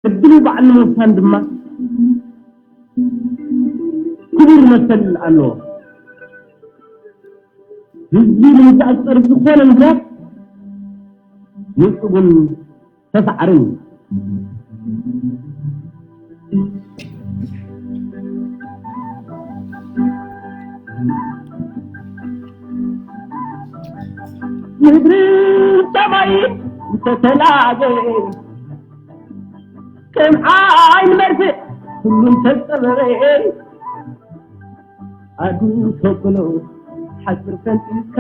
ዕድሉ ባዕሉ ምውሳን ድማ ክቡር መሰል ኣለዎ። ህዝቢ ንምዝኣጸር ዝኾነ ምኽንያት ንጹግን ተሳዕርን እዩ። ምድርን ሰማይን እንተተላገየ፣ ከም ዓይኒ መርፍእ ኩሉ እንተጸበበ፣ ኣዱ ተብሎ ሓጽር ፈንጢስካ፣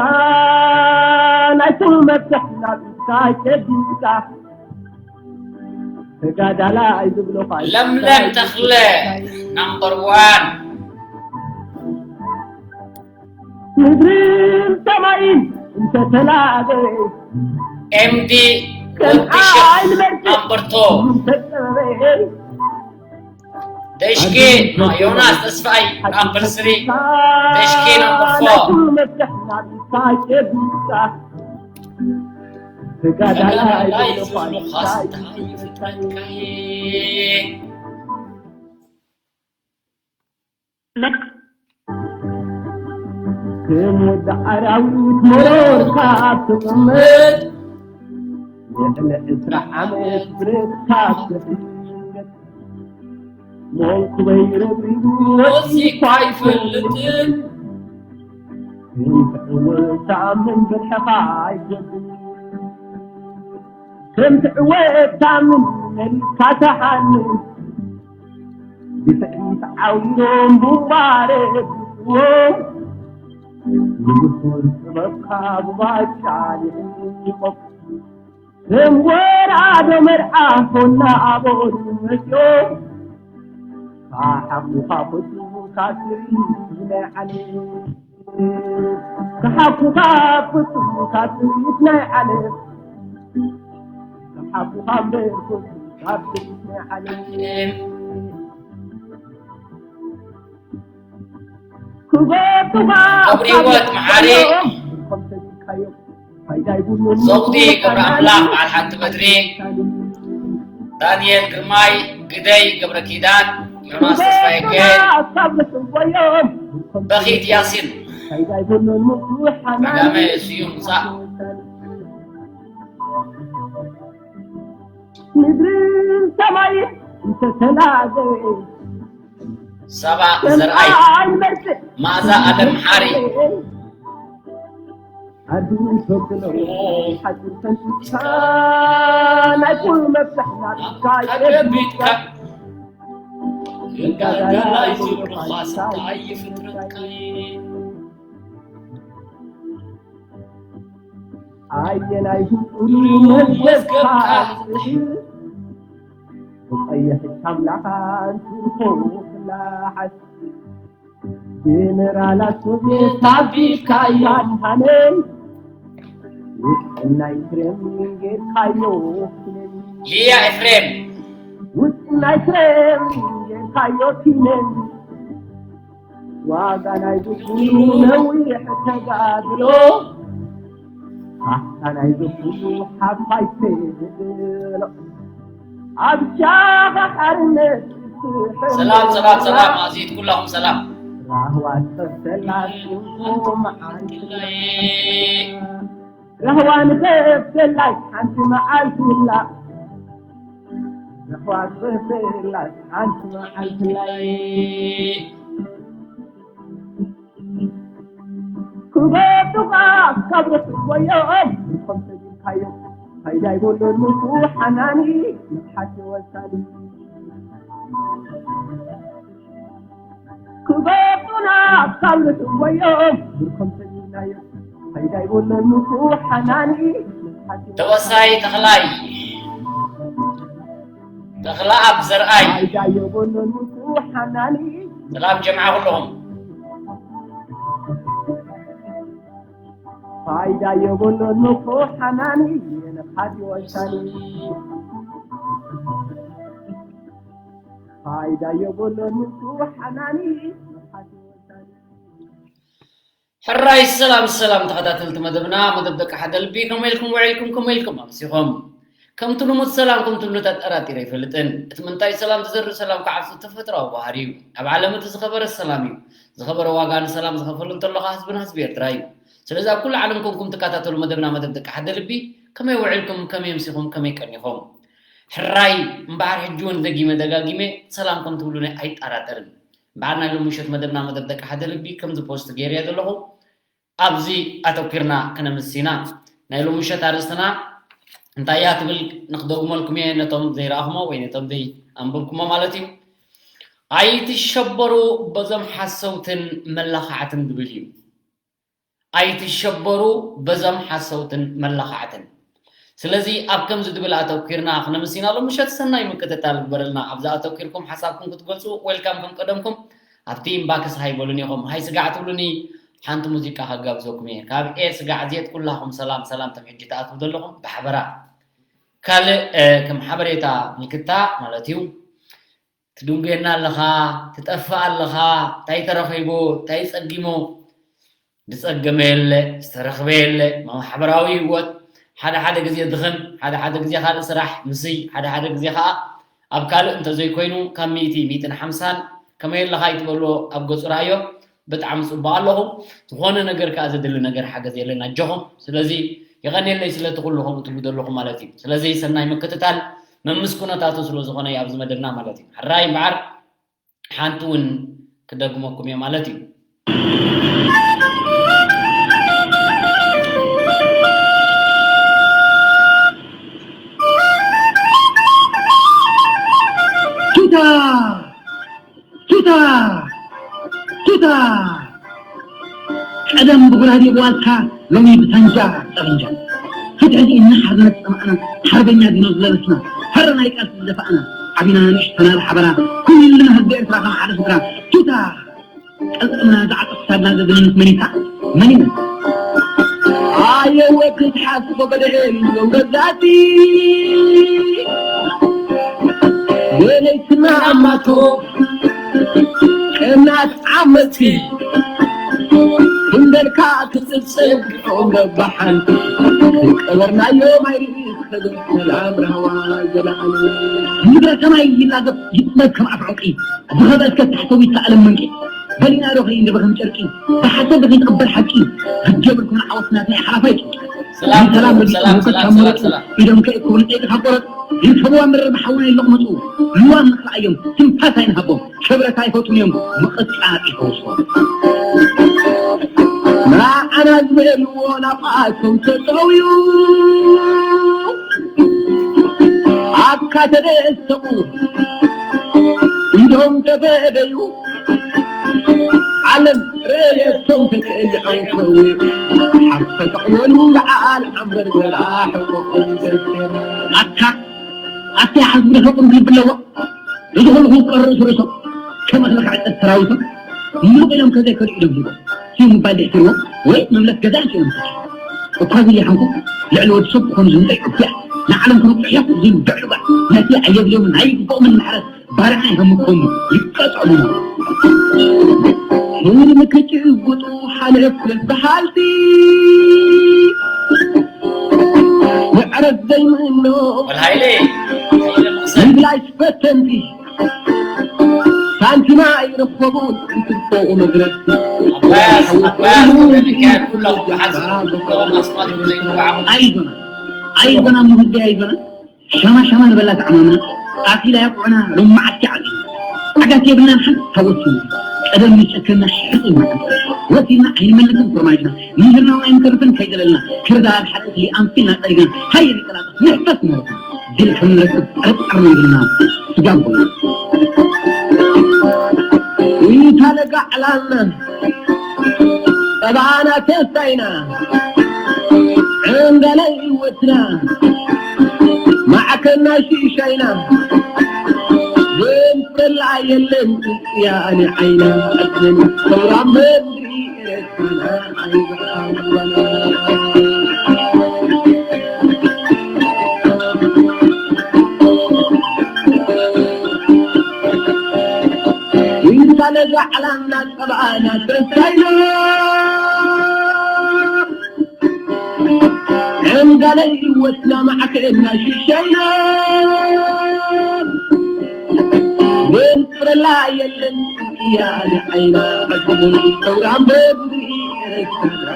ናይ ኩሉ መፍትሕ ናብ ኢድካ ጨቢጥካ፣ ተጋዳላይ ዝብሎ ኳይ ለምለም ተኽለ ናምበር ዋን። ምድርን ሰማይን እንተተላገየ፣ ኤምዲ ከም ወዲ ሸኽ ዓይኒ መርፍእ ናምበር ቱ። እንተጸበበ፣ ደሽኬ ዮናስ ተስፋይ ናምበር ስሪ። ደሽኬ ናምበር ፎር። ተጋዳላይ ዝብሉኻ ስታይ ፍጥረትካዬ። ከም ወዲ ኣራዊት መሮርካ ትቕመጥ፣ ልዕሊ ዕስራ ዓመት ብረትካ ትሕንገጥ። መንኩበይ ረብሪቡ ወሲኳ ኣይፈልጥን፣ ከም ትዕወት ተኣምን ብርሕኻ ኣይገብን። ከም ትዕወት ተኣምን መሊስካ ተሓንን፣ ብትዕቢት ዓዊሮም ብዋረ ብዎም፣ ንጉሱን ጥበብካ ብባጫ ይዕንቆም። ከም ወራዶ መርዓ ኾና ኣቦሉ መጽዮም፣ ካሓኩኻ ፍጹም ካብ ትርኢት ናይ ዓለም። ክሓኩኻ ፍጹም ካብ ትርኢት ናይ ዓለም። ክሓኩኻ እምበር ፍጹም ካብ ትርኢት ናይ ዓለም። ክጎቱኻ ክብሪ ህይወት መሓሪ። ከም ሰዲድካዮ ፋይዳ ይብሉን። ዘውዲ ገብረ ኣምላኽ በዓል ሓንቲ በትሪ። ዳንኤል ግርማይ፣ ግደይ ገብረ ኪዳን፣ ዮናስ ተስፋዬ፣ ገ-፣ በኺት ያሲን፣ ዓጋመ ስዩም ሙሳ። ምድርን ሰማይን እንተተላገየ፣ ሳባ ዘርኣይ፣ መኣዛ ኣለምሓሪ። ኣዱ ተብሎ ሓቂ ፈንቲካ፣ ናይ ኩሉ መፍትሕ ናትካ የቢትካ። ተጋዳላይ ዝብሉኻ ስታይ ፍጥረትካ። ኣየናይ ህጹሉ መዝገብካ ዝሕል፣ ብቐይሕ ቻምላኻን ትርፎ ክላሓት። ጀነራላት ሶቪየት ኣቢልካዮ ኣድሃነይ፣ ውጥናይ ክረምሊን ጌርካዮ ኩነኒ። ሊያ ኤፍሬም። ውጥናይ ክረምሊን ጌርካዮ ኩነኒ። ዋጋ ናይ ዝኹሉ ነዊሕ ተጋድሎ፣ ካሕሳ ናይ ዝኹሉ ሓፋይ ተጋድሎ። ኣብ ሻኻ ሓርነት ሰላም፣ ሰላም፣ ሰላም፣ ኣዚት ኩላኹም ሰላም። ራህዋ ትኸፍተላ ጽቡቕ መዓልቲ። ራህዋ ንኸፍተላ ሓንቲ መዓልቲ ኣላ። ራህዋ ትኸፍተላ ሓንቲ መዓልቲ ኣላ። ክጎቱኻ ካብ ርሑጎዮም፣ ከም ሰዲድካዮም፣ ፋይዳ ይብሉን ምኩ ሓናኒ፣ መትሓዚ ወሳኒ። ክጎቱና ካብ ርሑጎዮም፣ ከም ሰዲድናዮም፣ ፋይዳ ይብሉን ምኩ ሓናኒ፣ መትሓዚ ወሳኒ። ተወሳይ ተኽላይ፣ ተኽለኣብ ዘርኣይ። ፋይዳ የብሉን ምኩ ሓናኒ። ሰላም ጀምዓ ኩልኹም። ፋይዳ የብሉን ምኩ ሓናኒ፣ የነኻት ይወሳኒ። ፋይዳ የብሉን ምኩ ሓናኒ፣ የነኻት ይወሳኒ። ሕራይ ሰላም ሰላም ተኸታተልቲ መደብና፣ መደብ ደቂ ሓደ ልቢ፣ ከመይ ኢልኩም ውዒልኩም፣ ከመይ ኢልኩም ኣምሲኹም? ከምቲ ልሙድ ሰላም ከምቲ ልሙድ ኣጠራጢረ ኣይፈልጥን። እቲ ምንታይ ሰላም ዝዘርእ ሰላም ክዓብጽ ተፈጥሮኣዊ ባህሪ እዩ። ኣብ ዓለም እቲ ዝኸበረ ሰላም እዩ። ዝኸበረ ዋጋ ንሰላም ዝኸፈሉ እንተለኻ ህዝብና ህዝቢ ኤርትራ እዩ። ስለዚ ኣብ ኩሉ ዓለም ኮንኩም ትከታተሉ መደብና መደብ ደቂ ሓደ ልቢ ከመይ ውዒልኩም፣ ከመይ ኣምሲኹም፣ ከመይ ቀኒኹም? ሕራይ እምበኣር ሕጂ እውን ደጊመ ደጋጊመ ሰላም ከም ትብሉኒ ኣይጠራጠርን። እምበኣር ናይ ሎሚ ምሸት መደብና መደብ ደቂ ሓደ ልቢ ከምዚ ፖስት ገይረዮ ዘለኹ ኣብዚ ኣተኲርና ክነምስስ ኢና። ናይ ሎሚ ምሸት ኣርእስትና እንታይ እያ ትብል ንክደግመልኩም እየ፣ ነቶም ዘይረኣኹሞ ወይ ነቶም ዘይኣንበብኩሞ ማለት እዩ። ኣይትሸበሩ በዞም ሓሰውትን መላኻዕትን ዝብል እዩ። ኣይትሸበሩ በዞም ሓሰውትን መላኻዕትን። ስለዚ ኣብ ከምዚ ዝብል ኣተኲርና ክነምስስ ኢና ሎሚ ምሸት። ሰናይ ምክትታል ግበረልና። ኣብዚ ኣተኲርኩም ሓሳብኩም ክትገልጹ ዌልካም ከም ቀደምኩም ኣብቲ ኢንባክስ ሃይ በሉኒ ኢኹም። ሃይ ስጋዕ ትብሉኒ ሓንቲ ሙዚቃ ከጋብዘኩም እየ። ካብ ኤ ስጋዕ ዜድ ኩላኹም ሰላም ሰላም፣ ተም ሕጂ ትኣትዉ ዘለኹም ብሓበራ። ካልእ፣ እ፣ ከም ሓበሬታ ምልክታ ማለት እዩ። ትድንጉየና ኣለኻ፣ ትጠፍእ ኣለኻ፣ እንታይ ተረኺቡ፣ እንታይ ጸጊሙ? ዝጸገመ የለ፣ ዝተረኽበ የለ። ማሕበራዊ ህይወት ሓደ ሓደ ግዜ ድኽም፣ ሓደ ሓደ ግዜ ካልእ ስራሕ ምስይ፣ ሓደ ሓደ ግዜ ኸኣ ኣብ ካልእ እንተዘይኮይኑ ካብ ሚእቲ፣ ሚእትን ሓምሳን ከመይ ኣለኻ ኣይትበልዎ፣ ኣብ ገጹ ረኣዮ። ብጣዕሚ ጽቡቕ ኣለኹ። ዝኾነ ነገር ከኣ ዘድሊ ነገር ሓገዝ የለን፣ ኣጆኹም። ስለዚ የቐንየለይ ስለቲ ኩሉ ከምኡ ትብሉ ዘለኹም ማለት እዩ። ስለዚ ሰናይ ምክትታል መምስ ኩነታቱ ስለ ዝኾነ እዩ ኣብዚ መደብና ማለት እዩ። ሕራይ እምበኣር ሓንቲ እውን ክደግመኩም እየ ማለት እዩ። ቱታ! ቱታ! ቱታ! ቀደም ብጉራዴ ብዋልታ፣ ሎሚ ብሳንጃ ጠበንጃ። ፍትሒ እናሓርነት ጸማእና፣ ሓርበኛ ዲኖ ዝለበስና፣ ፈረ ናይ ቃልሲ ዝደፋእና፣ ዓቢና ንእሽተና ብሓበራ፣ ኩልና ህዝቢ ኤርትራ ከም ሓደ ስድራ። ቱታ! ቅልጽምና ዝዓጠቕ ክሳድና ዘዝንንስ መን እዩ? መን እዩ? ኣየ ወዲ ዝሓስቦ በደል መውረዳቲ፣ ወለይትና ኣማቶ፣ ቀናት ዓመቲ፣ ክንደልካ ትጽብጽብ ኦም በባሓንቲ፣ ቀበርናዮ ማይሪ ክብል ሰላም ራህዋ ዘለዓለ። ምድረ ሰማይ ይላገብ ይጥመት ከም ኣፍ ዕንቂ፣ ዝኸበትከ ታሕተዊት ሰኣለም መንቂ። በሊና ዶ ከይንደበ ከም ጨርቂ፣ ብሓሰብ ዶ ከይትቕበር ሓቂ፣ ግዲ የብልኩምን ዓወት ናትና እዩ ሓላፋይ ጭንቂ። ሰላም፣ ሰላም፣ ረዲእ ሰላም፣ ሙቀት ሰላም፣ ካብ ሰላም፣ መረጹ፣ ሰላም። ኢዶም ከእክቡ ንጸይቂ ካብ ቆረጹ፣ ይርከብዋ መረር ብሓውና ይለቕመጹ፣ ልዋም ንኽረኣዮም ትንፋስ ኣይንሃቦም፣ ክብረት ኣይፈትዉን እዮም፣ ምቕጻር ይፈውስዎም። ንዓና ዝበልዎ ናብኣቶም ተጠውዩ፣ ኣካ ተደሰቑ፣ ኢዶም ተፈደዩ፣ ዓለም ረየቶም ተቀሊዖም ከዊ፣ ሓፍ ተጠቕለሉ በዓል ዓንበር ገላ ሕቆኦም ዘርገ። ኣታ፣ ኣታ ይሓዝቡ ደፈቁም ብልቢ ኣለዎ። እዚ ኩሉ ክውቀር ርእሱ ርእሶም ከም እኽሊ ክዕጸድ ሰራዊቶም ሙሉቕ ኢሎም ከዘይከዱ ኢዶም ሂቦም። ሲም ምባል ደሕትርዎ ወይ መምለስ ገዛ ኣንጭ እዮም። እኳ ዝለሓንኩ ልዕሊ ወዲ ሰብ ክኾኑ ዝምጠይ ዕቡያ ንዓለም ክነብዑ እዮም ዝብል ብዕሉጋ ነቲ ኣየድልዮምን ኣይግብኦምን ማሕረስ ባርዕ ናይ ሃምኮም ይቀጸሉ። ህልሚ ክጭብጡ ሓለፍ በሃልቲ ምዕረት ዘይምእኖ ወልሃይለ፣ ሃይለ መቕሰን። ምብላይ ፈተንቲ ሳንቲማ ኣይረኸቡን እንትርፎ መግረፍቲ። ኣባያስ፣ ኣባያስ፣ ወደ ሚካኤል ኩላኹም ሓዝኩም ዘለዎም ኣስማት ዘይትወዓኹም። ኣይዞና፣ ኣይዞና፣ ሙህዲ ኣይዞና። ሸማ ሸማ ንበላ ተዓማምና፣ ኣኺላ ያቁዕና ሎማዓቲ ዓዲ። ዓጋት የብልናን ሓንቲ ታወት ስሙ። ቀደም ንጨከና ሕጽ ይመዓን። ወሲና ኣይንመልስን ፍርማጅና። ምህርና ኣይንተርፍን ከይደለልና። ክርዳድ ሓጢእቲ ኣንፊልና ጸሪግና። ሃየ ንቀላጠፍ ንሕፈስ ማለት። ድል ከም ንረክብ ጠርጣር መንግልና። ስጋብ ጎና። ይታለጋ ዕላልና። ጠባና ተስፋይና። ዕንዳለ ይወትና። ማዕከና ሽሻይና። ዘንፈላ የለን ጽጽያ ኣነ ዓይና። ሰውራ ምድሪ ኤርትራና ኣይበቃ። ይታለጋ ዕላልና ጠባና ተስፋይና። ዕንጋለ ህይወትና ማዕከልና ሽሻይና፣ መንጽረላ የለን እያ ንዓይና፣ ዕድል ሰውራን በብርኢ ረሳና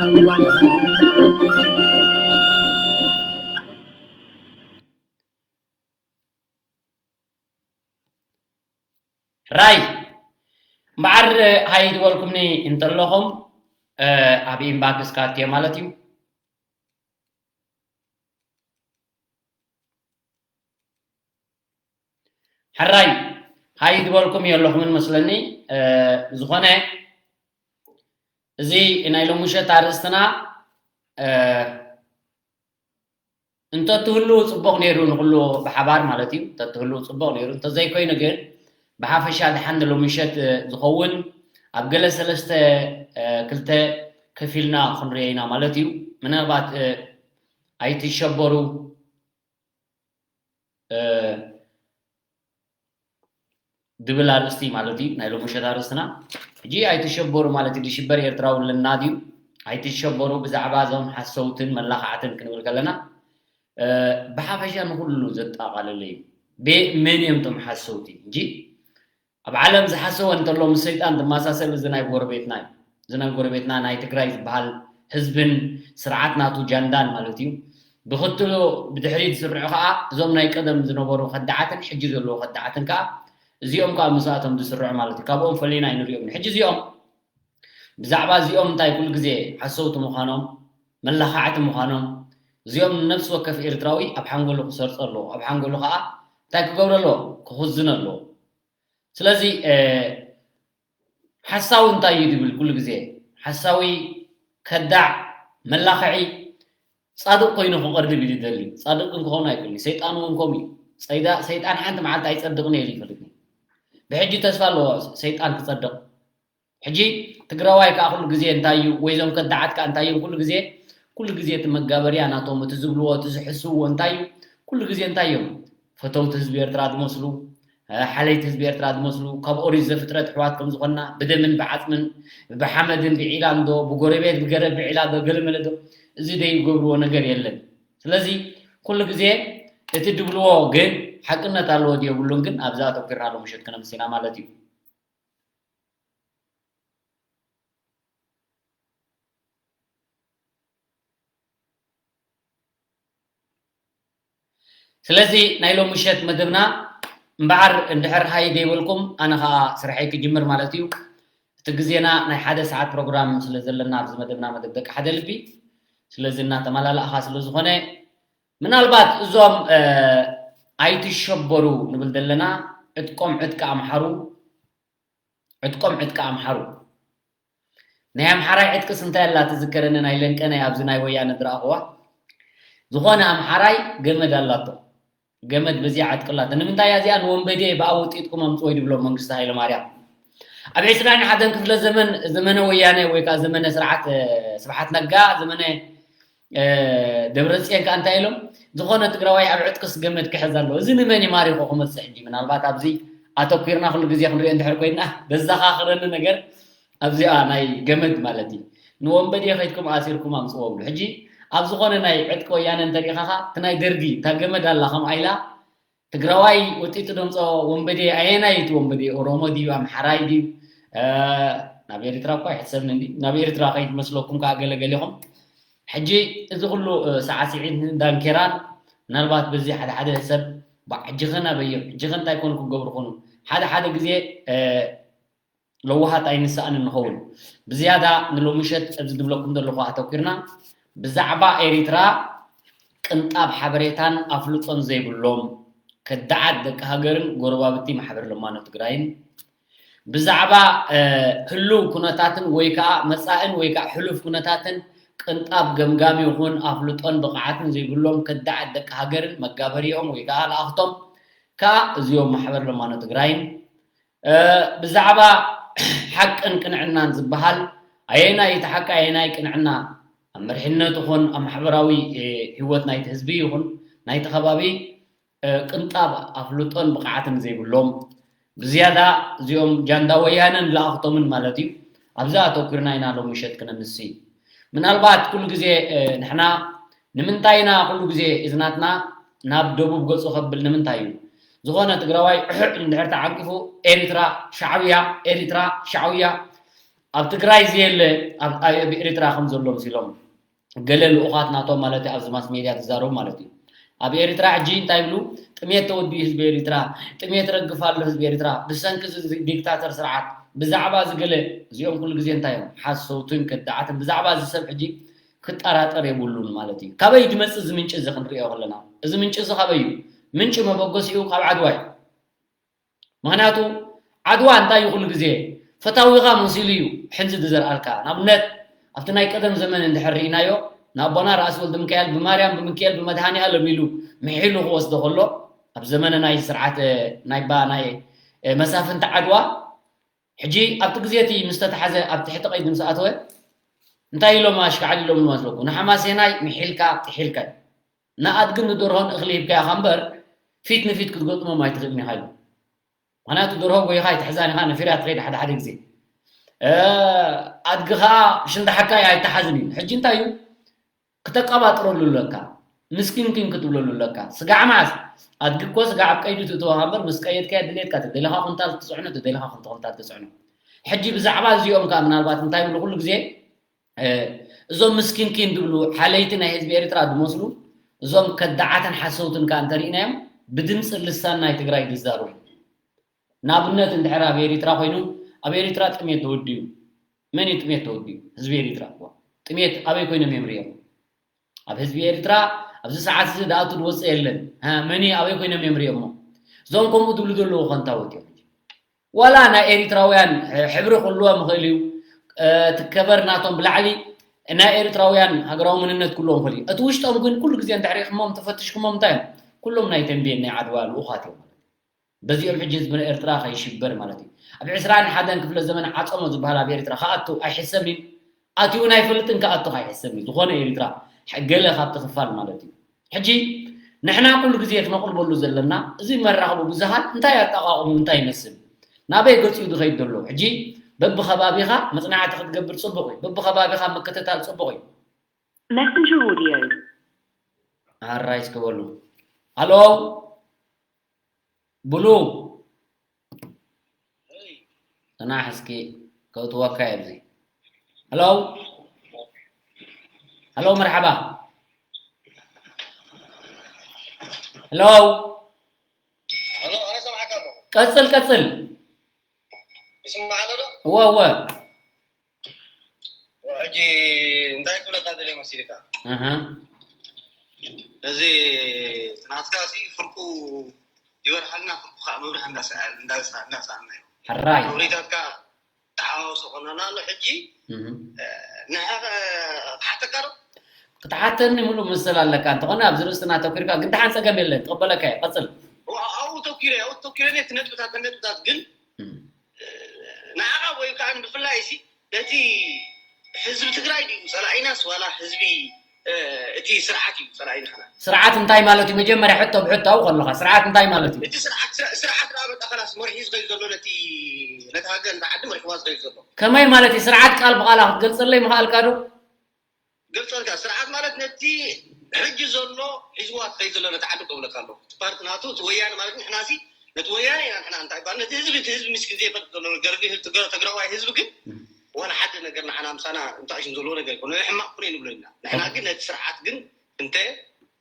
ኣይረሕሳዋና። ሕራይ እምበዓር፣ ሃይ ዝበልኩምኒ እንተለኹም፣ ኣብ ኢንባክስ ካትዮ ማለት እዩ። ሕራይ ሃይ ዝበልኩም የለኹምን መስለኒ። ዝኾነ፣ እዚ ናይ ሎምሸት ኣርእስትና እንተትህሉ ጽቡቕ ነይሩ፣ ንኹሉ ብሓባር ማለት እዩ። እንተትህሉ ጽቡቕ ነይሩ። እንተዘይኮይኑ ግን፣ ብሓፈሻ ድሓን ንሎምሸት ዝኸውን ኣብ ገለ ሰለስተ፣ ክልተ ከፊልና ክንሪኦ ኢና ማለት እዩ። ምናልባት ኣይትሸበሩ፣ ዝብል ኣርእስቲ ማለት እዩ ናይ ሎምሸት ኣርእስትና። ሕጂ ኣይትሸበሩ ማለት እዩ። ዝሽበር ኤርትራዊ ኣለና ድዩ? ኣይትሸበሩ። ብዛዕባ እዞም ሓሰውትን መላኻዕትን ክንብል ከለና፣ ብሓፈሻ ንኹሉ ዘጠቓለለ እዩ። መን እዮም እቶም ሓሰውቲ? እንጂ ኣብ ዓለም ዝሓሰወ እንተሎ ምስ ሰይጣን ዝመሳሰል እዚ ናይ ጎረቤትና እዩ። እዚ ናይ ጎረቤትና ናይ ትግራይ ዝበሃል ህዝብን ስርዓት ናቱ ጃንዳን ማለት እዩ። ብኽትሎ ብድሕሪት ዝስርዑ ከዓ እዞም ናይ ቀደም ዝነበሩ ከዳዓትን ሕጂ ዘለዉ ከዳዓትን ከዓ እዚኦም ከዓ ምስኣቶም ዝስርዑ ማለት እዩ። ካብኦም ፈሊና ኣይንሪኦም። ሕጂ እዚኦም ብዛዕባ እዚኦም እንታይ ኩሉ ግዜ ሓሰውቲ ምዃኖም፣ መላኻዕቲ ምዃኖም፣ እዚኦም ነፍሲ ወከፍ ኤርትራዊ ኣብ ሓንጎሉ ክሰርጾ ኣለዎ። ኣብ ሓንጎሉ ከዓ እንታይ ክገብሮ ኣለዎ? ክኽዝን ኣለዎ። ስለዚ ሓሳዊ እንታይ እዩ ዝብል ኩሉ ግዜ? ሓሳዊ፣ ከዳዕ፣ መላኽዒ ጻድቕ ኮይኑ ክቐርብ እዩ ዝደሊ። ጻድቕ ግን ክኸውን ኣይክእልን። ሰይጣን እውን ከምኡ እዩ። ሰይጣን ሓንቲ መዓልቲ ኣይጸድቕን እየ ኢሉ ይፈልጥ እዩ። ብሕጂ ተስፋ ኣለዎ ሰይጣን ክጸድቕ። ሕጂ ትግራዋይ ከዓ ኩሉ ግዜ እንታይ እዩ? ወይ እዞም ከዳዓት ከዓ እንታይ እዮም? ኩሉ ግዜ ኩሉ ግዜ እቲ መጋበርያ ናቶም፣ እቲ ዝብልዎ፣ እቲ ዝሕስብዎ እንታይ እዩ? ኩሉ ግዜ እንታይ እዮም? ፈተውቲ ህዝቢ ኤርትራ ዝመስሉ፣ ሓለይቲ ህዝቢ ኤርትራ ዝመስሉ፣ ካብ ኦሪት ዘፍጥረት ኣሕዋት ከም ዝኾንና ብደምን ብዓፅምን ብሓመድን ብዒላን ዶ ብጎረቤት ብገረብ ብዒላ ዶ ገለመለ ዶ እዚ ዘይገብርዎ ነገር የለን። ስለዚ ኩሉ ግዜ እቲ ድብልዎ ግን ሓቅነት ኣለዎ ድየብሉን ግን ኣብዛ ኣተኩርና ሎምሸት ክነምስና ማለት እዩ። ስለዚ ናይ ሎሚ ምሸት መደብና እምበዓር እንድሕር ሃይ ዘይበልኩም ኣነ ከዓ ስርሐይ ክጅምር ማለት እዩ። እቲ ግዜና ናይ ሓደ ሰዓት ፕሮግራም ስለ ዘለና ኣብዚ መደብና መደብ ደቂ ሓደ ልቢ ስለዚ እናተመላላእኻ ስለ ዝኾነ ምናልባት እዞም ኣይትሸበሩ ንብል ዘለና ዕጥቆም ዕጥቂ ኣምሓሩ ዕጥቆም ዕጥቂ ኣምሓሩ ናይ ኣምሓራይ ዕጥቅስ እንታይ ኣላ ትዝከረኒ ናይ ለንቀናይ ኣብዚ ናይ ወያነ ዝረኣኽዋ ዝኾነ ኣምሓራይ ገመድ ኣላቶ ገመድ በዚኣ ዕጥቂ ኣላቶ ንምንታይ እያ እዚኣ ንወንበዴ ብኣ ወጢጥኩም ኣምፅዎ ይድብሎም መንግስቲ ሃይለማርያም ኣብ ዕስራን ሓደን ክፍለ ዘመን ዘመነ ወያነ ወይ ከዓ ዘመነ ስርዓት ስብሓት ነጋ ዘመነ ደብረፅዮን ከዓ እንታይ ኢሎም ዝኾነ ትግራዋይ ኣብ ዕጥቅስ ገመድ ክሕዝ ኣለዎ እዚ ንመን ይማሪኮ ክመፅእ ሕጂ ምናልባት ኣብዚ ኣተኲርና ኩሉ ግዜ ክንሪኦ እንድሕር ኮይና ዘዘኻኽረኒ ነገር ኣብዚኣ ናይ ገመድ ማለት እዩ ንወንበዴ ከይድኩም ኣሲርኩም ኣምፅዎ ብሉ ሕጂ ኣብ ዝኾነ ናይ ዕጥቂ ወያነ እንተሪኢኻኻ እቲ ናይ ደርጊ እታ ገመድ ኣላ ከምኣ ኢላ ትግራዋይ ወጢጡ ደምፆ ወንበዴ ኣየናይ እቲ ወንበዴ ኦሮሞ ድዩ ኣምሓራይ ድዩ ናብ ኤርትራ እኳ ኣይሕሰብን እንዲ ናብ ኤርትራ ከይመስለኩም ከዓ ገለገሊኹም ሕጂ እዚ ኩሉ ሳዕስዒትን ዳንኬራን ምናልባት በዚ ሓደ ሓደ ሰብ ባዕ ሕጂ ኸ ናበይ እዮም ሕጂ ኸ እንታይ ኮኑ ክገብሩ ኾኑ ሓደ ሓደ ግዜ ለዋሃት ኣይንሰኣንን ንኸውን ብዝያዳ ንሎምሸት ኣብዚ ዝብለኩም ዘለኹ ኣተኲርና ብዛዕባ ኤሪትራ ቅንጣብ ሓበሬታን ኣፍልጦን ዘይብሎም ከዳዓት ደቂ ሃገርን ጎረባብቲ ማሕበር ለማኖ ትግራይን ብዛዕባ ህሉው ኩነታትን ወይ ከዓ መፃእን ወይ ከዓ ሕሉፍ ኩነታትን ቅንጣብ ገምጋም ይኹን ኣፍልጦን ብቕዓትን ዘይብሎም ከዳዓት ደቂ ሃገርን መጋበሪኦም ወይ ከዓ ለኣኽቶም ከዓ እዚኦም ማሕበር ለማኖ ትግራይን ብዛዕባ ሓቅን ቅንዕናን ዝበሃል ኣየናይ እቲ ሓቂ ኣየናይ ቅንዕና ኣብ መሪሕነት ይኹን ኣብ ማሕበራዊ ህይወት ናይቲ ህዝቢ ይኹን ናይቲ ከባቢ ቅንጣብ ኣፍልጦን ብቕዓትን ዘይብሎም ብዝያዳ እዚኦም ጃንዳ ወያነን ለኣኽቶምን ማለት እዩ ኣብዛ ኣተኩርና ኢና ሎም ምሸት ክነምሲ ምናልባት ኩሉ ግዜ ንሕና ንምንታይ ኢና ኩሉ ግዜ እዝናትና ናብ ደቡብ ገፁ ከብል ንምንታይ እዩ? ዝኾነ ትግራዋይ ዕሑዕ እንድሕር ተዓንቂፉ ኤሪትራ ሻዕብያ ኤሪትራ ሻዕብያ ኣብ ትግራይ ዝየለ ኣብ ኤሪትራ ከም ዘሎ መሲሎም ገለ ልኡኻት ናቶም ማለት ኣብዚ ማስ ሜድያ ዝዛረቡ ማለት እዩ። ኣብ ኤሪትራ ሕጂ እንታይ ይብሉ? ጥሜት ተወዲኡ ህዝቢ ኤሪትራ፣ ጥሜት ረግፍ ኣሎ ህዝቢ ኤሪትራ ብሰንኪ እዚ ዲክታተር ስርዓት ብዛዕባ እዚ ገለ እዚኦም ኩሉ ግዜ እንታይ እዮም ሓሰውትን ከዳዓትን ብዛዕባ እዚ ሰብ ሕጂ ክጠራጠር የብሉን ማለት እዩ። ካበይ ድመፅእ እዚ ምንጪ እዚ ክንሪኦ ከለና እዚ ምንጪ እዚ ካበይ እዩ? ምንጪ መበገሲኡ ካብ ዓድዋ እዩ። ምኽንያቱ ዓድዋ እንታይ እዩ ኩሉ ግዜ ፈታዊኻ መሲሉ እዩ ሕንዚ ዝዘርኣልካ። ንኣብነት ኣብቲ ናይ ቀደም ዘመን እንድሕር ርኢናዮ ንኣቦና ራእሲ ወልደ ሚካኤል ብማርያም ብምካኤል ብመድሃኒ ኣለም ኢሉ ምሒሉ ክወስዶ ከሎ ኣብ ዘመነ ናይ ስርዓት ናይ ባ ናይ መሳፍንቲ ዓድዋ ሕጂ ኣብቲ ግዜ እቲ ምስ ተታሓዘ ኣብ ትሕቲ ቀይዲ ምስ ኣተወ እንታይ ኢሎም ኣሽካዕሊሎም መስለኩ ንሓማሴናይ ምሒልካ ጥሒልካ ንኣድግን ንደርሆን እኽሊ ሂብካያ እምበር ፊት ንፊት ክትገጥሞም ኣይትኽእልን ኢኻ ኢሉ። ምኽንያቱ ደርሆ ጎይኻ ኣይትሕዛን ኢኻ ነፊርያ ትኸይድ ሓደ ሓደ ግዜ ኣድጊ ከዓ ሽንዳሓካ ኣይተሓዝን እዩ። ሕጂ እንታይ እዩ ክተቀባጥረሉ ኣለካ፣ ምስኪንኪን ክትብለሉ ኣለካ። ስጋዕ መዓስ ኣድጊ እኮ ስጋዕ ኣብ ቀይዲ ትእትወኻ እምበር ምስ ቀየድካዮ ድሌትካ ተደሊኻ ኩንታል ትፅዕኖ ተደሊኻ ኩንተ ኩንታል ትፅዕኖ። ሕጂ ብዛዕባ እዚኦም ከዓ ምናልባት እንታይ ብሉ ኩሉ ግዜ እዞም ምስኪንኪን ዝብሉ ሓለይቲ ናይ ህዝቢ ኤርትራ ዝመስሉ እዞም ከዳዓትን ሓሰውትን ከዓ እንተርኢናዮም ብድምፂ ልሳን ናይ ትግራይ ዝዛረቡ ንኣብነት እንድሕር ኣብ ኤሪትራ ኮይኑ ኣብ ኤሪትራ ጥሜት ተወዲኡ መን እዩ ጥሜት ተወዲኡ ህዝቢ ኤሪትራ ጥሜት ኣበይ ኮይኖም እዮም ሪኦም ኣብ ህዝቢ ኤሪትራ ኣብዚ ሰዓት እዚ ዝኣቱ ዝወፀ የለን መን እዩ ኣበይ ኮይኖም እዮም ሪኦሞ እዞም ከምኡ ዝብሉ ዘለዉ ከንታወት እዮም ዋላ ናይ ኤሪትራውያን ሕብሪ ክህልዎም ይኽእል እዩ እቲ ከበር ናቶም ብላዕሊ ናይ ኤሪትራውያን ሃገራዊ መንነት ክህልዎም ይኽእል እዩ እቲ ውሽጦም ግን ኩሉ ግዜ እንድሕር ኢኹሞም ተፈትሽኩሞም እንታይ እዮም ኩሎም ናይ ተንቤን ናይ ዓድዋ ልኡኻት እዮም በዚኦም ሕጂ ህዝቢ ኤርትራ ከይሽበር ማለት እዩ ኣብ ዕስራን ሓደን ክፍለ ዘመን ዓፀሞ ዝበሃል ኣብ ኤርትራ ክኣቱ ኣይሕሰብን ኣትዩ ናይ ፈልጥን ክኣቱ ኣይሕሰብን ዝኾነ ኤርትራ ገለ ካብቲ ክፋል ማለት እዩ ሕጂ ንሕና ኩሉ ግዜ ክነቕልበሉ ዘለና እዚ መራኸቢ ብዙሃን እንታይ ኣጠቓቕሙ እንታይ ይመስል ናበይ ገፂኡ ዝኸይድ ዘሎ ሕጂ በብኸባቢኻ መፅናዕቲ ክትገብር ፅቡቕ እዩ በብኸባቢኻ ምክትታል ፅቡቕ እዩ Messenger audio. ኣራይ እስከ በሉ ሃሎ ብሉ ፅናሕ እስኪ ከእትወካ እየ ኣብዚ ሃሎ ሃሎ መርሓባ ሃሎ ኣሎ ኣነ ሰማዕካ ኣለኹ ቀፅል ቀፅል ይስማዕ ኣሎ ዶ እወ እወ ሕጂ እንታይ ክብለካ ደልየ መሲልካ ኣሃ እዚ ናትካ ሲ ፍርቁ ይበርሃልና ፍርቁ ከዓ መብርህ እንዳሰኣልና እዩ ሕራይ መብሪታትካ ተሓዋውሶ ኮነና ኣሎ ሕጂ እህ። ንዓ ክሓተካ ዶ ክትሓተኒ ሙሉእ መሰል ኣለካ እንተኾነ ኣብዚ ርእስትና ተኩርካ ግን ደሓን ፀገም የለን ትቕበለካ እየ ቀፅል ኣብኡ ተኪረ ኣብኡ ተኪረ ነቲ ነጥብታት ነጥብታት ግን ንዓኻ ወይ ከዓ ብፍላይ ሲ ነቲ ህዝቢ ትግራይ ድዩ ፀላኢናስ ዋላ ህዝቢ እቲ ስርዓት እዩ ፀላኢና ስርዓት እንታይ ማለት እዩ መጀመርያ ሕቶ ብሕታዊ ከለካ ስርዓት እንታይ ማለት እዩ እቲ ስርዓት ስርዓት ዳ በቃ ከላስ መሪሒ ዝኸዩ ዘሎ ነቲ ነቲ ሃገር ነቲ ዓዲ መሪሕዋ ዝኸዩ ዘሎ ከመይ ማለት እዩ ስርዓት ቃል ብቃላ ክትገልፀለይ ምኽኣልካ ዶ ገልፀልካ ስርዓት ማለት ነቲ ሕጂ ዘሎ ሒዝዋ ትኸይ ዘሎ ነቲ ዓዲ ክብለካ ኣለኹ እቲ ፓርቲ ናቱ እቲ ወያነ ማለት ንሕና ሲ ነቲ ወያነ ኢና ንሕና እንታይ ይባል ነቲ ህዝቢ እቲ ህዝቢ ምስኪን ዘይፈልጥ ዘሎ ነገር ግን ህዝቢ ትግረ- ትግራዋይ ህዝቢ ግን ዋላ ሓደ ነገር ንዓና ምሳና እንታይ ሽም ዘለዎ ነገር ይኮነ ሕማቅ ኩነ ንብሎ ኢና ንሕና ግን ነቲ ስርዓት ግን እንተ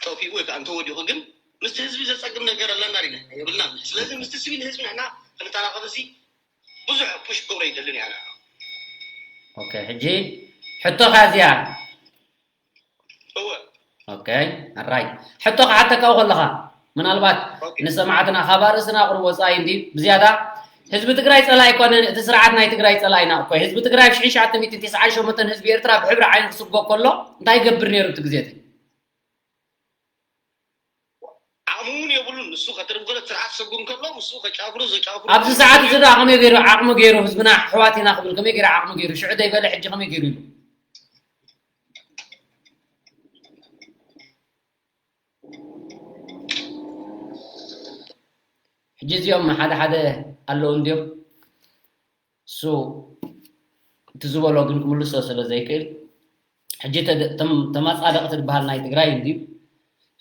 ጠፊኡ ወይ ከዓ እንተወዲቑ ግን ምስቲ ህዝቢ ዘፀግም ነገር ኣለና ዲና የብልና ስለዚ ምስቲ ሲቪል ህዝቢ ንሕና ክንተራኸብ ሲ ብዙሕ ፑሽ ክገብሮ ይደልን እያ ኦኬ ሕጂ ሕቶኻ እዚኣ እወ ኦኬ ኣራይ ሕቶ ክሓተካው ከለኻ ምናልባት ንሰማዕትና ካብ ኣርእስትና ቅርብ ወፃኢ እንዲ ብዝያዳ ህዝቢ ትግራይ ፀላኢ ኣይኮነን እቲ ስርዓት ናይ ትግራይ ፀላኢና እኮ ህዝቢ ትግራይ ብ ሽሕን ትሽዓተ ሚእትን ተስዓን ሸሞንተን ህዝቢ ኤርትራ ብሕብሪ ዓይኑ ክስጎ ከሎ እንታይ ይገብር ነይሩ እቲ ግዜ እቲ ዓቕሚ እውን የብሉን ንሱ ከተደምገሎ ስርዓት ሰጉም ከሎ ንሱ ከጫፍሩ ዘጫፍሩ ኣብዚ ሰዓት እዚ ዶ ከመይ ገይሩ ዓቕሚ ገይሩ ህዝብና ኣሕዋት ኢና ክብል ከመይ ገይሩ ዓቕሚ ገይሩ ሽዑ ዘይበለ ሕጂ ከመይ ገይሩ ኢሉ ሕጂ እዚኦም ሓደ ሓደ ኣለዉ እንዲዮም እሱ እቲ ዝበሎ ግን ክምልሶ ስለ ዘይክእል ሕጂ ተደ- ተም- ተመጻደቕቲ ዝበሃል ናይ ትግራይ እንድዩ።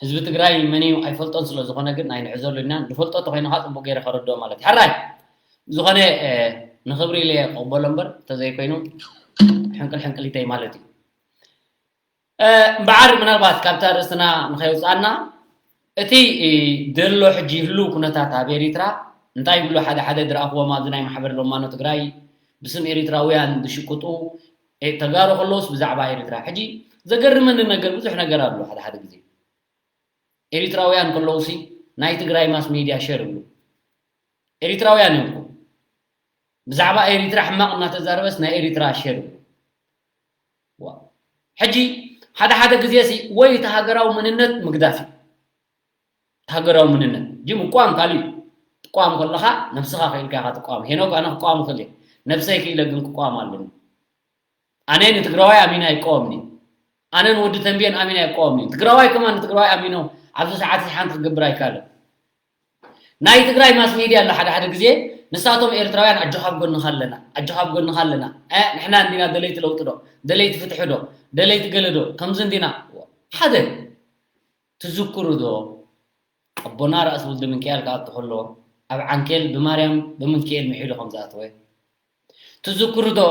ህዝቢ ትግራይ መን እዩ ኣይፈልጦን ስለ ዝኾነ ግን ኣይንዕዘሉ ኢና። ዝፈልጦ ተኾይኑ ከዓ ፅቡቅ ገይረ ከረድኦ ማለት እዩ። ሕራይ ዝኾነ እ፣ ንኽብሪ ኢለ እየ ክቕበሎ እምበር እንተዘይኮይኑ ሕንቅል ሕንቅሊተይ ማለት እዩ። እ፣ እምበዓር ምናልባት ካብታ ርእስትና ንኸይውፅኣና እቲ እ፣ ዘሎ ሕጂ ህልው ኩነታት ኣብ ኤሪትራ እንታይ ይብሉ ሓደ ሓደ ዝረኣኽዎም ኣብዚ ናይ ማሕበር ሎማኖ ትግራይ ብስም ኤሪትራውያን ዝሽቅጡ እ፣ ተጋሩ ከለውስ ብዛዕባ ኤሪትራ ሕጂ ዘገርመኒ ነገር ብዙሕ ነገር ኣሎ ሓደ ሓደ ግዜ ኤሪትራውያን ከለውሲ ናይ ትግራይ ማስ ሚድያ ሸር ይብሉ ኤሪትራውያን እዮም እኮ ብዛዕባ ኤሪትራ ሕማቕ እናተዛረበስ ናይ ኤሪትራ ሸር ይብሉ ዋ ሕጂ ሓደ ሓደ ግዜ ሲ ወይ እቲ ሃገራዊ መንነት ምግዳፍ እዩ እቲ ሃገራዊ መንነት ሕጂ ምቋም ካልእ እዩ ትቋም ከለኻ ነብስኻ ክኢልካ ኢኻ ትቋም ሄኖክ ኣነ ክቋም ክእል እየ ነብሰይ ክኢለ ግን ክቋም ኣለኒ ኣነ ንትግራዋይ ኣሚነ ኣይቃወምን እየ። ኣነ ንወዲ ተንቤን ኣሚነ ኣይቃወምን እየ። ትግራዋይ ከማን ንትግራዋይ ኣሚኖ ኣብዚ ሰዓት እዚ ሓንቲ ክገብር ኣይካልን። ናይ ትግራይ ማስ ሚድያ ኣሎ ሓደ ሓደ ግዜ ንሳቶም ኤርትራውያን ኣጆኻ ኣብ ጎንኻ ኣለና ኣጆኻ ኣብ ጎንኻ ኣለና እ ንሕና እንዲና ደለይቲ ለውጢ ዶ ደለይቲ ፍትሒ ዶ ደለይቲ ገለ ዶ ከምዚ እንዲና ሓደ ትዝክሩ ዶ ኣቦና ራእሲ ወልደ ምንክኤል ክኣቱ ከሎ ኣብ ዓንኬል ብማርያም ብምንክኤል ምሒሉ ከም ዝኣተወ ትዝክሩ ዶ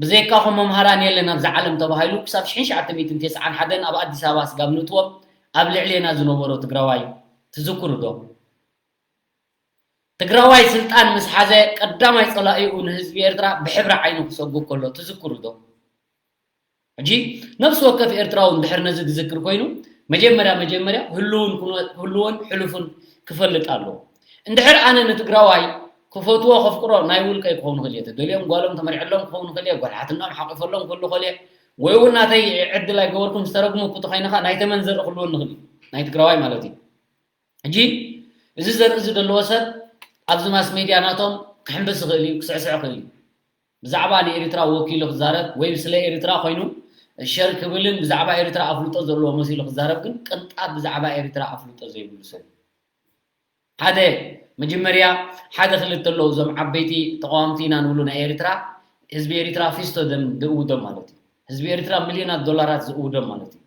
ብዘይካኹም መምሃራን የለን ኣብዛ ዓለም ተባሂሉ ክሳብ ሽሕን ትሽዓተ ሚእትን ተስዓን ሓደን ኣብ ኣዲስ ኣበባ ስጋብ ንእትዎም ኣብ ልዕሌና ዝነበሮ ትግራዋይ ትዝክሩ ዶ ትግራዋይ ስልጣን ምስ ሓዘ ቀዳማይ ፀላኢኡ ንህዝቢ ኤርትራ ብሕብሪ ዓይኑ ክሰጉ ከሎ ትዝክሩ ዶ ሕጂ ነብሲ ወከፍ ኤርትራዊ እንድሕር ነዚ ዝዝክር ኮይኑ መጀመርያ መጀመርያ ህልውን ህልውን ሕሉፍን ክፈልጥ ኣለዎ እንድሕር ኣነ ንትግራዋይ ክፈትዎ ከፍቅሮ ናይ ውልቀይ ክኸውን ይኽእል እየ ተደልዮም ጓሎም ተመርዐሎም ክኸውን ይኽእል እየ ጓልሓትናም ሓቂፈሎም ክህሉ ይኽእል እየ ወይ እውን ናተይ ዕድል ኣይገበርኩም ዝተረግሙ እኩ ተኸይንኻ ናይ ተመን ዘርኢ ክህልወኒ ይኽእል እዩ ናይ ትግራዋይ ማለት እዩ ሕጂ እዚ ዘርኢ እዚ ዘለዎ ሰብ ኣብዚ ማስ ሜድያ ናቶም ክሕምብስ ይኽእል እዩ ክስዕስዕ ይኽእል እዩ ብዛዕባ ንኤሪትራ ወኪሉ ክዛረብ ወይ ስለ ኤሪትራ ኮይኑ ሸር ክብልን ብዛዕባ ኤሪትራ ኣፍልጦ ዘለዎ መሲሉ ክዛረብ ግን ቅንጣብ ብዛዕባ ኤሪትራ ኣፍልጦ ዘይብሉ ሰብ ሓደ መጀመርያ ሓደ ክልተ ኣለዉ እዞም ዓበይቲ ተቃወምቲ ኢና ንብሉ ናይ ኤሪትራ ህዝቢ ኤሪትራ ፊስቶ ደም ዝእውዶም ማለት እዩ ህዝቢ ኤሪትራ ሚልዮናት ዶላራት ዝእውዶም ማለት እዩ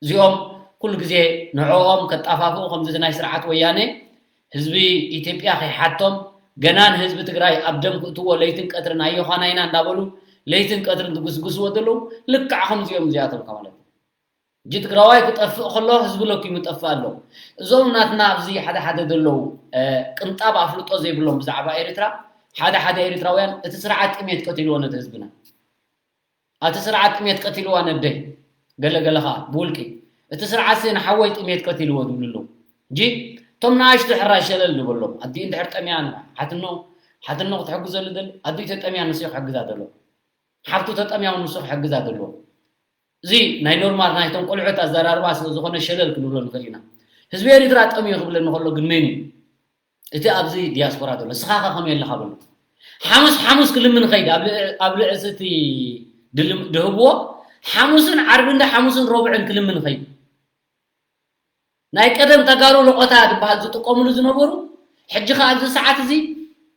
እዚኦም ኩሉ ግዜ ንዕኦም ከጣፋፍኡ ከምዚ ናይ ስርዓት ወያነ ህዝቢ ኢትዮጵያ ከይሓቶም ገና ንህዝቢ ትግራይ ኣብ ደም ክእትዎ ለይትን ቀትርን ኣዮኻና ኢና እንዳበሉ ለይትን ቀትርን ዝጉስጉስዎ ዘለዉ ልክዕ ከምዚኦም እዚኣቶም ከማለት ሕጂ ትግራዋይ ክጠፍእ ከሎ ህዝቢ ለኪሙ ጠፍእ ኣሎ እዞም ናትና ኣብዚ ሓደ ሓደ ዘለዉ ቅንጣብ ኣፍልጦ ዘይብሎም ብዛዕባ ኤርትራ ሓደ ሓደ ኤርትራውያን እቲ ስርዓት ጥሜት ቀቲልዎ ነቲ ህዝብና ኣቲ ስርዓት ጥሜት ቀቲልዋ ነደይ ገለገለ ከዓ ብውልቂ እቲ ስርዓት ሲ ንሓወይ ጥሜት ቀቲልዎ ዝብሉ ኣለዉ እንጂ እቶም ንኣሽቱ ሕራይ ሸለል ንበሎም ኣዲኡ እንድሕር ጠምያ ሓትኖ ሓትኖ ክትሕግዘሉ ደል ኣዲኡ ተጠምያ ንሱ ክሕግዛ ደሎ ሓፍቱ ተጠምያ ንሱ ክሕግዛ ደሎ እዚ ናይ ኖርማል ናይቶም ቆልዑት ኣዘራርባ ስለ ዝኾነ ሸለል ክንብሎ ንኽእል ኢና ህዝቢ ኤሪትራ ጠምዩ ክብለኒ ከሎ ግን መን እዩ እቲ ኣብዚ ዲያስፖራ ዘሎ ንስኻ ከ ከመይ ኣለኻ በሉ ሓሙስ ሓሙስ ክልምን ኸይድ ኣብ ልዕሲ እቲ ድህብዎ ሓሙስን ዓርቢ እንደ ሓሙስን ረቡዕን ክልምን ኸይድ ናይ ቀደም ተጋሩ ለቆታ ዝበሃል ዝጥቀምሉ ዝነበሩ ሕጂ ከ ኣብዚ ሰዓት እዚ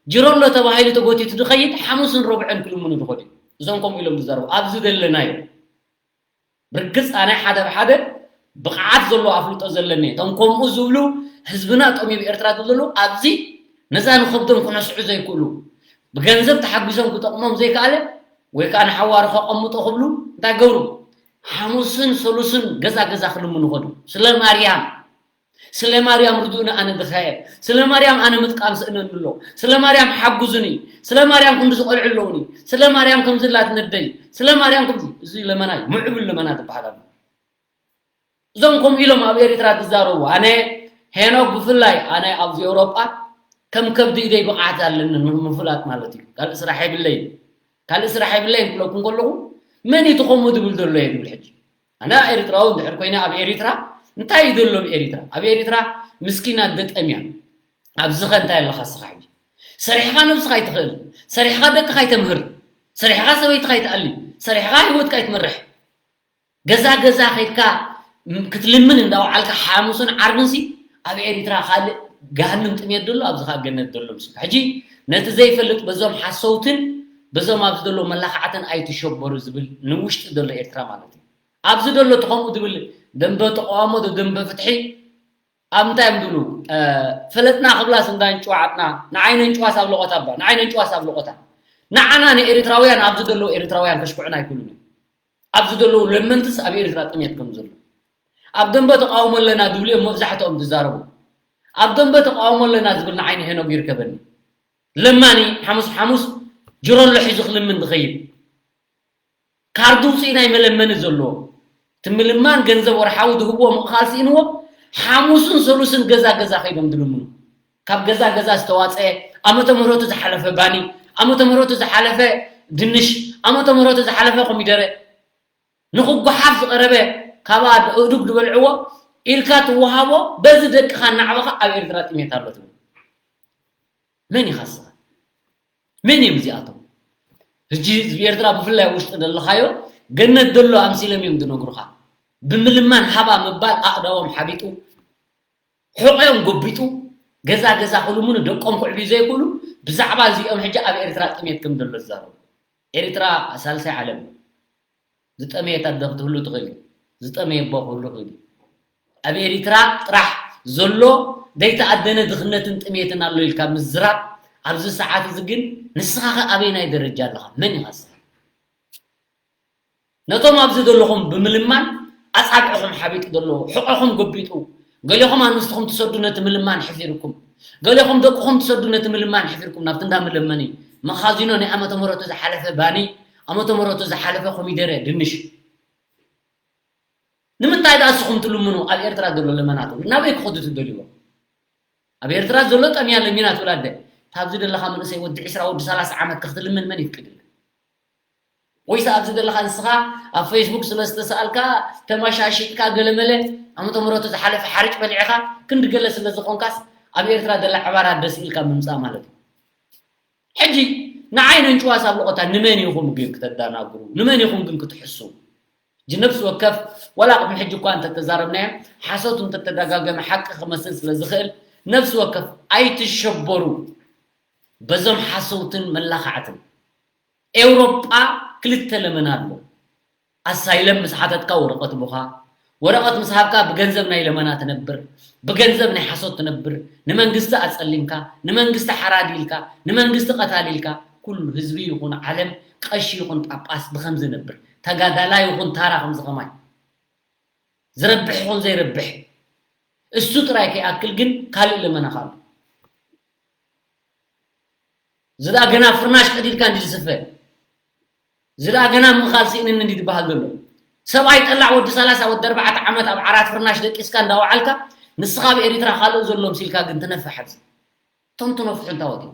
ጅሮሎ ተባሂሉ ተጎቲቱ ዝኸይድ ሓሙስን ረቡዕን ክልምኑ ዝኸዱ እዞም ከምኡ ኢሎም ዝዛረቡ ኣብዚ ዘለናዮ ብርግፅ ኣነ ሓደ ብሓደ ብቕዓት ዘለዎ ኣፍልጦ ዘለኒ እቶም ከምኡ ዝብሉ ህዝብና ጠሚብ ኤርትራ ዝብሉ ኣብዚ ነዛ ንኸብዶም ክነስዑ ዘይክእሉ ብገንዘብ ተሓጒሶም ክጠቕሞም ዘይከኣለ ወይ ከዓ ንሓዋሩ ከቐምጦ ክብሉ እንታይ ገብሩ ሓሙስን ሰሉስን ገዛ ገዛ ክልምኑ ኸዱ ስለ ማርያም ስለ ማርያም ርድኡኒ ኣነ ድኸየ ስለ ማርያም ኣነ ምጥቃም ስእነኒ ኣሎ ስለ ማርያም ሓጉዙኒ ስለ ማርያም ክንዲ ዝቆልዑ ኣለውኒ ስለ ማርያም ከምዚ ላት ነደይ ስለ ማርያም ከምዚ እዚ ለመናይ ምዕብል ለመና ትበሃል ኣሎ እዞም ከምኡ ኢሎም ኣብ ኤርትራ ትዛረቡ ኣነ ሄኖክ ብፍላይ ኣነ ኣብዚ ኤውሮጳ ከም ከብዲ ኢደይ ብቕዓት ኣለኒ ምፍላጥ ማለት እዩ ካልእ ስራሕ የብለይ ካልእ ስራሕ የብለይ ክብለኩም ከለኹ መን እዩ ትኸሙ ዝብል ዘሎ እየ ዝብል ሕጂ ኣነ ኤርትራዊ እንድሕር ኮይነ ኣብ ኤሪትራ እንታይ እዩ ዘሎ ኣብ ኤሪትራ ኣብ ኤሪትራ ምስኪን ኣደ ጠምያ ኣብዚ ኸ እንታይ ኣለኻ ስኻ ሕጂ ሰሪሕኻ ነብስኻ ኣይትኽእል ሰሪሕኻ ደቅኻ ኣይተምህር ሰሪሕኻ ሰበይትኻ ኣይትኣሊ ሰሪሕኻ ህይወትካ ኣይትመርሕ ገዛ ገዛ ኸይድካ ክትልምን እንዳውዓልካ ሓሙስን ዓርብንሲ ኣብ ኤሪትራ ካልእ ገሃንም ጥሜት ደሎ ኣብዚ ከዓ ገነት ደሎ ምስ ሕጂ ነቲ ዘይፈልጥ በዞም ሓሰውትን በዞም ኣብዚ ዘሎ መላኽዓትን ኣይትሸበሩ ዝብል ንውሽጢ ዘሎ ኤርትራ ማለት እዩ ኣብዚ ዘሎ እቲ ከምኡ ዝብል ደንበ ተቃውሞ፣ ደንበ ፍትሒ ኣብ እንታይ እዮም ዝብሉ? እ፣ ፈለጥና ክብላስ እንዳ ኣንጭዋ ዓጥና፣ ንዓይ ነንጭዋስ ኣብ ለቆታ እባ፣ ንዓይ ነንጭዋስ ኣብ ለቆታ። ንዓና ንኤርትራውያን፣ ኣብዚ ዘለዉ ኤርትራውያን ከሽኩዑና ኣይክእሉን እዮም። ኣብዚ ዘለዉ ለመንትስ ኣብ ኤርትራ ጥሜት ከም ዘሎ። ኣብ ደንበ ተቃውሞ ኣለና ዝብሉ እዮም መብዛሕትኦም ዝዛረቡ። ኣብ ደንበ ተቃውሞ ኣለና ዝብል ንዓይ ንሄኖግ ይርከበኒ። ለማኒ ሓሙስ ሓሙስ ጅሮሎ ሒዙ ክልምን ዝኸይድ። ካርዱ ውፅኢ ናይ መለመኒ ዘለዎ። እቲ ምልማን ገንዘብ ወርሓዊ ዝህብዎ ምቕኻል ስኢንዎ፣ ሓሙስን ሰሉስን ገዛ ገዛ ከይዶም ዝልምኑ። ካብ ገዛ ገዛ ዝተዋፀ፣ ዓመተ ምህረቱ ዝሓለፈ ባኒ፣ ዓመተ ምህረቱ ዝሓለፈ ድንሽ፣ ዓመተ ምህረቱ ዝሓለፈ ኮሚደረ፣ ንኽጓሓፍ ዝቐረበ ካብ ኣእዱግ ዝበልዕዎ ኢልካ ትወሃቦ፣ በዚ ደቅኻ እናዕበኻ ኣብ ኤርትራ ጥሜት ኣሎ ትብል። መን ኢኻ ንስኻ? መን እዮም እዚኣቶም? ሕጂ ህዝቢ ኤርትራ ብፍላይ ውሽጢ ዘለኻዮ ገነት ዘሎ ኣምሲሎም እዮም ዝነግሩኻ። ብምልማን ሃባ ምባል ኣእዳዎም ሓቢጡ፣ ሕቖኦም ጎቢጡ፣ ገዛ ገዛ ክልምኑ ደቆም ክዕብዩ ዘይክእሉ፣ ብዛዕባ እዚኦም ሕጂ ኣብ ኤርትራ ጥሜት ከም ዘሎ ዝዛረቡ። ኤርትራ ሳልሳይ ዓለም ዝጠመየት ኣደ ክትህሉ ትኽእል እዩ። ዝጠመየ ኣቦ ክህሉ ይኽእል እዩ። ኣብ ኤሪትራ ጥራሕ ዘሎ ዘይተኣደነ ድኽነትን ጥሜትን ኣሎ ኢልካ ምዝራብ፣ ኣብዚ ሰዓት እዚ ግን ንስኻ ኸ ኣበይናይ ደረጃ ኣለኻ? መን ኢኻ ንስኻ? ነቶም ኣብዚ ዘለኹም ብምልማን ኣጻብዕኹም ሓቢጡ ዘሎ፣ ሕቖኹም ጎቢጡ፣ ገሌኹም ኣንስትኹም ትሰዱ ነቲ ምልማን ሕፊርኩም፣ ገሌኹም ደቅኹም ትሰዱ ነቲ ምልማን ሕፊርኩም፣ ናብቲ እንዳ መለመኒ መኻዚኖ ናይ ዓመተ ምህረቱ ዝሓለፈ ባኒ፣ ዓመተ ምህረቱ ዝሓለፈ ኮሚደረ፣ ድንሽ። ንምንታይ ደኣ ንስኹም ትልምኑ ኣብ ኤርትራ ዘሎ ለመናት? ናበይ ክኸዱ ትደልይዎ? ኣብ ኤርትራ ዘሎ ጠምያ ለሚና ትብል ኣደ። ካብዚ ዘለኻ መንእሰይ ወዲ ዕስራ ወዲ ሰላሳ ዓመት ክትልምን መን ይፍቅድልካ? ወይስ ኣብዚ ዘለኻ ንስኻ ኣብ ፌስቡክ ስለ ዝተሰኣልካ ተመሻሺጥካ ገለመለ ዓመተ ምህረቱ ዝሓለፈ ሓርጭ በሊዕኻ ክንዲ ገለ ስለ ዝኾንካስ ኣብ ኤርትራ ዘላ ዕባራ ደስ ኢልካ ምምጻእ ማለት እዩ። ሕጂ ንዓይ ነንጭዋስ ኣብ ለቆታ ንመን ኢኹም ግን ክተዳናግሩ? ንመን ኢኹም ግን ክትሕሱ? ሕጂ ነፍሲ ወከፍ ዋላ ቅድሚ ሕጂ እኳ እንተተዛረብናዮ ሓሶት እንተተደጋገመ ሓቂ ክመስል ስለ ዝኽእል ነፍሲ ወከፍ ኣይትሸበሩ በዞም ሓሰውትን መላኻዕትን። ኤውሮጳ ክልተ ለመና ኣሎ። ኣሳይለም ምስ ሓተትካ ወረቐት ቡኻ፣ ወረቐት ምስ ሃብካ ብገንዘብ ናይ ለመና ትነብር፣ ብገንዘብ ናይ ሓሶት ትነብር፣ ንመንግስቲ ኣጸሊምካ፣ ንመንግስቲ ሓራዲ ኢልካ፣ ንመንግስቲ ቀታሊ ኢልካ፣ ኩሉ ህዝቢ ይኹን ዓለም፣ ቀሺ ይኹን ጳጳስ ብኸምዚ ነብር። ተጋዳላይ ይኹን ታራ ከምዚ ኸማይ። ዝረብሕ ይኹን ዘይረብሕ። እሱ ጥራይ ከይኣክል ግን ካልእ ለመና ኻሉ። እዚ ደኣ ገና ፍርናሽ ቀዲድካ እንዲ ዝስፈ። እዚ ደኣ ገና ምእኻል ስኢንኒ እንዲ ዝበሃል ዘሎ። ሰብኣይ ጠላዕ ወዲ ሰላሳ ወዲ ኣርባዕተ ዓመት ኣብ ዓራት ፍርናሽ ደቂስካ እንዳወዓልካ፣ ንስኻ ኣብ ኤሪትራ ካልእ ዘሎ ምሲልካ ግን ትነፍሕ ኣብዚ። እቶም ትነፍሑ እንታወት እዩ?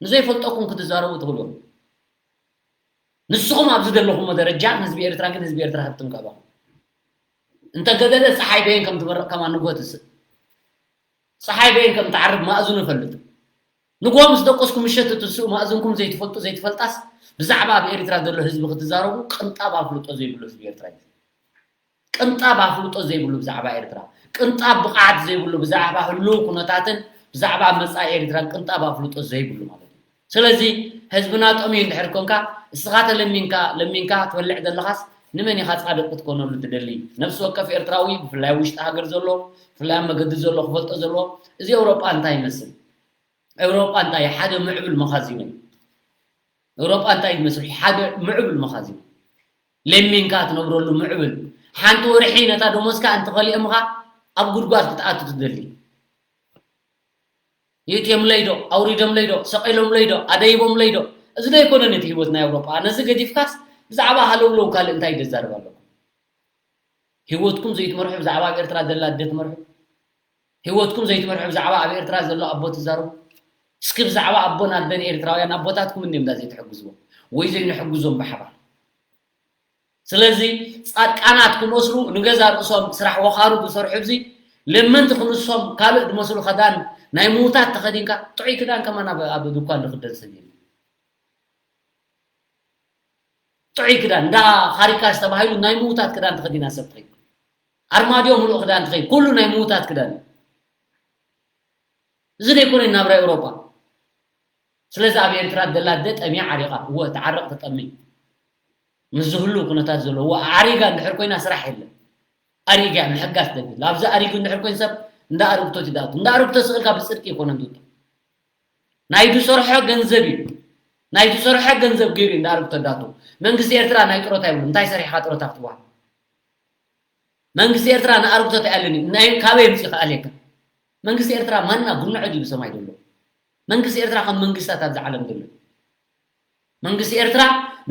ንዘይፈልጠኩም ክትዛረቡ ትኽእሉ። ንስኹም ኣብዚ ዘለኹሞ ደረጃ ንህዝቢ ኤርትራ ግን ህዝቢ ኤርትራ ሃብትም ካባኹም። እንተ ገደደ ጸሓይ በየን ከም ትበርቕ ከማን ንግሆ ትስእ። ጸሓይ በየን ከም ትዓርብ ማእዝኑ ይፈልጥ። ንግሆ ምስ ደቀስኩም ምሸት ትትስኡ ማእዝንኩም ዘይትፈልጡ ዘይትፈልጣስ ብዛዕባ ኣብ ኤርትራ ዘሎ ህዝቢ ክትዛረቡ ቅንጣብ ኣፍልጦ ዘይብሉ ህዝቢ ኤርትራ እዩ። ቅንጣብ ኣፍልጦ ዘይብሉ ብዛዕባ ኤርትራ፣ ቅንጣብ ብቕዓት ዘይብሉ ብዛዕባ ህልው ኩነታትን ብዛዕባ መጻኢ ኤርትራ ቅንጣብ ኣፍልጦ ዘይብሉ ማለት እዩ። ስለዚ ህዝብና ጠምዩ እንድሕር ኮንካ፣ እስኻ ተለሚንካ ለሚንካ ትበልዕ ዘለኻስ ንመን ኢኻ ጻድቕ ክትኮነሉ ትደሊ? ነፍሲ ወከፍ ኤርትራዊ ብፍላይ ውሽጢ ሃገር ዘሎ፣ ብፍላይ ኣብ መገዲ ዘሎ ክፈልጦ ዘለዎ እዚ ኤውሮጳ እንታይ ይመስል? ኤውሮጳ እንታይ ሓደ ምዕብል መኻዚኖ እዩ። ኤውሮጳ እንታይ ትመስል? ሓደ ምዕብል መኻዚኖ። ለሚንካ ትነብረሉ ምዕብል። ሓንቲ ወርሒ ነታ ደሞዝካ እንተኸሊኦምኻ ኣብ ጉድጓድ ክትኣቱ ትደሊ። የእትዮምለይ ዶ? ኣውሪዶምለይ ዶ? ሰቒሎምለይ ዶ? ኣደይቦምለይ ዶ? እዚ ዶ ኣይኮነን እቲ ህይወት ናይ ኤውሮጳ? ነዚ ገዲፍካስ ብዛዕባ ሃለውለው ካልእ እንታይ ደዛርብ ኣለኹ? ህይወትኩም ዘይትመርሑ ብዛዕባ ኣብ ኤርትራ ዘላ ኣደ ትመርሑ? ህይወትኩም ዘይትመርሑ ብዛዕባ ኣብ ኤርትራ ዘሎ ኣቦ ትዛረቡ? እስኪ ብዛዕባ ኣቦን ኣደን ኤርትራውያን ኣቦታትኩም እንዲዮም ዳ ዘይትሕግዝዎም ወይ ዘይንሕግዞም ብሓባር? ስለዚ ጻድቃናት ክመስሉ ንገዛ ርእሶም ስራሕ ወኻሩ ዝሰርሑ፣ እዚ ለመንቲ ክንሶም ካልእ ዝመስሉ ኸዳን ናይ ምዉታት ተኸዲንካ፣ ጥዑይ ክዳን ከማን ኣብ፣ ኣብ ድኳን ዝኽደን ሰብ የለን። ጥዑይ ክዳን እንዳ ኻሪካስ ተባሂሉ ናይ ምዉታት ክዳን ተኸዲና ሰብ ትኸይድ። ኣርማድዮ ምሉእ ክዳን ትኸይድ። ኩሉ ናይ ምዉታት ክዳን እዩ። እዚ ዘይኮነ ናብራ ኤውሮጳ። ስለዚ ኣብ ኤርትራ ደላ ኣደ ጠምያ ዓሪቓ። እወ፣ ትዓርቕ ትጠሚ። ምስ ዝህሉ ኩነታት ዘለዎ ኣሪጋ እንድሕር ኮይና ስራሕ የለን። ኣሪጋ ምሕጋስ ደብል ኣብዚ ኣሪጉ እንድሕር ኮይኑ ሰብ እንዳ ኣርግቶት ይዳእቱ እንዳ ኣርግቶ ስቕልካ ብፅድቂ ይኮነ እንድቶ ናይ ዝሰርሖ ገንዘብ እዩ። ናይ ዝሰርሖ ገንዘብ ገይሩ እንዳ ኣርግቶ ዳቱ መንግስቲ ኤርትራ ናይ ጥሮታ ይብሉ እንታይ ሰሪሕካ ጥሮታ ክትዋል መንግስቲ ኤርትራ ንኣርግቶ ተኣለኒ ናይ ካበይ ምጽእ ከኣልየካ መንግስቲ ኤርትራ ማና ጉንዖ ድዩ ብሰማይ ዘሎ መንግስቲ ኤርትራ ከም መንግስታት ኣብዚ ዓለም ዘሎ መንግስቲ ኤርትራ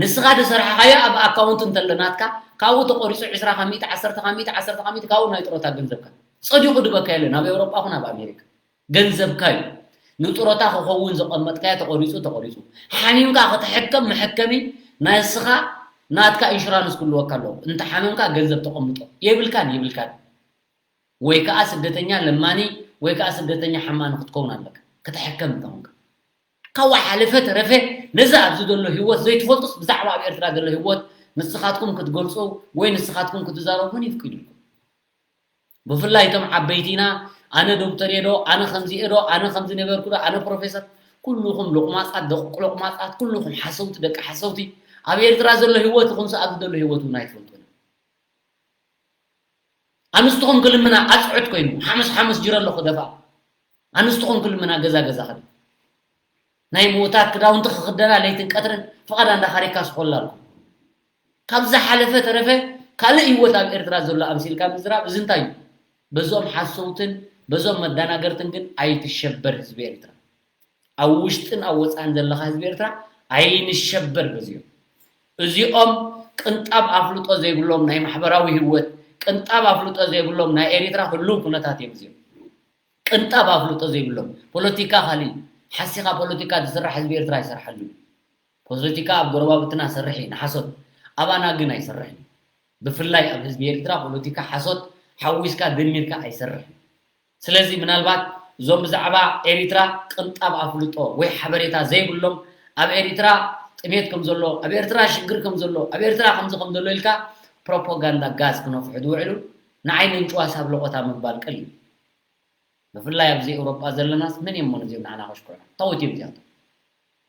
ንስኻ ዝሰርሓኻዮ ኣብ ኣካውንት እንተሎ ናትካ ካብኡ ተቆሪጹ ዕስራ ካብ ሚእቲ ዓሰርተ ካብ ሚእቲ ዓሰርተ ካብ ሚእቲ ካብኡ ናይ ጥሮታ ገንዘብካ ጸዲቑ ድበካ የለን ኣብ ኤውሮጳ ኹን ኣብ ኣሜሪካ ገንዘብካ እዩ ንጥሮታ ክኸውን ዘቐመጥካዮ ተቆሪጹ ተቆሪጹ ሓሚምካ ክትሕከም መሐከሚ ናይ ንስኻ ናትካ ኢንሹራንስ ክህልወካ ኣለዎ እንተ ሓመምካ ገንዘብ ተቐምጦ የብልካን ይብልካን ወይ ከዓ ስደተኛ ለማኒ ወይ ከዓ ስደተኛ ሓማኒ ክትከውን ኣለካ ክትሕከም እንተኾንካ ካብ ሓለፈ ተረፈ ነዚ ኣብዚ ዘሎ ህይወት ዘይትፈልጡስ ብዛዕባ ኣብ ኤርትራ ዘሎ ህይወት ንስኻትኩም ክትገልፁ ወይ ንስኻትኩም ክትዛረቡ ምን ይፍቅድልኩም ብፍላይ እቶም ዓበይቲና ኣነ ዶክተር የዶ ኣነ ከምዚ የዶ ኣነ ከምዚ ነበርኩ ዶ ኣነ ፕሮፌሰር ኩልኹም ሎቕማፃት ደቂ ሎቕማፃት ኩልኹም ሓሰውቲ ደቂ ሓሰውቲ ኣብ ኤርትራ ዘሎ ህይወት ይኹንስ ኣብዚ ዘሎ ህይወት እውን ኣይትፈልጡን ኣንስትኹም ክልምና ኣፅዕት ኮይኑ ሓሙስ ሓሙስ ጅረ ኣለኹ ደፋ ኣንስትኹም ክልምና ገዛ ገዛ ኸደ ናይ ምውታት ክዳውንቲ ክኽደና ለይትን ቀትርን ፍቓዳ እንዳኻሪካ ስኾላ ኣለኩም ካብ ዝሓለፈ ተረፈ ካልእ ህይወት ኣብ ኤርትራ ዘሎ ኣምሲልካ ምዝራብ እዚ እንታይ እዩ በዞም ሓሰውትን በዞም መዳናገርትን ግን ኣይትሸበር ህዝቢ ኤርትራ ኣብ ውሽጥን ኣብ ወፃእን ዘለካ ህዝቢ ኤርትራ ኣይንሸበር በዚኦም እዚኦም ቅንጣብ ኣፍልጦ ዘይብሎም ናይ ማሕበራዊ ህይወት ቅንጣብ ኣፍልጦ ዘይብሎም ናይ ኤሪትራ ህሉው ኩነታት እዮም እዚኦም ቅንጣብ ኣፍልጦ ዘይብሎም ፖለቲካ ካሊእ ሓሲኻ ፖለቲካ ዝስራሕ ህዝቢ ኤርትራ ኣይሰርሓሉ ፖለቲካ ኣብ ጎረባብትና ሰርሒ ንሓሶት ኣባና ግን ኣይሰርሕን ብፍላይ ኣብ ህዝቢ ኤርትራ ፖለቲካ ሓሶት ሓዊስካ ደሚርካ ኣይሰርሕን ስለዚ ምናልባት እዞም ብዛዕባ ኤሪትራ ቅንጣብ ኣፍልጦ ወይ ሓበሬታ ዘይብሎም ኣብ ኤሪትራ ጥሜት ከም ዘሎ ኣብ ኤርትራ ሽግር ከም ዘሎ ኣብ ኤርትራ ከምዚ ከም ዘሎ ኢልካ ፕሮፓጋንዳ ጋዝ ክነፍሑ ዝውዕሉ ንዓይ ነንጭዋስ ኣብ ለቆታ ምባል ቀሊል ብፍላይ ኣብዚ ኤውሮጳ ዘለናስ መን እዮም ነዚኦም ንዓና ከሽኩዑና ታወት እዮም እዚኣቶም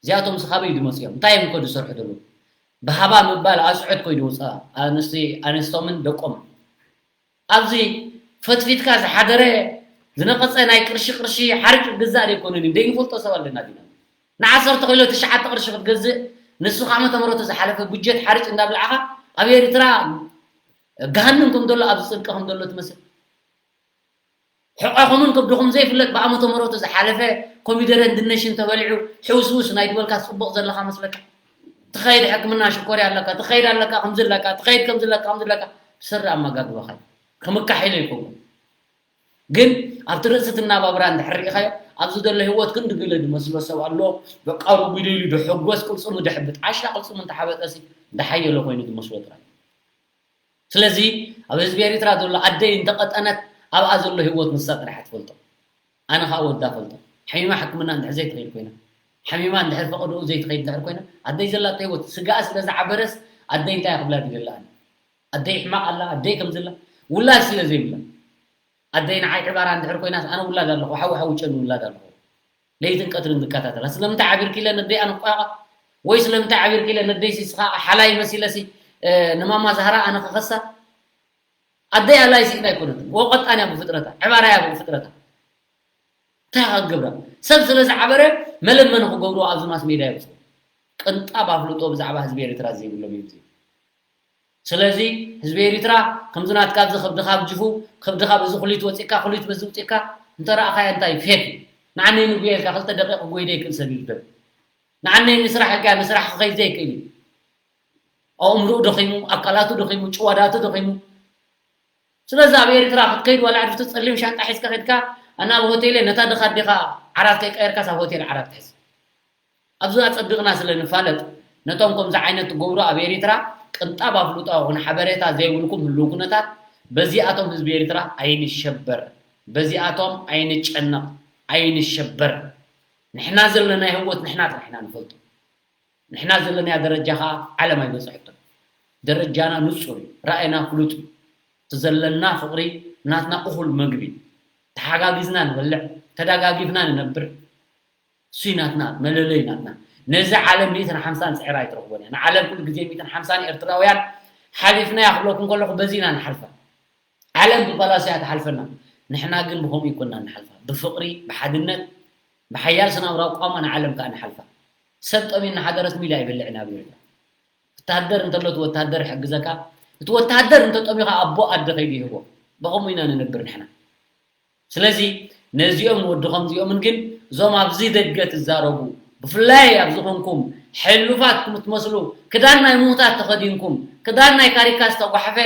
እዚኣቶም ስኻበይ ድመፅኦም እንታይ እዮም ኮ ዝሰርሑ ዘለዉ ብሃባ ምባል ኣስዑት ኮይዱ ውፃ ኣንስቶምን ደቆምን ኣብዚ ፈትፊትካ ዝሓደረ ዝነቐፀ ናይ ቅርሺ ቅርሺ ሓርጭ ግዛእ ዘይኮነን ደይንፈልጦ ሰብ ኣለና ዲና ንዓሰርተ ኪሎ ትሽዓተ ቅርሺ ክትገዝእ ንሱ ካብ ዓመተ ምሕረቱ ዝሓለፈ ቡጀት ሓርጭ እንዳብላዕኻ ኣብ ኤርትራ ገሃንም ከም ዘሎ ኣብዚ ፅንቂ ከም ዘሎ ትመስል ሕቐኹምን ከብድኹም ዘይፍለጥ ብኣመተ ምሕረቱ ዝሓለፈ ኮሚደረን ድነሽን ተበሊዑ ሕውስውስ ናይ ዝበልካ ፅቡቕ ዘለኻ መስለካ ትኸይድ ሕክምና ሽኮርያ ኣለካ ትኸይድ ኣለካ ከምዚ ኣለካ ትኸይድ ከምዚ ኣለካ ከምዚ ኣለካ ብሰሪ ኣመጋግባኻ እዩ ክምካሕ ኢለ ይከውን ግን ኣብቲ ርእሲ ትናባብራ እንድሕር ርኢኻዮ ኣብዚ ዘሎ ህይወት ክንዲ ገለ ዝመስሎ ሰብ ኣሎ በቃ ረጒደ ኢሉ ድሕጎስ ቅልፅሙ ድሕብጥ ዓሻ ቅልፅሙ እንተሓበጠሲ እንዳሓየለ ኮይኑ ዝመስሎ ጥራይ ስለዚ ኣብ ህዝቢ ኤሪትራ ዘሎ ኣደይ እንተቐጠነት ኣብኣ ዘሎ ህይወት ንሳ ጥራሕ ትፈልጦ ኣነ ከዓ ወዳ ፈልጦ ሓሚማ ሕክምና እንድሕር ዘይትኸይድ ኮይና ሓሚማ እንድሕር ፈቐድኡ ዘይትኸይድ እንድሕር ኮይና ኣደይ ዘላቶ ህይወት ስጋኣ ስለ ዝዓበረስ ኣደይ እንታይ ክብላ ድደላ ኣነ ኣደይ ሕማቕ ኣላ ኣደይ ከምዝላ ውላድ ስለ ዘይብላ ኣደይ ንዓይ ዕባራ እንድሕር ኮይናስ ኣነ ውላድ ኣለኹ ሓዊ ሓዊ ጨኑ ውላድ ኣለኹ ለይትን ቀትርን ዝከታተላ ስለምንታይ ዓቢርኪ ኢለ ነደይ ኣነ ቋቋ ወይ ስለምንታይ ዓቢርኪ ኢለ ነደይ ሲስኻ ሓላይ መሲለሲ ንማማ ዛህራ ኣነ ክኸሳ ኣደይ ኣላይ ስኢና ኣይኮነትን ወቀጣን እያ ብፍጥረታ ዕባራ እያ ብፍጥረታ እንታይ ክገብራ ሰብ ስለ ዝዓበረ መለመኒ ክገብሩ ኣብዚ ማስ ሜድያ ይብፅሑ ቅንጣብ ኣፍልጦ ብዛዕባ ህዝቢ ኤርትራ ዘይብሎም እዩ ስለዚ ህዝቢ ኤሪትራ ከምዚ ናትካ ኣብዚ ከብድኻ ኣብ ጅፉ ከብድኻ በዚ ኩሊት ወፂእካ ኩሊት በዚ ውፂእካ እንተረእኻያ እንታይ ፌክ እዩ ንዓነይ ንጉየ ኢልካ ክልተ ደቂቕ ክጎይ ዘይክእል ሰብ እዩ ዝደብ ንዓነይ ንስራሕ ኢልካ ንስራሕ ክኸይድ ዘይክእል እዩ ኣእምርኡ ደኺሙ ኣካላቱ ደኺሙ ጭዋዳቱ ደኺሙ ስለዚ ኣብ ኤሪትራ ክትከይድ ዋላ ዕድፍቲ ፀሊም ሻንጣ ሒዝካ ከድካ ኣና ኣብ ሆቴል ነታ ድኻ ኣዴኻ ዓራት ከይቀየርካስ ኣብ ሆቴል ዓራት ትሕዝ ኣብዚ ኣጸቢቕና ስለ ንፋለጥ፣ ነቶም ከምዚ ዓይነት ትገብሩ ኣብ ኤሪትራ ቅንጣብ ኣፍልጦ ይኹን ሓበሬታ ዘይብልኩም ህልው ኩነታት፣ በዚኣቶም ህዝቢ ኤሪትራ ኣይንሸበር፣ በዚኣቶም ኣይንጨነቕ፣ ኣይንሸበር። ንሕና ዘለናዮ ህይወት ንሕና ጥራሕ ኢና ንፈልጦ። ንሕና ዘለናዮ ደረጃ ኸኣ ዓለም ኣይበጽሐቶን። ደረጃና ንጹር እዩ፣ ራእይና ፍሉጥ እዩ። እቲ ዘለና ፍቕሪ ናትና እኹል መግቢ እዩ። ተሓጋጊዝና ንበልዕ፣ ተደጋጊፍና ንነብር። እሱይ ናትና መለለይ ናትና ነዚ ዓለም ሚእትን ሓምሳን ፅዕራ ኣይትረኽቦን እያ። ንዓለም ኩሉ ግዜ ሚእትን ሓምሳን ኤርትራውያን ሓሊፍናያ ክብለኩም ከለኹ በዚ ኢና ንሓልፋ። ዓለም ብባላሶ እያ ትሓልፈና። ንሕና ግን ብኸምኡ ይኮና ንሓልፋ። ብፍቕሪ፣ ብሓድነት፣ ብሓያል ስነ-ኣእምራዊ ቋማ ንዓለም ከኣ ንሓልፋ። ሰብ ጠምዩ እናሓደረ ስሚል ኣይበልዕን ኣብ ኤርትራ። ወታደር እንተሎ እቲ ወታደር ይሕግዘካ። እቲ ወታደር እንተጠምዩ ከኣ ኣቦ ኣደ ከይዱ ይህቦ። ብኸምኡ ኢና ንነብር ንሕና። ስለዚ ነዚኦም ወዲ ከምዚኦምን ግን እዞም ኣብዚ ደገ ትዛረቡ፣ ብፍላይ ኣብዚ ኮንኩም ሕሉፋት ትመስሉ፣ ክዳን ናይ ምዉታት ተኸዲንኩም፣ ክዳን ናይ ካሪካ ዝተጓሕፈ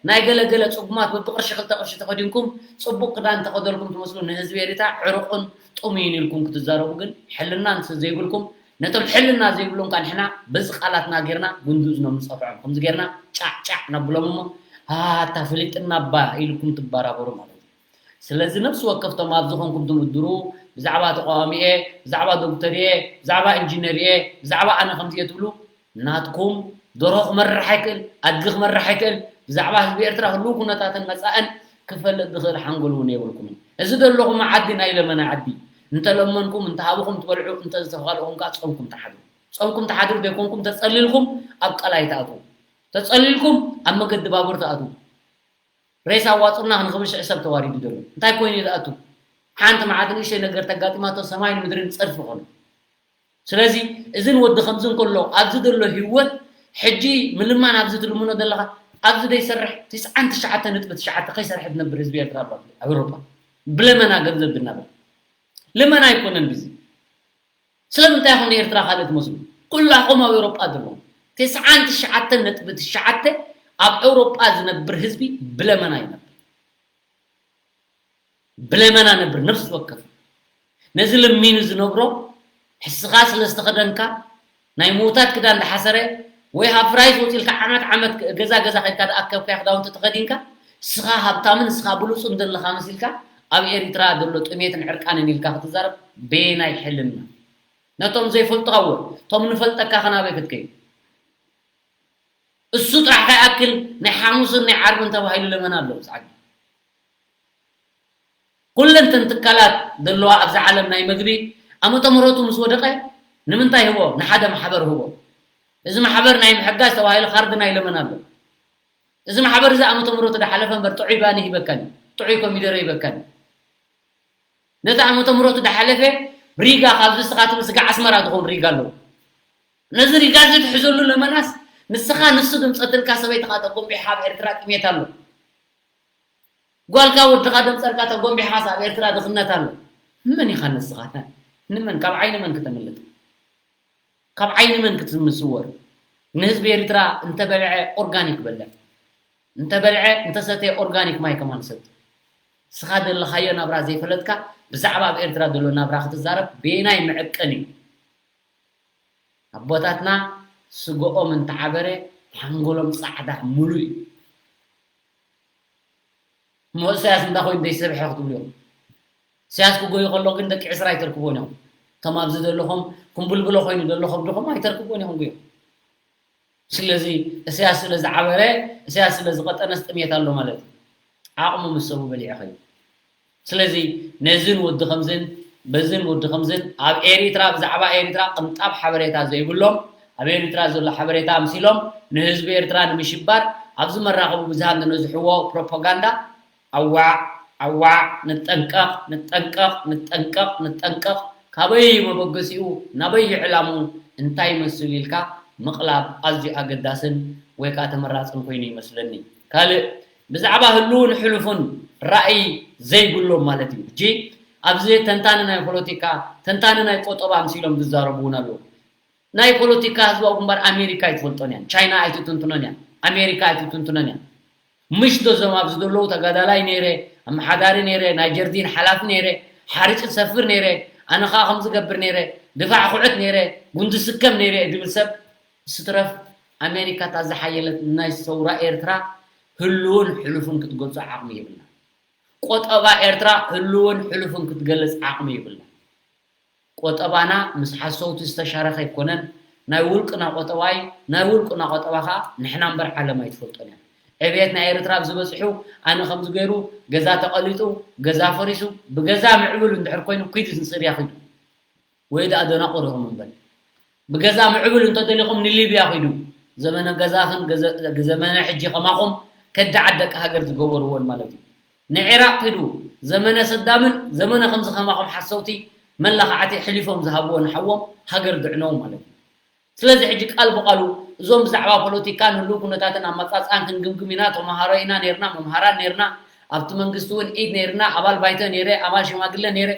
ናይ ገለገለ ጽጉማት በብቕርሺ ክልተ ቅርሺ ተኸዲንኩም፣ ጽቡቕ ክዳን ተኸደልኩም ትመስሉ፣ ንህዝቢ ኤሪትራ ዕሩቕን ጥሙይን ኢልኩም ክትዛረቡ ግን ሕልና ምስ ዘይብልኩም፣ ነቶም ሕልና ዘይብሎም ከኣ ንሕና በዚ ቃላትና ጌርና ጉንዲ እዝኖም ንጸፍዖም። ከምዚ ጌርና ጫዕ ጫዕ ነብሎም እሞ፣ "ሃ፣ ኣታ ፈሊጥና እባ" ኢልኩም ትባራበሩ ማለት እዩ። ስለዚ ነፍሲ ወከፍቶም ኣብዚ ኮንኩም ትምድሩ፣ ብዛዕባ ተቃዋሚ እየ፣ ብዛዕባ ዶክተር እየ፣ ብዛዕባ ኢንጂነር እየ፣ ብዛዕባ ኣነ ከምዚ እየ ትብሉ፣ ናትኩም ደርሆ ክመርሕ ኣይክእል፣ ኣድጊ ክመርሕ ኣይክእል፣ ብዛዕባ ህዝቢ ኤርትራ ህልው ኩነታትን መጻእን ክፈልጥ ዝኽእል ሓንጎል እውን የብልኩምን። እዚ ዘለኹም ዓዲ ናይ ለመና ዓዲ፣ እንተለመንኩም፣ እንተሃብኹም ትበልዑ፣ እንተዝተኻልእኹም ከኣ ጾምኩም ትሓድሩ። ጾምኩም ትሓድሩ ዘይኮንኩም ተጸሊልኩም ኣብ ቀላይ ትኣትዉ። ተጸሊልኩም ኣብ መገዲ ባቡር ትኣትዉ። ሬሳ ኣዋጽኡና ክንኽብል ሽሕ ሰብ ተዋሪዱ ዘሎ። እንታይ ኮይኑ እዩ ዝኣቱ? ሓንቲ መዓልቲ ንእሽተይ ነገር ተጋጢማቶ ሰማይን ምድርን ጸድፊ ኮነ። ስለዚ እዝን ወዲ ከምዚ እንከሎ ኣብዚ ዘሎ ህይወት ሕጂ ምልማን ኣብዚ ትልምኖ ዘለኻ ኣብዚ ዘይሰርሕ ትስዓን ትሽዓተ ነጥቢ ትሽዓተ ከይሰርሐ ዝነብር ህዝቢ ኤርትራ ኣሎ ኣብ ኤውሮጳ። ብለመና ገንዘብ ዝናበር። ልመና ኣይኮነን ብዚ። ስለምንታይ ኢኹም ንኤርትራ ካልእ ትመስሉ? ኩላኹም ኣብ ኤውሮጳ ዘለኹም። ተስዓን ትሽዓተን ነጥቢ ትሽዓተ ኣብ ኤውሮጳ ዝነብር ህዝቢ ብለመና ይነብር። ብለመና ነብር ነፍሲ ወከፍ። ነዚ ለሚኑ ዝነብሮ፣ ሕስኻ ስለ ዝተኸደንካ፣ ናይ ምዉታት ክዳን ዝሓሰረ፣ ወይ ሃፍራይስ ወፂልካ ዓመት ዓመት ገዛ ገዛ ከድካ ዝኣከብካዮ ክዳውንቲ ተኸዲንካ፣ ስኻ ሃብታምን ስኻ ብሉፁን ዘለኻ መሲልካ፣ ኣብ ኤሪትራ ዘሎ ጥሜትን ዕርቃንን ኢልካ ክትዛረብ በየናይ ሕልና? ነቶም ዘይፈልጡኻ እወ፣ እቶም ንፈልጠካ ከ ናበይ ክትከይድ? እሱ ጥራሕ ከይኣክል ናይ ሓሙስን ናይ ዓርብን ተባሂሉ ለመና ኣሎ ምስ ዓዲ። ኩለን እተን ትካላት ዘለዋ ኣብዛ ዓለም ናይ መግቢ ዓመተ ምህረቱ ምስ ወደቐ ንምንታይ ህቦ? ንሓደ ማሕበር ህቦ። እዚ ማሕበር ናይ ምሕጋዝ ተባሂሉ ካርድ ናይ ለመና ኣሎ። እዚ ማሕበር እዚ ዓመተ ምህረቱ ዝሓለፈ እምበር ጥዑይ ባኒ ሂበካን እዩ። ጥዑይ ኮሚደረ ሂበካን እዩ። ነቲ ዓመተ ምህረቱ ዝሓለፈ ሪጋ ካብዚ ንስኻ ትብል ስጋ ዓስመራ ዝኸውን ሪጋ ኣለዎ። ነዚ ሪጋ እዚ ትሕዘሉ ለመናስ ንስኻ ንሱ ድምፀትልካ ሰበይትኻ ተጎምቢሕኻ ኣብ ኤርትራ ጥሜት ኣሎ። ጓልካ ወድኻ ደምጸርካ ተጎምቢሕኻስ ኣብ ኤርትራ ድኽነት ኣሎ። መን ኢኻ ንስኻ? ንመን? ካብ ዓይኒ መን ክተምልጥ? ካብ ዓይኒ መን ክትምስወር? ንህዝቢ ኤርትራ እንተበልዐ ኦርጋኒክ በልዕ፣ እንተበልዐ እንተሰተየ ኦርጋኒክ ማይ ከማን ሰት። ንስኻ ዘለኻዮ ናብራ ዘይፈለጥካ ብዛዕባ ኣብ ኤርትራ ዘሎ ናብራ ክትዛረብ በየናይ መዐቀኒ? ኣቦታትና ስግኦም እንተዓበረ ሓንጎሎም ጻዕዳ ሙሉእ እዩ። እሞ እሳያስ እንታይ ኮይኑ ዘይሰብሐ ክትብሉ እዮም? እሳያስ ክጎዩ ከሎ ግን ደቂ ዕስራ ኣይተርክቦን እዮም። እቶም ኣብዚ ዘለኹም ኩምብልብሎ ኮይኑ ዘሎ ከብድኹም ኣይተርክቦን እዮም ጉዮም። ስለዚ እሳያስ ስለ ዝዓበረ፣ እሳያስ ስለ ዝቐጠነስ ጥሜት ኣሎ ማለት እዩ። ዓቕሙ ምስ ሰቡ በሊዑ ኸይዱ። ስለዚ ነዝን ወዲ ከምዝን በዝን ወዲ ከምዝን ኣብ ኤሪትራ ብዛዕባ ኤሪትራ ቅንጣብ ሓበሬታ ዘይብሎም ኣብ ኤሪትራ ዘሎ ሓበሬታ ኣምሲሎም ንህዝቢ ኤርትራ ንምሽባር ኣብዚ መራኸቢ ብዙሃን ዝነዝሕዎ ፕሮፓጋንዳ ኣዋዕ ኣዋዕ ንጠንቀቕ ንጠንቀቕ ንጠንቀቕ ንጠንቀቕ ካበይ መበገሲኡ ናበይ ዕላምኡ እንታይ ይመስል ኢልካ ምቕላብ ኣዝዩ ኣገዳስን ወይ ከዓ ተመራፅን ኮይኑ ይመስለኒ። ካልእ ብዛዕባ ህሉውን ሕሉፉን ራእይ ዘይብሎም ማለት እዩ። ሕጂ ኣብዚ ተንታኒ ናይ ፖለቲካ፣ ተንታኒ ናይ ቆጠባ ኣምሲሎም ዝዛረቡ እውን ኣለዉ። ናይ ፖለቲካ ህዝባዊ ግንባር ኣሜሪካ ኣይትፈልጦን እያ፣ ቻይና ኣይትትንትኖን እያ፣ ኣሜሪካ ኣይትትንትኖን እያ። ምሽ ዶ እዞም ኣብዚ ዘለዉ ተጋዳላይ ነይረ፣ ኣመሓዳሪ ነይረ፣ ናይ ጀርዲን ሓላፊ ነይረ፣ ሓርጭ ዝሰፍር ነይረ፣ ኣነ ኸዓ ከምዚ ገብር ነይረ፣ ድፋዕ ኩዕት ነይረ፣ ጉንዲ ስከም ነይረ ድብል ሰብ ስትረፍ ኣሜሪካ እታ ዝሓየለት ናይ ሰውራ ኤርትራ ህሉውን ሕሉፍን ክትገልጾ ዓቕሚ የብልና። ቆጠባ ኤርትራ ህሉውን ሕሉፍን ክትገልጽ ዓቕሚ የብልና። ቆጠባና ምስ ሓሰውቲ ዝተሻረኸ ኣይኮነን። ናይ ውልቅና ቆጠባይ ናይ ውልቅና ቆጠባ ኸዓ ንሕና እምበር ዓለም ኣይትፈልጦን እያ። ዕብየት ናይ ኤርትራ ኣብዚ በፂሑ ኣነ ከምዚ ገይሩ ገዛ ተቐሊጡ ገዛ ፈሪሱ ብገዛ ምዕብል እንድሕር ኮይኑ ኪድ ንስርያ ኪዱ ወይ ደኣ ደናቑር ኢኹም እምበር ብገዛ ምዕብል እንተደሊኹም ንሊብያ ኺዱ። ዘመነ ገዛኽን ገዘ-፣ ዘመነ ሕጂ ኸማኹም ከዳዓት ደቂ ሃገር ዝገበርዎን ማለት እዩ። ንዒራቕ ኺዱ። ዘመነ ሰዳምን ዘመነ ከምዚ ኸማኹም ሓሰውቲ መላኻዕቲ ሕሊፎም ዝሃብዎ ንሓዎም ሃገር ድዕነው ማለት እዩ። ስለዚ ሕጂ ቃል ብቓሉ እዞም ብዛዕባ ፖለቲካን ህልው ኩነታትን ኣመጻጽኣን ክንግምግም ኢና፣ ተመሃሮ ኢና ነይርና፣ መምሃራን ነይርና፣ ኣብቲ መንግስቲ እውን ኢድ ነይርና፣ ኣባል ባይቶ ነይረ፣ ኣባል ሽማግለ ነይረ፣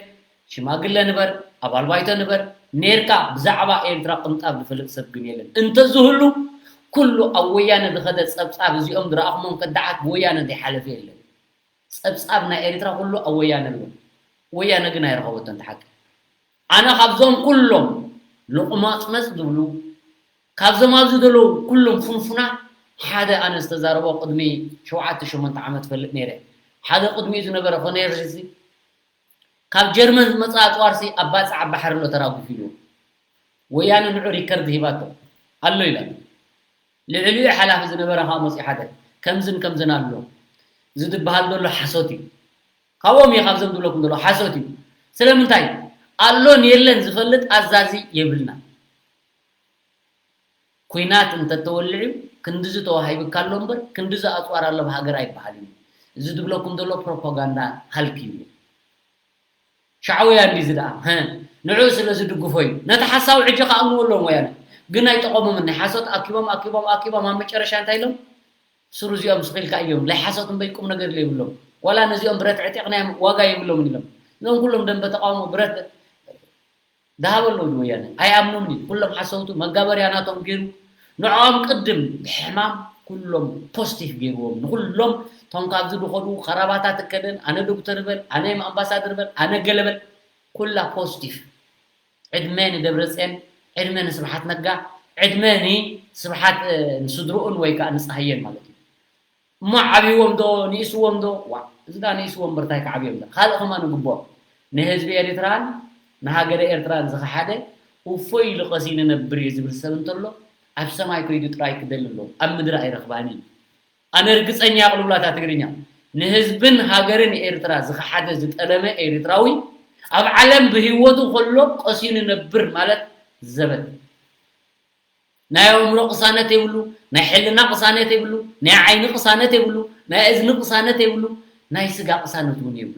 ሽማግለ ንበር፣ ኣባል ባይቶ ንበር፣ ነይርካ ብዛዕባ ኤርትራ ቅንጣብ ዝፈልጥ ሰብ ግን የለን። እንተዝህሉ ኩሉ ኣብ ወያነ ዝኸደ ጸብጻብ እዚኦም ዝረኣኹሞም ከዳዓት ብወያነ ዘይሓለፈ የለን። ጸብጻብ ናይ ኤርትራ ኩሉ ኣብ ወያነ ኣሎ። ወያነ ግን ኣይረኸበቶን እቲ ሓቂ። ኣነ ካብዞም ኩሎም ሎቕማጽመጽ ዝብሉ፣ ካብዞም ኣብዚ ዘለዉ ኩሎም ፍንፉናት ሓደ ኣነ ዝተዛረቦ ቅድሚ ሸውዓተ ሸሞንተ ዓመት ፈልጥ ነይረ። ሓደ ቅድሚኡ ዝነበረ ኮነ ኤርትራ ካብ ጀርመን ዝመጽእ ኣጽዋርሲ ኣብ ባጽዕ ኣብ ባሕሪ ኣሎ ተራጒፉ ኢሉ። ወያነ ንዑ ሪከርድ ሂባቶ ኣሎ ኢላ። ልዕሊኡ ሓላፊ ዝነበረ ከዓ መጽኡ ሓደ ከምዝን ከምዝን ኣሎ። እዚ ዝበሃል ዘሎ ሓሶት እዩ። ካብኦም እየ ካብዞም ዝብለኩም ዘሎ ሓሶት እዩ። ስለምንታይ ኣሎን የለን ዝፈልጥ ኣዛዚ የብልና። ኲናት እንተተወልዑ ክንድዚ ተዋሂብካ ኣሎ እምበር ክንድዚ ኣጽዋር ኣሎ ኣብ ሃገር ኣይበሃልን እዩ። እዚ ዝብለኩም ዘሎ ፕሮፓጋንዳ ሃልኪ እዩ። ሻዕውያ እንዲ እዚ ደኣ፣ ሀ፣ ንዑ ስለ ዝድግፎ እዩ። ነቲ ሓሳዊ ሕጂ ከኣምንዎ ኣለዎም ወያነ። ግን ኣይጠቐሞምን። ናይ ሓሶት ኣኪቦም፣ ኣኪቦም፣ ኣኪቦም ኣብ መጨረሻ እንታይ ኢሎም? ስሩ እዚኦም ስኺልካ እዮም። ናይ ሓሶት እምበይ ቁም ነገር ዘይብሎም። ዋላ ነዚኦም ብረት ዕጢቕናዮም ዋጋ የብሎምን ኢሎም። እዞም ኩሎም ደንበ ተቃውሞ ብረት ደሃበ ኣለዉ ወያነ። ኣይኣምኖምን እዩ። ኩሎም ሓሰውቲ መጋበርያ ናቶም ገይሩ ንዕኦም ቅድም ብሕማም ኩሎም ፖስቲፍ ገይርዎም። ንኩሎም እቶም ካብዚ ዝኸዱ ከራባታ ትከደን፣ ኣነ ዶክተር በል፣ ኣነ ኣምባሳደር በል፣ ኣነ ገለ በል፣ ኩላ ፖስቲፍ። ዕድመ ንደብረጽዮን፣ ዕድመ ንስብሓት ነጋ፣ ዕድመ ንስብሓት፣ እ፣ ንስድርኡን ወይ ከዓ ንፀሃየን ማለት እዩ። እሞ ዓብይዎም ዶ ንኢስዎም ዶ? ዋ፣ እዚ ዳ ንኢስዎም በርታይ ክዓብዮም ዶ? ካልእ ከማን ግቦ። ንህዝቢ ኤርትራን ንሃገረ ኤርትራን ዝኸሓደ እፎይ ኢሉ ቀሲኑ ነብር እየ ዝብል ሰብ እንተሎ ኣብ ሰማይ ከይዱ ጥራይ ክደሊ ኣለዎ። ኣብ ምድሪ ኣይረኽባን እዩ። ኣነ ርግጸኛ እየ ክብሉላ እታ ትግርኛ። ንህዝብን ሃገርን ኤርትራ ዝኸሓደ ዝጠለመ ኤርትራዊ ኣብ ዓለም ብህይወቱ ከሎ ቀሲኑ ነብር ማለት ዘበት። ናይ ኣእምሮ ቅሳነት የብሉ፣ ናይ ሕልና ቅሳነት የብሉ፣ ናይ ዓይኒ ቅሳነት የብሉ፣ ናይ እዝኒ ቅሳነት የብሉ፣ ናይ ስጋ ቅሳነት እውን የብሉ።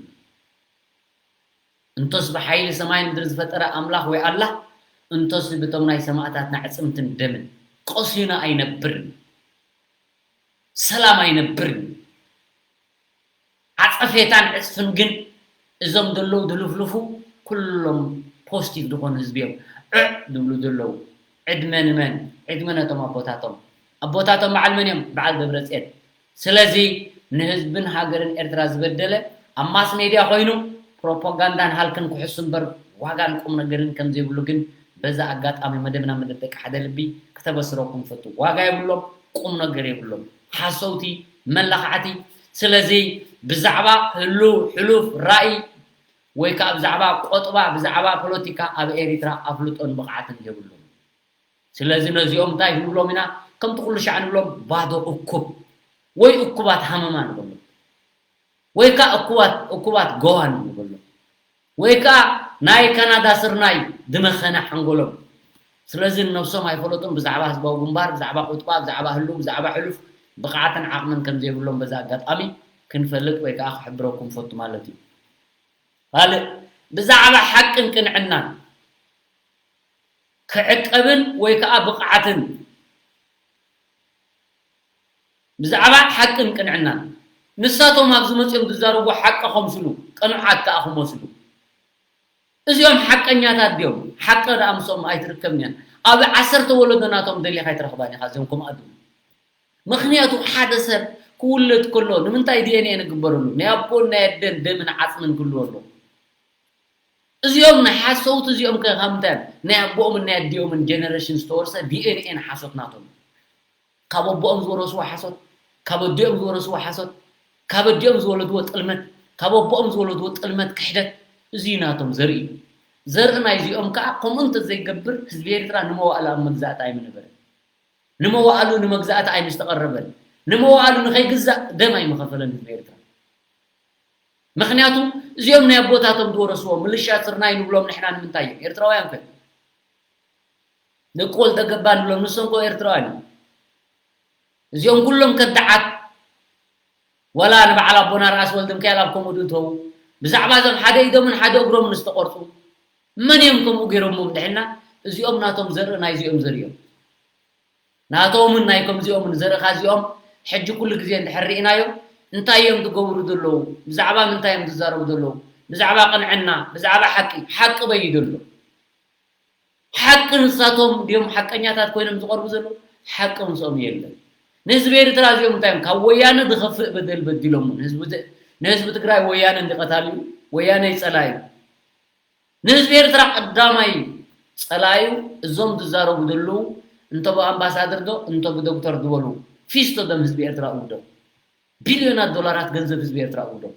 እንቶስ ብሓይሊ ሰማይ ምድሪ ዝፈጠረ ኣምላኽ ወይ ኣላህ፣ እንቶስ ብቶም ናይ ሰማእታትና ኣዕጽምትን ደምን ቆሲኑ ኣይነብርን። ሰላም ኣይነብርን። ዓጸፌታን ዕጽፍን ግን እዞም ዘለዉ ድልፍልፉ ኩሎም ፖስቲቭ ዝኾኑ ህዝቢ እዮም። ዕዕ ዝብሉ ዘለዉ። ዕድመ ንመን? ዕድመ ነቶም ኣቦታቶም። ኣቦታቶም በዓል መን እዮም? በዓል ደብረጽዮን። ስለዚ ንህዝብን ሃገርን ኤርትራ ዝበደለ ኣብ ማስ ሜድያ ኮይኑ ፕሮፓጋንዳን ሃልክን ክሕሱ እምበር ዋጋን ቁም ነገርን ከም ዘይብሉ ግን በዛ ኣጋጣሚ መደብና መደብ ደቂ ሓደ ልቢ ክተበስረኩም ፈቱ። ዋጋ የብሎም፣ ቁም ነገር የብሎም። ሓሰውቲ፣ መላኻዕቲ። ስለዚ ብዛዕባ ህሉው ሕሉፍ ራእይ ወይ ከዓ ብዛዕባ ቆጥባ፣ ብዛዕባ ፖለቲካ ኣብ ኤሪትራ ኣፍልጦን ብቕዓትን የብሎም። ስለዚ ነዚኦም እንታይ ንብሎም ኢና? ከምቲ ኩሉ ሻዕ ንብሎም ባዶ እኩብ ወይ እኩባት ሃመማ ንብሎም። ወይ ከዓ እኩባት፣ እኩባት ገዋን ንብሎም። ወይ ከዓ ናይ ካናዳ ስርናይ ዝመኸነ ሓንጎሎም። ስለዚ ንነብሶም ኣይፈለጡን ብዛዕባ ህዝባዊ ግንባር፣ ብዛዕባ ቁጥባ፣ ብዛዕባ ህሉው፣ ብዛዕባ ሕሉፍ ብቕዓትን ዓቕምን ከም ዘይብሎም በዚ ኣጋጣሚ ክንፈልጥ ወይ ከዓ ክሕብረኩም ፈቱ ማለት እዩ። ካልእ ብዛዕባ ሓቅን ቅንዕናን ክዕቀብን ወይ ከዓ ብቕዓትን ብዛዕባ ሓቅን ቅንዕናን ንሳቶም ኣብዚ መፅኦም ዝዛረቡ ሓቂ ከምስሉ ቅኑዓት ከዓ ክመስሉ እዚኦም ሓቀኛታት ድዮም? ሓቂ ደኣ ምስኦም ኣይትርከብን እያ። ኣብ ዓሰርተ ወለዶ ናቶም ደሊኻ ኣይትረኽባን ኢኻ እዚኦም ከምኣ ድም ምኽንያቱ ሓደ ሰብ ክውለድ ከሎ ንምንታይ ዲኤንኤ ንግበረሉ ናይ ኣቦን ናይ ኣደን ደምን ዓፅምን ክህልዎ ኣለዎ። እዚኦም ናይ ሓሰውቲ እዚኦም ከ ካብ ምንታይ ናይ ኣቦኦምን ናይ ኣዲኦምን ጀነሬሽን ዝተወርሰ ዲኤንኤ ንሓሶት ናቶም ካብ ኣቦኦም ዝወረስዎ ሓሶት ካብ ኣዲኦም ዝወረስዎ ሓሶት ካብ ኣዲኦም ዝወለድዎ ጥልመት ካብ ኣቦኦም ዝወለድዎ ጥልመት ክሕደት እዚ እዩ ናቶም ዘርኢ እዩ። ዘርኢ ናይዚኦም ከዓ ከምኡ እንተዘይገብር ህዝቢ ኤርትራ ንመዋእላ ኣብ መግዛእቲ ኣይምነበረን። ንመዋእሉ ንመግዛእቲ ኣይምስተቐረበን። ንመዋእሉ ንኸይግዛእ ደም ኣይምኸፈለን ህዝቢ ኤርትራ። ምኽንያቱ እዚኦም ናይ ኣቦታቶም ዝወረስዎ ምልሻ ስርናይ ንብሎም ንሕና ንምንታይ እዮም ኤርትራውያን ኮ ደቂ ወልደ ገባ ንብሎም፣ ንሶም ከ ኤርትራውያን እዮም። እዚኦም ኩሎም ከዳዓት፣ ዋላ ንበዓል ኣቦና ርኣስ ወልደ ሚካኤል ኣብ ከምኡ ድእተዉ፣ ብዛዕባ እዞም ሓደ ኢዶምን ሓደ እግሮምን ዝተቖርጹ፣ መን እዮም ከምኡ ገይሮሞም ድሕና? እዚኦም ናቶም ዘርኢ ናይዚኦም ዘርኢ እዮም። ናቶምን ናይ ከምዚኦምን ዘርእኻ እዚኦም ሕጂ ኩሉ ግዜ እንድሕር ርኢናዮም፣ እንታይ እዮም ዝገብሩ ዘለዉ? ብዛዕባ ምንታይ እዮም ዝዛረቡ ዘለዉ? ብዛዕባ ቅንዕና፣ ብዛዕባ ሓቂ፣ ሓቂ በይ ዘሎ። ሓቂ ንሳቶም ድዮም ሓቀኛታት ኮይኖም ዝቐርቡ ዘለዉ? ሓቂ ምስኦም የለን። ንህዝቢ ኤርትራ እዚኦም እንታይ እዮም? ካብ ወያነ ዝኸፍእ በደል በዲሎም። ንህዝቢ ት-፣ ንህዝቢ ትግራይ ወያነ እንዲቐታልዩ፣ ወያነ ይጸላዩ። ንህዝቢ ኤርትራ ቀዳማይ ጸላዩ እዞም ዝዛረቡ ዘለዉ፣ እንተ ብኣምባሳደር ዶ፣ እንተ ብዶክተር ዝበሉ፣ ፊስቶ ደም ህዝቢ ኤርትራ እውደም። ቢልዮናት ዶላራት ገንዘብ ህዝቢ ኤርትራ እውደም።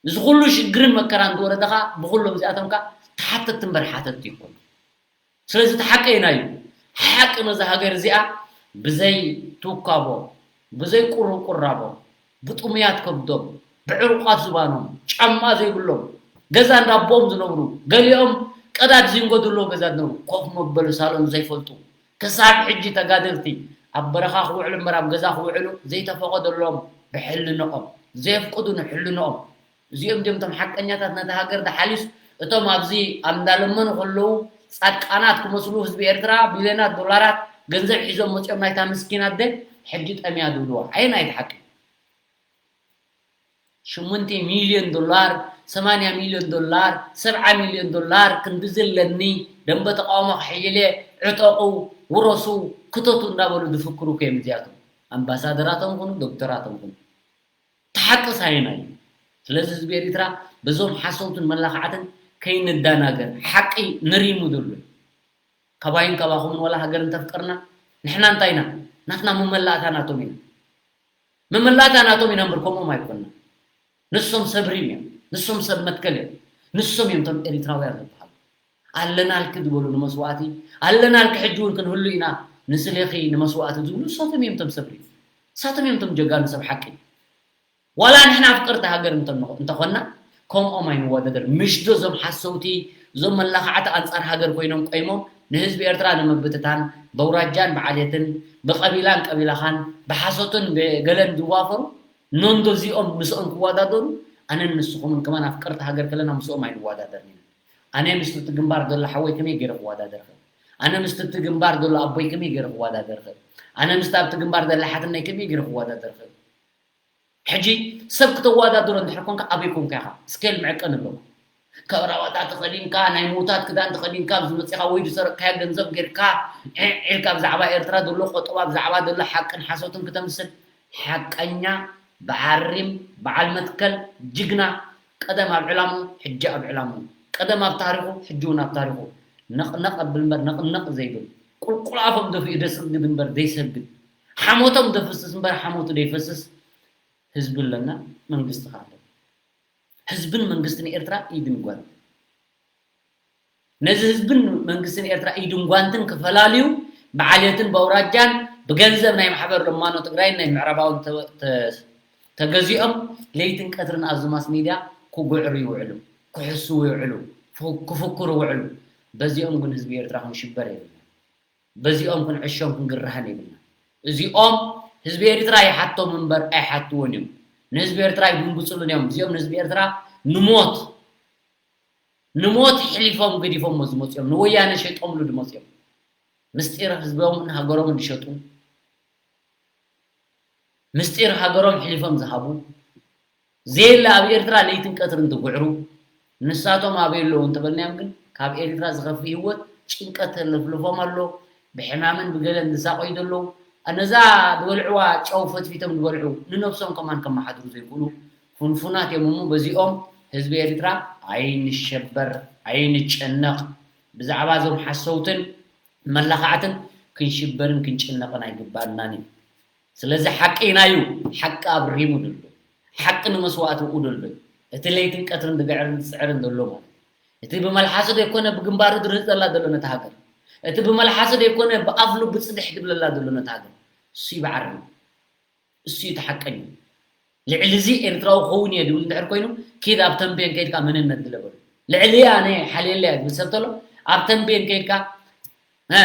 እዚ ኩሉ ሽግርን መከራን ዝወረደኻ ብኩሎም እዚኣቶም ከ ተሓተትቲ እምበር ሓተትቲ ይኮኑ። ስለዚ እቲ ሓቂ ኣየናይ እዩ? ሓቂ ነዛ ሃገር እዚኣ ብዘይ ትውካቦ፣ ብዘይ ቁሩብ ቁራቦ፣ ብጥሙያት ከብዶም፣ ብዕሩቃት ዝባኖም፣ ጫማ ዘይብሎም፣ ገዛ እንዳቦኦም ዝነብሩ፣ ገሊኦም ቀዳድ ዚንጎ ዘለዎ ገዛ ዝነብሩ፣ ኮፍ መበሊ ሳሎን ዘይፈልጡ፣ ክሳብ ሕጂ ተጋደልቲ ኣብ በረኻ ክውዕሉ እምበር ኣብ ገዛ ክውዕሉ ዘይተፈቐደሎም ብሕልንኦም፣ ዘየፍቅዱ ንሕልንኦም። እዚኦም ድዮም እቶም ሓቀኛታት ነታ ሃገር? ደሓሊስ እቶም ኣብዚ ኣብ እንዳለመኑ ከለዉ ጻድቃናት ክመስሉ ህዝቢ ኤርትራ ቢልዮናት ዶላራት ገንዘብ ሒዞም መጺኦም ናይታ ምስኪን ኣደ ሕጂ ጠምያ ዝብልዋ ኣየናይ ሓቂ? ሽሙንተ ሚልዮን ዶላር፣ ሰማንያ ሚልዮን ዶላር፣ ሰብዓ ሚልዮን ዶላር ክንዲ ዘለኒ ደንበ ተቃውሞ ክሕይል እየ፣ ዕጠቑ፣ ውረሱ፣ ክተቱ እንዳበሉ ዝፍክሩ ከዮም እዚኣቶም። ኣምባሳደራቶም ኩኑ፣ ዶክተራቶም ኩኑ። እቲ ሓቂ ሳየናይ እዩ። ስለዚ ህዝቢ ኤርትራ በዞም ሓሰውትን መላኻዕትን ከይንዳናገር፣ ሓቂ ንሪሙ ዘሎ እዩ። ካባይን ካባኹምን ዋላ ሃገር እንተፍቀርና፣ ንሕና እንታይ ኢና? ናትና መመላእታ ናቶም ኢና። መመላእታ ናቶም ኢና እምበር ከምኦም ኣይኮንና። ንሶም ሰብ ሪም እዮም። ንሶም ሰብ መትከል እዮም። ንሶም እዮም እቶም ኤሪትራውያን ዝበሃሉ። ኣለናልኪ ዝበሉ ንመስዋእቲ፣ ኣለናልኪ ሕጂ እውን ክንህሉ ኢና ንስሌኺ ንመስዋእቲ ዝብሉ ንሳቶም እዮም እቶም ሰብ ሪም። ንሳቶም እዮም እቶም ጀጋኑ ሰብ ሓቂ። ዋላ ንሕና ኣፍቀርቲ ሃገር እንተ-፣ እንተኾንና፣ ከምኦም ኣይንወዳደር። ምሽ ዶ እዞም ሓሰውቲ፣ እዞም መላኻዕቲ ኣንጻር ሃገር ኮይኖም ቆይሞም፣ ንህዝቢ ኤርትራ ንምብትታን፣ በውራጃን ብዓሌትን፣ ብቐቢላን ቀቢላኻን፣ ብሓሶትን ብገለን ዝዋፈሩ፣ ኖንዶ እዚኦም ምስኦም ክወዳደሩ፣ ኣነን ንስኹምን ከማን ኣፍቀርቲ ሃገር ከለና ምስኦም ኣይንወዳደርን ኢና። ኣነ ምስቲ እቲ ግንባር ዘሎ ሓወይ ከመይ ገይረ ክወዳደር እኽእል? ኣነ ምስቲ እቲ ግንባር ዘሎ ኣቦይ ከመይ ገይረ ክወዳደር እኽእል? ኣነ ምስቲ ኣብቲ ግንባር ዘላ ሓትነይ ከመይ ገይረ ክወዳደር እኽእል? ሕጂ ሰብ ክተወዳድሮ እንድሕር ኮንካ ኣበይ ኮንካ ኢኻ? ስኬል መዕቀኒ ኣለዎ። ካብ ራባጣ ተኸዲንካ፣ ናይ ምዉታት ክዳን ተኸዲንካ፣ ኣብዚ መጺኻ ወይ ዝሰረቕካዮ ገንዘብ ጌርካ፣ ዒዕ ኢልካ ብዛዕባ ኤርትራ ዘሎ ቆጠባ፣ ብዛዕባ ዘሎ ሓቅን ሓሶትን ክተምስል፣ ሓቀኛ፣ በዓል ሪም፣ በዓል መትከል፣ ጅግና፣ ቀደም ኣብ ዕላምኡ፣ ሕጂ ኣብ ዕላምኡ፣ ቀደም ኣብ ታሪኹ፣ ሕጂ እውን ኣብ ታሪኹ፣ ነቕነቕ ኣብል እምበር ነቕነቕ ዘይብል፣ ቁልቁል ኣፎም ደፊኡ ደስግድ እምበር ዘይሰግድ፣ ሓሞቶም ደፍስስ እምበር ሓሞቱ ዘይፈስስ ህዝቢ ኣለና፣ መንግስቲ ከኣ ኣለና። ህዝብን መንግስትን ኤርትራ ኢድን ጓንትን። ነዚ ህዝብን መንግስትን ኤርትራ ኢድን ጓንትን ክፈላልዩ ብዓሌትን በውራጃን ብገንዘብ ናይ ማሕበር ለማኖ ትግራይን ናይ ምዕራባውን ተ-፣ ተ-፣ ተገዚኦም ለይትን ቀትርን ኣብዚ ማስ ሚድያ ክጉዕሩ ይውዕሉ፣ ክሕስዉ ይውዕሉ፣ ክፉ-፣ ክፍክሩ ይውዕሉ። በዚኦም ግን ህዝቢ ኤርትራ ክንሽበር የብልና። በዚኦም ክንዕሾን ክንግርሃን የብልና። እዚኦም ህዝቢ ኤርትራ ይሓቶም እምበር ኣይሓትዎን እዮም። ንህዝቢ ኤርትራ ይድንግጽሉን እዮም። እዚኦም ንህዝቢ ኤርትራ ንሞት፣ ንሞት ሕሊፎም ገዲፎሞ ዝመጹ እዮም። ንወያነ ሸይጦምሉ ዝመጹ እዮም። ምስጢር ህዝቦምን ሃገሮምን ዝሸጡ፣ ምስጢር ሃገሮም ሕሊፎም ዝሃቡ፣ ዘየለ ኣብ ኤርትራ ለይትን ቀትርን ዝጉዕሩ፣ ንሳቶም ኣበይ ኣለዉ እንተበልናዮም ግን፣ ካብ ኤርትራ ዝኸፍእ ህይወት ጭንቀት ተለፍልፎም ኣሎ፣ ብሕማምን ብገለን ዝሳቐዩ ዘለዉ፣ ነዛ ዝበልዕዋ ጨው ፈትፊቶም ዝበልዑ፣ ንነብሶም ከማን ከመሓድሩ ዘይክእሉ ፍንፉናት እዮም እሞ፣ በዚኦም ህዝቢ ኤርትራ ኣይንሸበር፣ ኣይንጨነቕ። ብዛዕባ እዞም ሓሰውትን መላኻዕትን ክንሽበርን ክንጭነቕን ኣይግባእናን እዩ። ስለዚ ሓቂ ኢናዩ፣ ሓቂ ኣብሪሙ ደሎ፣ ሓቂ ንመስዋእቲ ውኡ ደሎ፣ እቲ ለይትን ቀትርን ዝግዕርን ዝጽዕርን ደሎ ማለት እዩ። እቲ ብመልሓሱ ዘይኮነ ብግንባሩ ድርህጸላ ደሎ ነታ ሃገር፣ እቲ ብመልሓሱ ዘይኮነ ብኣፍ ልቡ ጽድሕ ድብለላ ደሎ ነታ ሃገር፣ እሱ ይበዓር እዩ። እሱ እዩ እቲ ሓቀኛ። ልዕሊ እዚ ኤርትራዊ ክኸውን እየ ድብል እንድሕር ኮይኑ፣ ኪድ ኣብ ተምቤን ከይድካ መንነት ድለ በሉ። ልዕሊ ኣነ ሓልየለያ ድብል ሰብ ተሎ፣ ኣብ ተምቤን ከይድካ እ፣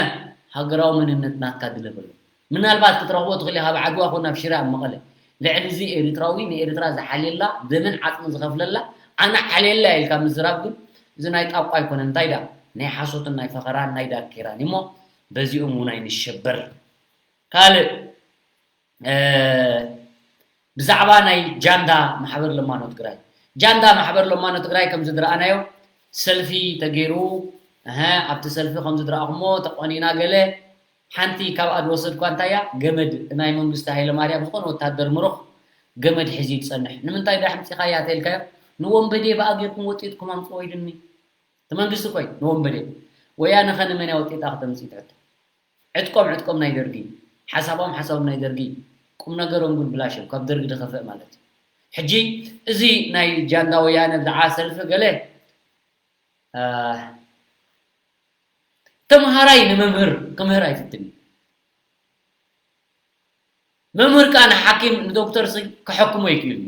ሃገራዊ መንነት ናትካ ድለበሉ። ምናልባት ክትረኽቦ ትኽእል ኢኻ፣ ኣብ ዓድዋ ኮን ኣብ ሽረ ኣብ መቐለ። ልዕሊ እዚ ኤርትራዊ ንኤርትራ ዝሓልየላ፣ ደምን ዓጽምን ዝኸፍለላ፣ ኣነ ሓልየላ ኢልካ ምዝራብ ግን፣ እዚ ናይ ጣቋ ኣይኮነን። እንታይ ደኣ፣ ናይ ሓሶትን ናይ ፈኸራን ናይ ዳንኬራን እሞ፣ በዚኦም እውን ኣይንሸበር። ካልእ፣ እ፣ ብዛዕባ ናይ ጃንዳ ማሕበር ለማኖ ትግራይ፣ ጃንዳ ማሕበር ለማኖ ትግራይ ከም ዝድረኣናዮ ሰልፊ ተገይሩ፣ እሀ፣ ኣብቲ ሰልፊ ከም ዝድረኣኹሞ ተቆኒና ገለ፣ ሓንቲ ካብኣ ዝወሰድኳ እንታይ እያ? ገመድ ናይ መንግስቲ ሃይለማርያም ዝኾነ ወታደር ምሩኽ ገመድ ሒዙ እዩ ዝጸንሕ። ንምንታይ ዳ ሕምጺኻያ ተልካዮ? ንወንበዴ ብኣ ጌርኩም ወጢጥኩም ኣምጽዎ ኢሉኒ። እቲ መንግስቲ ኮይ ንወንበዴ። ወያነ ኸ ንመን እያ ወጢጣ ክተምጽእ ትሕቶ? ዕጥቆም ዕጥቆም ናይ ደርጊ፣ ሓሳቦም ሓሳቦም ናይ ደርጊ፣ ቁም ነገሮም ግን ብላሽ እዮም፣ ካብ ደርጊ ዝኸፍእ ማለት እዩ። ሕጂ እዚ ናይ ጃንዳ ወያነ ብዛዕባ ሰልፊ ገለ፣ አ፣ ተምሃራይ ንመምህር ክምህር ኣይፍትን እዩ። መምህር ከኣ ንሓኪም ንዶክተር ሲ ክሐክሞ ይክእል እዩ።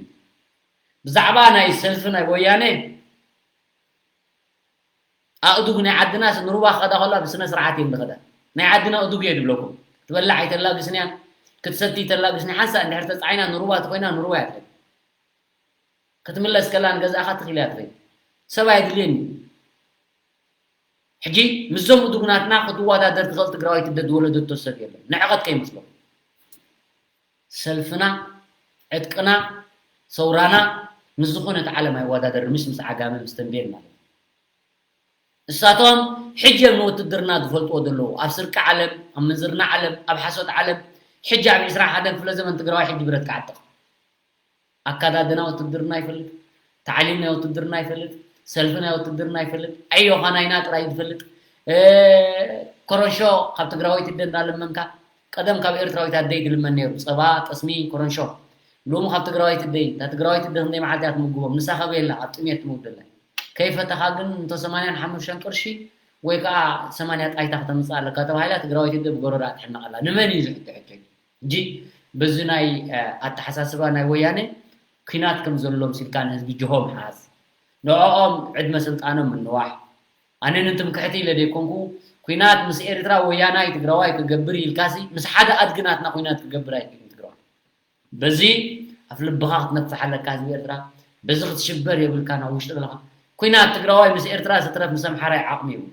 ብዛዕባ ናይ ሰልፊ ናይ ወያነ ኣእዱግ ናይ ዓድናስ ንሩባ ክኸዳ ከላ ብስነ ስርዓት እየን ዝኸዳ። ናይ ዓድና ኣእዱግ እየ ዝብለኩም። ክትበልዕ ኣይተላግስን እያ፣ ክትሰቲ ኣይተላግስን እያ። ሓንሳእ እንድሕር ተጻዒና ንሩባ ተኾይና ንሩባ እያ ትኸይድ። ክትምለስ ከላ ንገዛእኻ ትኽእል እያ ትኸይድ። ሰብ ኣየድልየን እዩ። ሕጂ ምስዞም እዱግ ናትና ክትወዳደር ትኽእል ትግራዋይ ትደ ዝወለደቶ ሰብ የለን። ንዕቐት ከይመስለኩም። ሰልፍና፣ ዕጥቅና፣ ሰውራና ምስ ዝኾነት ዓለም ኣይወዳደርን፣ ምስ ምስ ዓጋመ ምስ ተንቤን ማለት እዩ። እሳቶም ሕጂ እዮም ንውትድርና ዝፈልጥዎ ዘለዉ። ኣብ ስርቂ ዓለም፣ ኣብ ምንዝርና ዓለም፣ ኣብ ሓሶት ዓለም፣ ሕጂ ኣብ ዕስራን ሓደን ክፍለ ዘመን ትግራዋይ ሕጂ ብረት ክዓጥቕ። ኣካዳድና ውትድርና ይፈልጥ፣ ታዕሊም ናይ ውትድርና ይፈልጥ፣ ሰልፊ ናይ ውትድርና ይፈልጥ፣ ኣዮኻ ናይና ጥራይ ዝፈልጥ። እ፣ ኮረንሾ ካብ ትግራወይቲ ኣደ እንዳለመንካ፣ ቀደም ካብ ኤርትራዊት ኣደይ ዝልመን ነይሩ፣ ጸባ፣ ጠስሚ፣ ኮረንሾ። ሎሚ ካብ ትግራወይቲ ኣደይ፣ እታ ትግራወይቲ ኣደ ክንደይ መዓልቲ እያ ትምግቦም? ንሳ ከበየላ ኣብ ጥሜት ትመውት ዘላ። ከይፈተኻ ግን እንተ ሰማንያን ሓሙሽተን ቅርሺ ወይ ከዓ ሰማንያ ጣይታ ክተምጽእ ኣለካ ተባሂላ ትግራወይቲ ኣደ ብጎረዳ ትሕነቕ ኣላ። ንመን እዩ ዝሕቶ ሕጂ? ሕጂ በዚ ናይ፣ እ፣ ኣተሓሳስባ ናይ ወያነ ኲናት ከም ዘሎ ምሲልካ ንህዝቢ ጅሆ ምሓዝ፣ ንዕኦም ዕድመ ስልጣኖም ምንዋሕ። ኣነ ንትምክሕቲ ኢለ ዘይኮንኩ፣ ኲናት ምስ ኤርትራ ወያናይ ትግራዋይ ክገብር ኢልካሲ፣ ምስ ሓደ ኣድጊ ናትና ኲናት ክገብር ኣይክእልን ትግራዋይ። በዚ ኣፍ ልብኻ ክትነፍሕ ኣለካ ህዝቢ ኤርትራ። በዚ ክትሽበር የብልካን ኣብ ውሽጢ ዘለኻ። ኲናት ትግራዋይ ምስ ኤርትራ ዝትረፍ ምስ ኣምሓራይ ዓቕሚ የብሉ።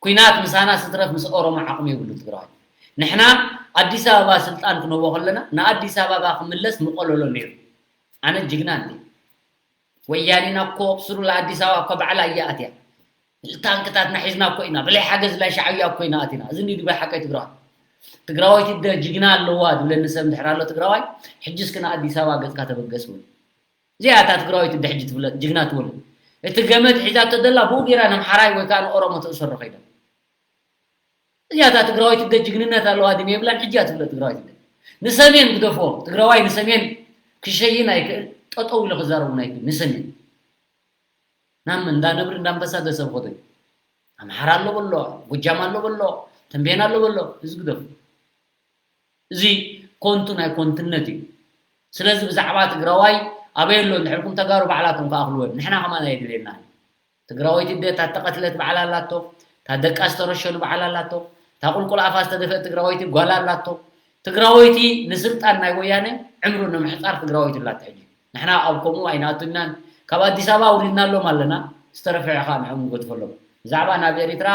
ኲናት ምሳና ዝትረፍ ምስ ኦሮሞ ዓቕሚ የብሉ ትግራዋይ። ንሕና ኣዲስ ኣበባ ስልጣን ክንህቦ ከለና ንኣዲስ ኣበባ ክምለስ ምቆለሎ ነይሩ። ኣነ ጅግና እንዴ? ወያኔና እኮ ስሩላ ኣዲስ ኣበባ እኮ ባዕላ እያ ኣትያ። ታንክታትና ሒዝና እኮ ኢና፣ ብላይ ሓገዝ ላይ ሻዕብያ እኮ ኢና ኣቲና። እዚ እንዲ ድበል ሓቀይ ትግራዋይ። ትግራዋይቲ ደ ጅግና ኣለዋ ድብለኒ ሰብ እንድሕር ኣሎ ትግራዋይ፣ ሕጂ እስኪ ንኣዲስ ኣበባ ገጽካ ተበገስ በሉ። እዚኣ እታ ትግራዋይቲ ደ ሕጂ ትፍለጥ፣ ጅግና ትወልድ። እቲ ገመድ ሒዛቶ ደላ ብኡ ገይራ ነምሓራይ ወይ ከዓ ንኦሮሞ ተእሰሮ ከይዳ። እዚኣ እታ ትግራዋይቲ ደ ጅግንነት ኣለዋ ድን የብላን፣ ሕጂ እያ ትፍለጥ ትግራዋይቲ ደ። ንሰሜን ግደፎ፣ ትግራዋይ ንሰሜን ክሸይን ኣይክእል፣ ጠጠው ኢሉ ክዛረብ እውን ኣይክእል፣ ንሰሜን። ናብ እንዳ ነብሪ እንዳ ኣንበሳ ዶ ሰብ ኸዶ እዩ? ኣምሓራ ኣሎ በሎ፣ ጎጃም ኣሎ በሎ፣ ተንቤን ኣሎ በሎ፣ እዚ ግደፉ። እዚ ኮንቱ ናይ ኮንትነት እዩ። ስለዚ ብዛዕባ ትግራዋይ ኣበይ ኣሎ እንድሕር ኩም ተጋሩ ባዕላቶም ክኣኽልወን፣ ንሕና ከማን ኣየድልየና እዩ። ትግራወይቲ ደ እታ ተቐትለት በዓል ኣላቶ፣ እታ ደቃ ዝተረሸኑ በዓል ኣላቶ፣ እታ ቁልቁል ኣፋ ዝተደፍአት ትግራወይቲ ጓል ኣላቶ። ትግራወይቲ ንስልጣን ናይ ወያነ ዕምሩ ንምሕጻር ትግራወይቲ ኣላቶ ሕጂ። ንሕና ኣብ ከምኡ ኣይንኣቱን ኢናን። ካብ ኣዲስ ኣበባ ኣውሪድናሎም ኣለና፣ ዝተረፈ ከዓ ንዕኦም ንገድፈሎም። ብዛዕባ ናብ ኤሪትራ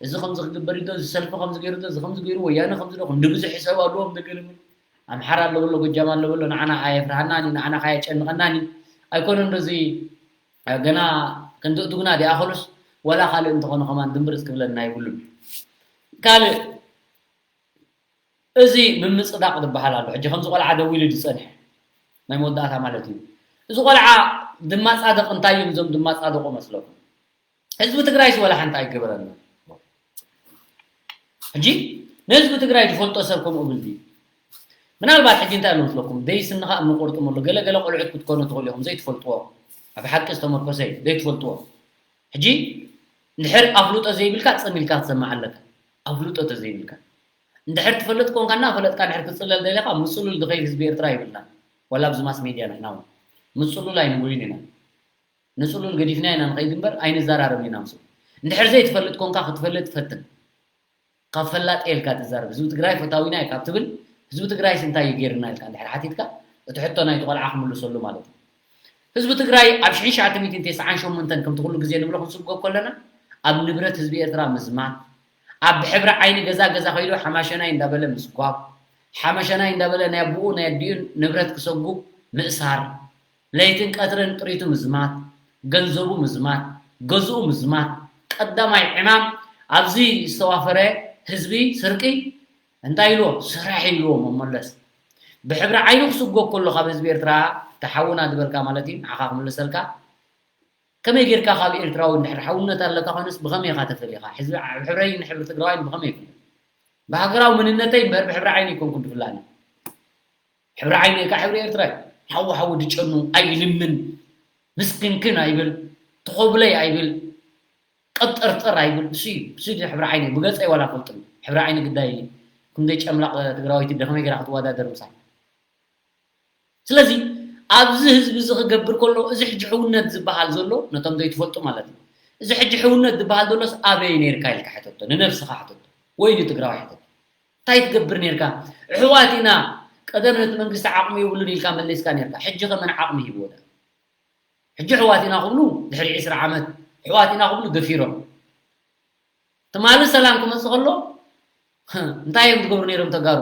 እዚ ከምዚ ክግበር እዩ ዶ፣ እዚ ሰልፊ ከምዚ ገይሩ ዶ፣ እዚ ከምዚ ገይሩ፣ ወያነ ከምዚ ዶ፣ ክንዲ ብዙሕ ሰብ ኣለዎም ዶ ገለ ምን። ኣምሓራ ኣሎ በሎ፣ ጎጃም ኣሎ በሎ፣ ንዓና ኣየፍርሃናን እዩ፣ ንዓና ከኣ ኣየጨንቐናን እዩ። ኣይኮነን ዶ እዚ፣ ገና ክንዲ እዱግና ዲኣኸሉስ፣ ወላ ካልእ እንተኾነ ከማን ድምብርጽ ክብለና የብሉን። ካልእ እዚ ምምጽዳቕ ዝበሃል ኣሎ። ሕጂ ከምዚ ቆልዓ ደው ኢሉ ዝጸንሐ ናይ መወዳእታ ማለት እዩ። እዚ ቆልዓ ድማጻደቕ እንታይ እዮም እዞም ድማጻደቑ መስለኩም? ህዝቢ ትግራይስ ወላ ሓንቲ ኣይገበረና። ሕጂ ንህዝቢ ትግራይ ዝፈልጦ ሰብ ከምኡ ብል ድዩ? ምናልባት ሕጂ እንታይ ኣሎ መስለኩም? ደይ ስንኻ እምኒ ቆርጥሙ ኣሎ። ገለ ገለ ቆልዑት ክትኮኑ ትኽእሉ ኢኹም ዘይትፈልጥዎ። ኣብ ሓቂ ዝተመርኮሰ እዩ፣ ዘይትፈልጥዎ። ሕጂ እንድሕር ኣፍልጦ ዘይብልካ ጽን ኢልካ ክትሰምዕ ኣለካ። ኣፍልጦ ተዘይብልካ። እንድሕር ትፈልጥ ኮንካ እናፈለጥካ እንድሕር ክትጽለል ደሊኻ ምጽሉል ዝኸይድ ህዝቢ ኤርትራ ይብልና። ዋላ ኣብዚ ማስ ሜድያ ንሕና እውን ምጽሉል ኣይንብሉን ኢና። ንጽሉል ገዲፍና ኢና ንኸይድ እምበር ኣይንዘራረብን ኢና ምስኡ። እንድሕር ዘይትፈልጥ ኮንካ ክትፈልጥ ፈትን። ካብ ፈላጥ ኢልካ ትዛረብ። ህዝቢ ትግራይ ፈታዊና እዩ ካብ ትብል፣ ህዝቢ ትግራይስ እንታይ እዩ ገይርና ኢልካ እንድሕር ሓቲትካ፣ እቲ ሕቶ ናይቲ ቆልዓ ክምልሰሉ ማለት እዩ። ህዝቢ ትግራይ ኣብ ሽሕን ትሽዓተ ሚእትን ተስዓን ሸሞንተን ከምቲ ኩሉ ግዜ ንብሎ ክንስጎ ከለና፣ ኣብ ንብረት ህዝቢ ኤርትራ ምዝማት፣ ኣብ ብሕብሪ ዓይኒ ገዛ ገዛ ከይዱ ሓማሸናይ እንዳበለ ምስጓግ፣ ሓመሸናይ እንዳበለ ናይ ኣቦኡ ናይ ኣዲኡ ንብረት ክሰጉ ምእሳር፣ ለይትን ቀትርን ጥሪቱ ምዝማት፣ ገንዘቡ ምዝማት፣ ገዝኡ ምዝማት፣ ቀዳማይ ዕማም ኣብዚ ዝተዋፈረ ህዝቢ ስርቂ እንታይ ኢልዎ? ስራሕ ኢልዎ መመለስ። ብሕብሪ ዓይኑ ክስጎ ከሎ ካብ ህዝቢ ኤርትራ ተሓውና ዝበልካ ማለት እዩ፣ ንዓኻ ክምልሰልካ። ከመይ ጌርካ ካብ ኤርትራዊ እንድሕር ሓውነት ኣለካ ኮይነስ ብኸመይ ኢኻ ተፈሊኻ? ሕዝቢ ሕብረይን ሕብሪ ትግራዋይን ብኸመይ ይፍለ? ብሃገራዊ መንነተይ እምበር ብሕብሪ ዓይኑ ኣይኮንኩን ድፍላኒ። ሕብሪ ዓይኑ እካ ሕብሪ ኤርትራ እዩ። ሓዊ ሓዊ ድጨኑ ኣይልምን፣ ምስክንክን ኣይብል፣ ተኾብለይ ኣይብል፣ ቀብጠርጠር ኣይብል። እሱ እዩ፣ እሱ እዩ ሕብሪ ዓይኑ። ብገጸይ ዋላ ፈልጥም። ሕብሪ ዓይኑ ግዳይ እዩ። ክንደይ ጨምላቕ ትግራወይቲ ደኸመይ ጌራ ክትወዳደር ምሳይ? ስለዚ ኣብዚ ህዝቢ እዚ ክገብር ከሎ እዚ ሕጂ ሕውነት ዝበሃል ዘሎ ነቶም ዘይትፈልጡ ማለት እዩ። እዚ ሕጂ ሕውነት ዝበሃል ዘሎስ ኣበይ ነርካ ኢልካ ሕተቶ፣ ንነብስኻ ሕተቶ ወይ ንትግራዋይ ሕተቶ። እንታይ ትገብር ነርካ? ኣሕዋት ኢና፣ ቀደም ነቲ መንግስቲ ዓቕሚ የብሉን ኢልካ መሊስካ ነርካ። ሕጂ ከ መን ዓቕሚ ሂብዎ? ሕጂ ኣሕዋት ኢና ክብሉ ድሕሪ ዕስራ ዓመት ኣሕዋት ኢና ክብሉ ደፊሮም። ትማሊ ሰላም ክመጽእ ከሎ እንታይ እዮም ዝገብሩ ነይሮም ተጋሩ?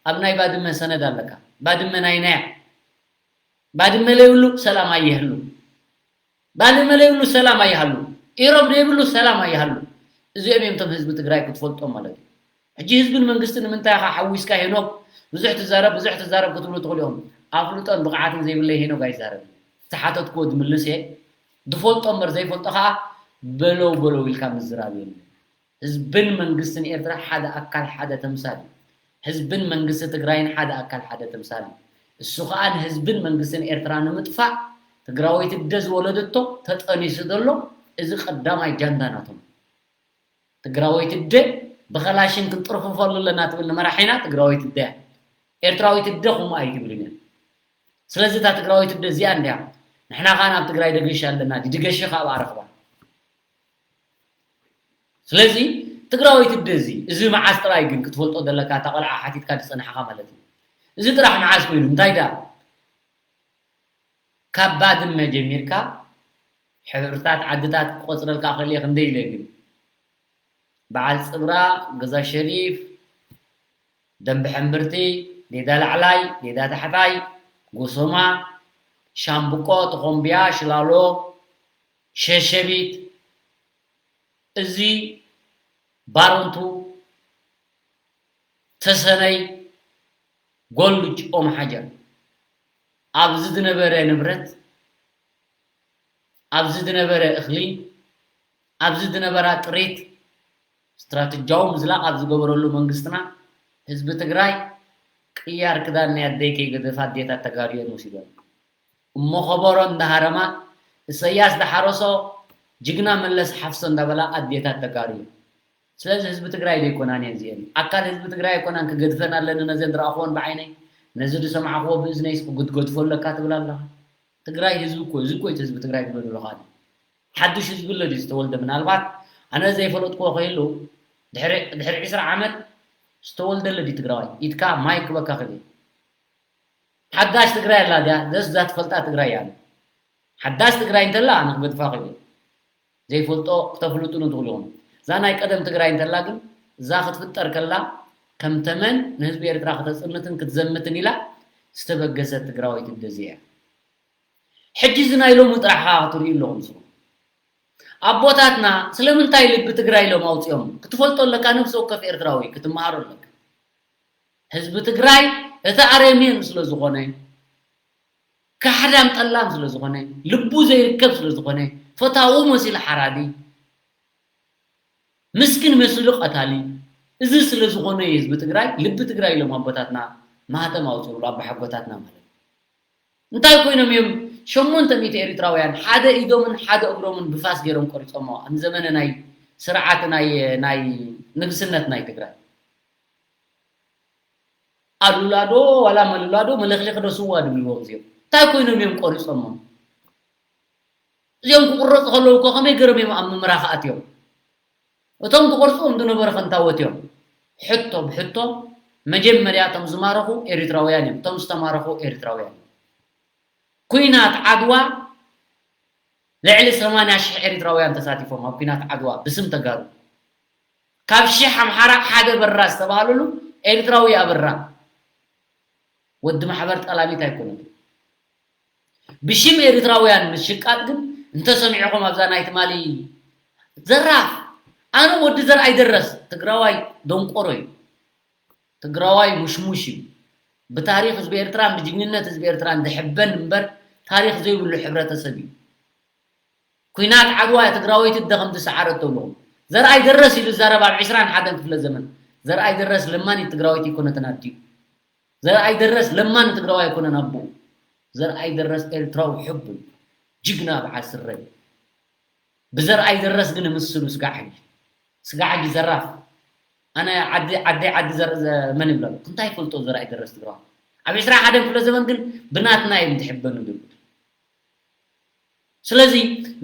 ኣብ ናይ ባድመ ሰነድ ኣለካ። ባድመ ናይ ናያ። ባድመ ለይብሉ ሰላም ኣይህሉ። ባድመ ለይብሉ ሰላም ኣይሃሉ። ኢሮብ ለይብሉ ሰላም ኣይሃሉ። እዚኦም እዮም እቶም ህዝቢ ትግራይ ክትፈልጦም ማለት እዩ። ሕጂ ህዝብን መንግስትን ንምንታይ ኢኻ ሓዊስካ ሄኖክ ብዙሕ ትዛረብ፣ ብዙሕ ትዛረብ ክትብሉ ትኽእሉ ኢኹም። ኣፍልጦን ብቕዓትን ዘይብለይ ሄኖክ ኣይዛረብን። ዝሓተትክዎ ዝምልስ እየ። ዝፈልጦ እምበር ዘይፈልጦ ከዓ በለው በለው ኢልካ ምዝራብ የለን። ህዝብን መንግስትን ኤርትራ ሓደ ኣካል ሓደ ተምሳል እዩ። ህዝብን መንግስቲ ትግራይን ሓደ ኣካል ሓደ ተምሳል እዩ። እሱ ከዓ ንህዝብን መንግስትን ኤርትራ ንምጥፋእ ትግራወይቲ ኣደ ዝወለደቶ ተጠኒሱ ዘሎ እዚ ቀዳማይ ጃንዳ ናቶም። ትግራወይቲ ኣደ ብኸላሽን ክንጥርፍፈሉ ኣለና ትብል ንመራሒና ትግራወይቲ ኣደ እያ። ኤርትራዊት ኣደ ከምኡ ኣይትብልን እያ። ስለዚ እታ ትግራወይቲ ኣደ እዚኣ እንድያ ንሕና ከዓ ናብ ትግራይ ደገሽ ኣለና ድድገሽ ከዓ ብኣረኽባ። ስለዚ ትግራወይቲ ኣደ እዚ እዚ መዓስ ጥራይ ግን ክትፈልጦ ዘለካ እታ ቆልዓ ሓቲትካ ዝፀናሕኻ ማለት እዩ። እዚ ጥራሕ መዓስ ኮይኑ እንታይ ደኣ ካብ ባድመ ጀሚርካ ሕብርታት ዓድታት ክቆፅረልካ ክእል እየ ክንደይ ኢለ ግን በዓል ፅብራ፣ ገዛ ሸሪፍ፣ ደንበ ሕምብርቲ፣ ሌዳ ላዕላይ፣ ሌዳ ታሕታይ፣ ጎሶማ፣ ሻምብቆ፣ ተኾምቢያ፣ ሽላሎ፣ ሸሸቢት፣ እዚ ባረንቱ፣ ተሰነይ፣ ጎልጅ፣ ኦም ሓጀር ኣብዚ ዝነበረ ንብረት ኣብዚ ዝነበረ እኽሊ ኣብዚ ዝነበራ ጥሪት ስትራተጃዊ ምዝላቕ ኣብ ዝገበረሉ መንግስትና ህዝቢ ትግራይ ቅያር ክዳን ናይ ኣደይ ከይገደፋ ኣዴታት ተጋሩ እየን ወሲደን። እሞ ከበሮ እንዳሃረማ እሰያስ ዝሓረሶ ጅግና መለስ ሓፍሶ እንዳበላ ኣዴታት ተጋሩ እየን። ስለዚ ህዝቢ ትግራይ ዘይኮናን እየን እዚአን ኣካል ህዝቢ ትግራይ ኣይኮናን ክገድፈን ኣለኒ ነዘን ዝረኣኽዎን ብዓይነይ ነዚ ዝሰማዕኽዎ ብእዝነይስ ክትገድፎ ኣለካ ትብል ኣለኻ። ትግራይ ህዝቢ እኮ እዩ። እዚ እኮ እዩ ህዝቢ ትግራይ ክብሎ ዘለኹ ኣነ። ሓዱሽ ህዝቢ ኣሎ ድዩ ዝተወልደ? ምናልባት ኣነ ዘይፈለጥክዎ ከይህሉ ድሕሪ ድሕሪ ዕስራ ዓመት ዝተወልደ ኣሎ ድዩ ትግራዋይ? ኢድካ ማይ ክበካ ክብል። ሓዳሽ ትግራይ ኣላ ድያ? ደስ እዛ ትፈልጣ ትግራይ እያ። ሓዳሽ ትግራይ እንተላ ኣነ ክገድፋ ክብል። ዘይፈልጦ ክተፍልጡኒ ትኽእሉ ኢኹም። እዛ ናይ ቀደም ትግራይ እንተላ ግን እዛ ክትፍጠር ከላ ከም ተመን ንህዝቢ ኤርትራ ክተጽንትን ክትዘምትን ኢላ ዝተበገሰት ትግራወይቲ ኣደ እዚኣ እያ። ሕጂ እዚ ናይ ሎሚ ጥራሕ ክትርእዩ ኣለኹም ንስኹም። ኣቦታትና ስለምንታይ ልቢ ትግራይ ኢሎም ኣውፂኦም ክትፈልጦ ኣለካ። ነብሲ ወከፍ ኤርትራዊ ክትመሃሮ ኣለካ። ህዝቢ ትግራይ እቲ ኣረሜን ስለ ዝኾነ፣ ካሕዳም ጠላም ስለ ዝኾነ፣ ልቡ ዘይርከብ ስለ ዝኾነ፣ ፈታዊ መሲሉ ሓራዲ፣ ምስኪን መሲሉ ቀታሊ፣ እዚ ስለ ዝኾነ እዩ ህዝቢ ትግራይ ልቢ ትግራይ ኢሎም ኣቦታትና ማህተም ኣውፅእሉ ኣባሓጎታትና ማለት እዩ። እንታይ ኮይኖም እዮም ሸሞንተ ሚእቲ ኤሪትራውያን ሓደ ኢዶምን ሓደ እግሮምን ብፋስ ገይሮም ቆሪፆሞ ኣብ ዘመነ ናይ ስርዓት ናይ ናይ ንግስነት ናይ ትግራይ ኣሉላ ዶ ዋላ መሉላ ዶ መለኽለኽ ዶ ስዋ ድብልዎም እዚኦም እንታይ ኮይኖም እዮም ቆሪፆሞም? እዚኦም ክቁረፁ ከለዉ እኮ ከመይ ገይሮም እዮም ኣብ ምምራኽ ኣትዮም? እቶም ክቆርፅዎም ዝነበሩ ከንታወት እዮም። ሕቶ ብሕቶ መጀመርያ እቶም ዝማረኹ ኤሪትራውያን እዮም። እቶም ዝተማረኹ ኤሪትራውያን እዮም። ኩናት ዓድዋ ልዕሊ ሰማንያ ሽሕ ኤሪትራውያን ተሳቲፎም ኣብ ኩናት ዓድዋ ብስም ተጋሩ። ካብ ሽሕ ኣምሓራ ሓደ በራ ዝተባህለሉ ኤሪትራዊ ኣበራ። ወዲ ማሕበር ጠላሚት ኣይኮነን። ብሽም ኤሪትራውያን ምሽቃጥ ግን እንተሰሚዕኹም ኣብዛ ናይ ትማሊ ዘራፍ ኣነ ወዲ ዘርኣይ ደረስ ትግራዋይ ደንቆሮ እዩ። ትግራዋይ ሙሽሙሽ እዩ። ብታሪኽ ህዝቢ ኤርትራን ብጅግንነት ህዝቢ ኤርትራን ዝሕበን እምበር ታሪኽ ዘይብሉ ሕብረተሰብ እዩ። ኩናት ዓድዋ ትግራወይቲ እደ ከም ዝሰዓረት ተብልኹም። ዘርኣይ ደረስ ኢሉ ዝዛረብ ኣብ ዕስራን ሓደን ክፍለ ዘመን። ዘርኣይ ደረስ ለማኒ ትግራወይቲ ኣይኮነትን ኣዲኡ። ዘርኣይ ደረስ ለማኒ ትግራዋይ ኣይኮነን ኣቦኡ። ዘርኣይ ደረስ ኤርትራዊ ሕቡን ጅግና በዓል ስረ። ብዘርኣይ ደረስ ግን ምስሉ ስጋዕ ሕጂ። ስጋዕ ሕጂ ዘራፍ። ኣነ ዓዲ ዓዲ ዓዲ ዘር ዘ- መን ይብለሉ? እንታይ ይፈልጦ ዘርኣይ ደረስ ትግራዋይ? ኣብ ዕስራ ሓደን ክፍለ ዘመን ግን ብናትና እዮም ዝሕበኑ ዝብል። ስለዚ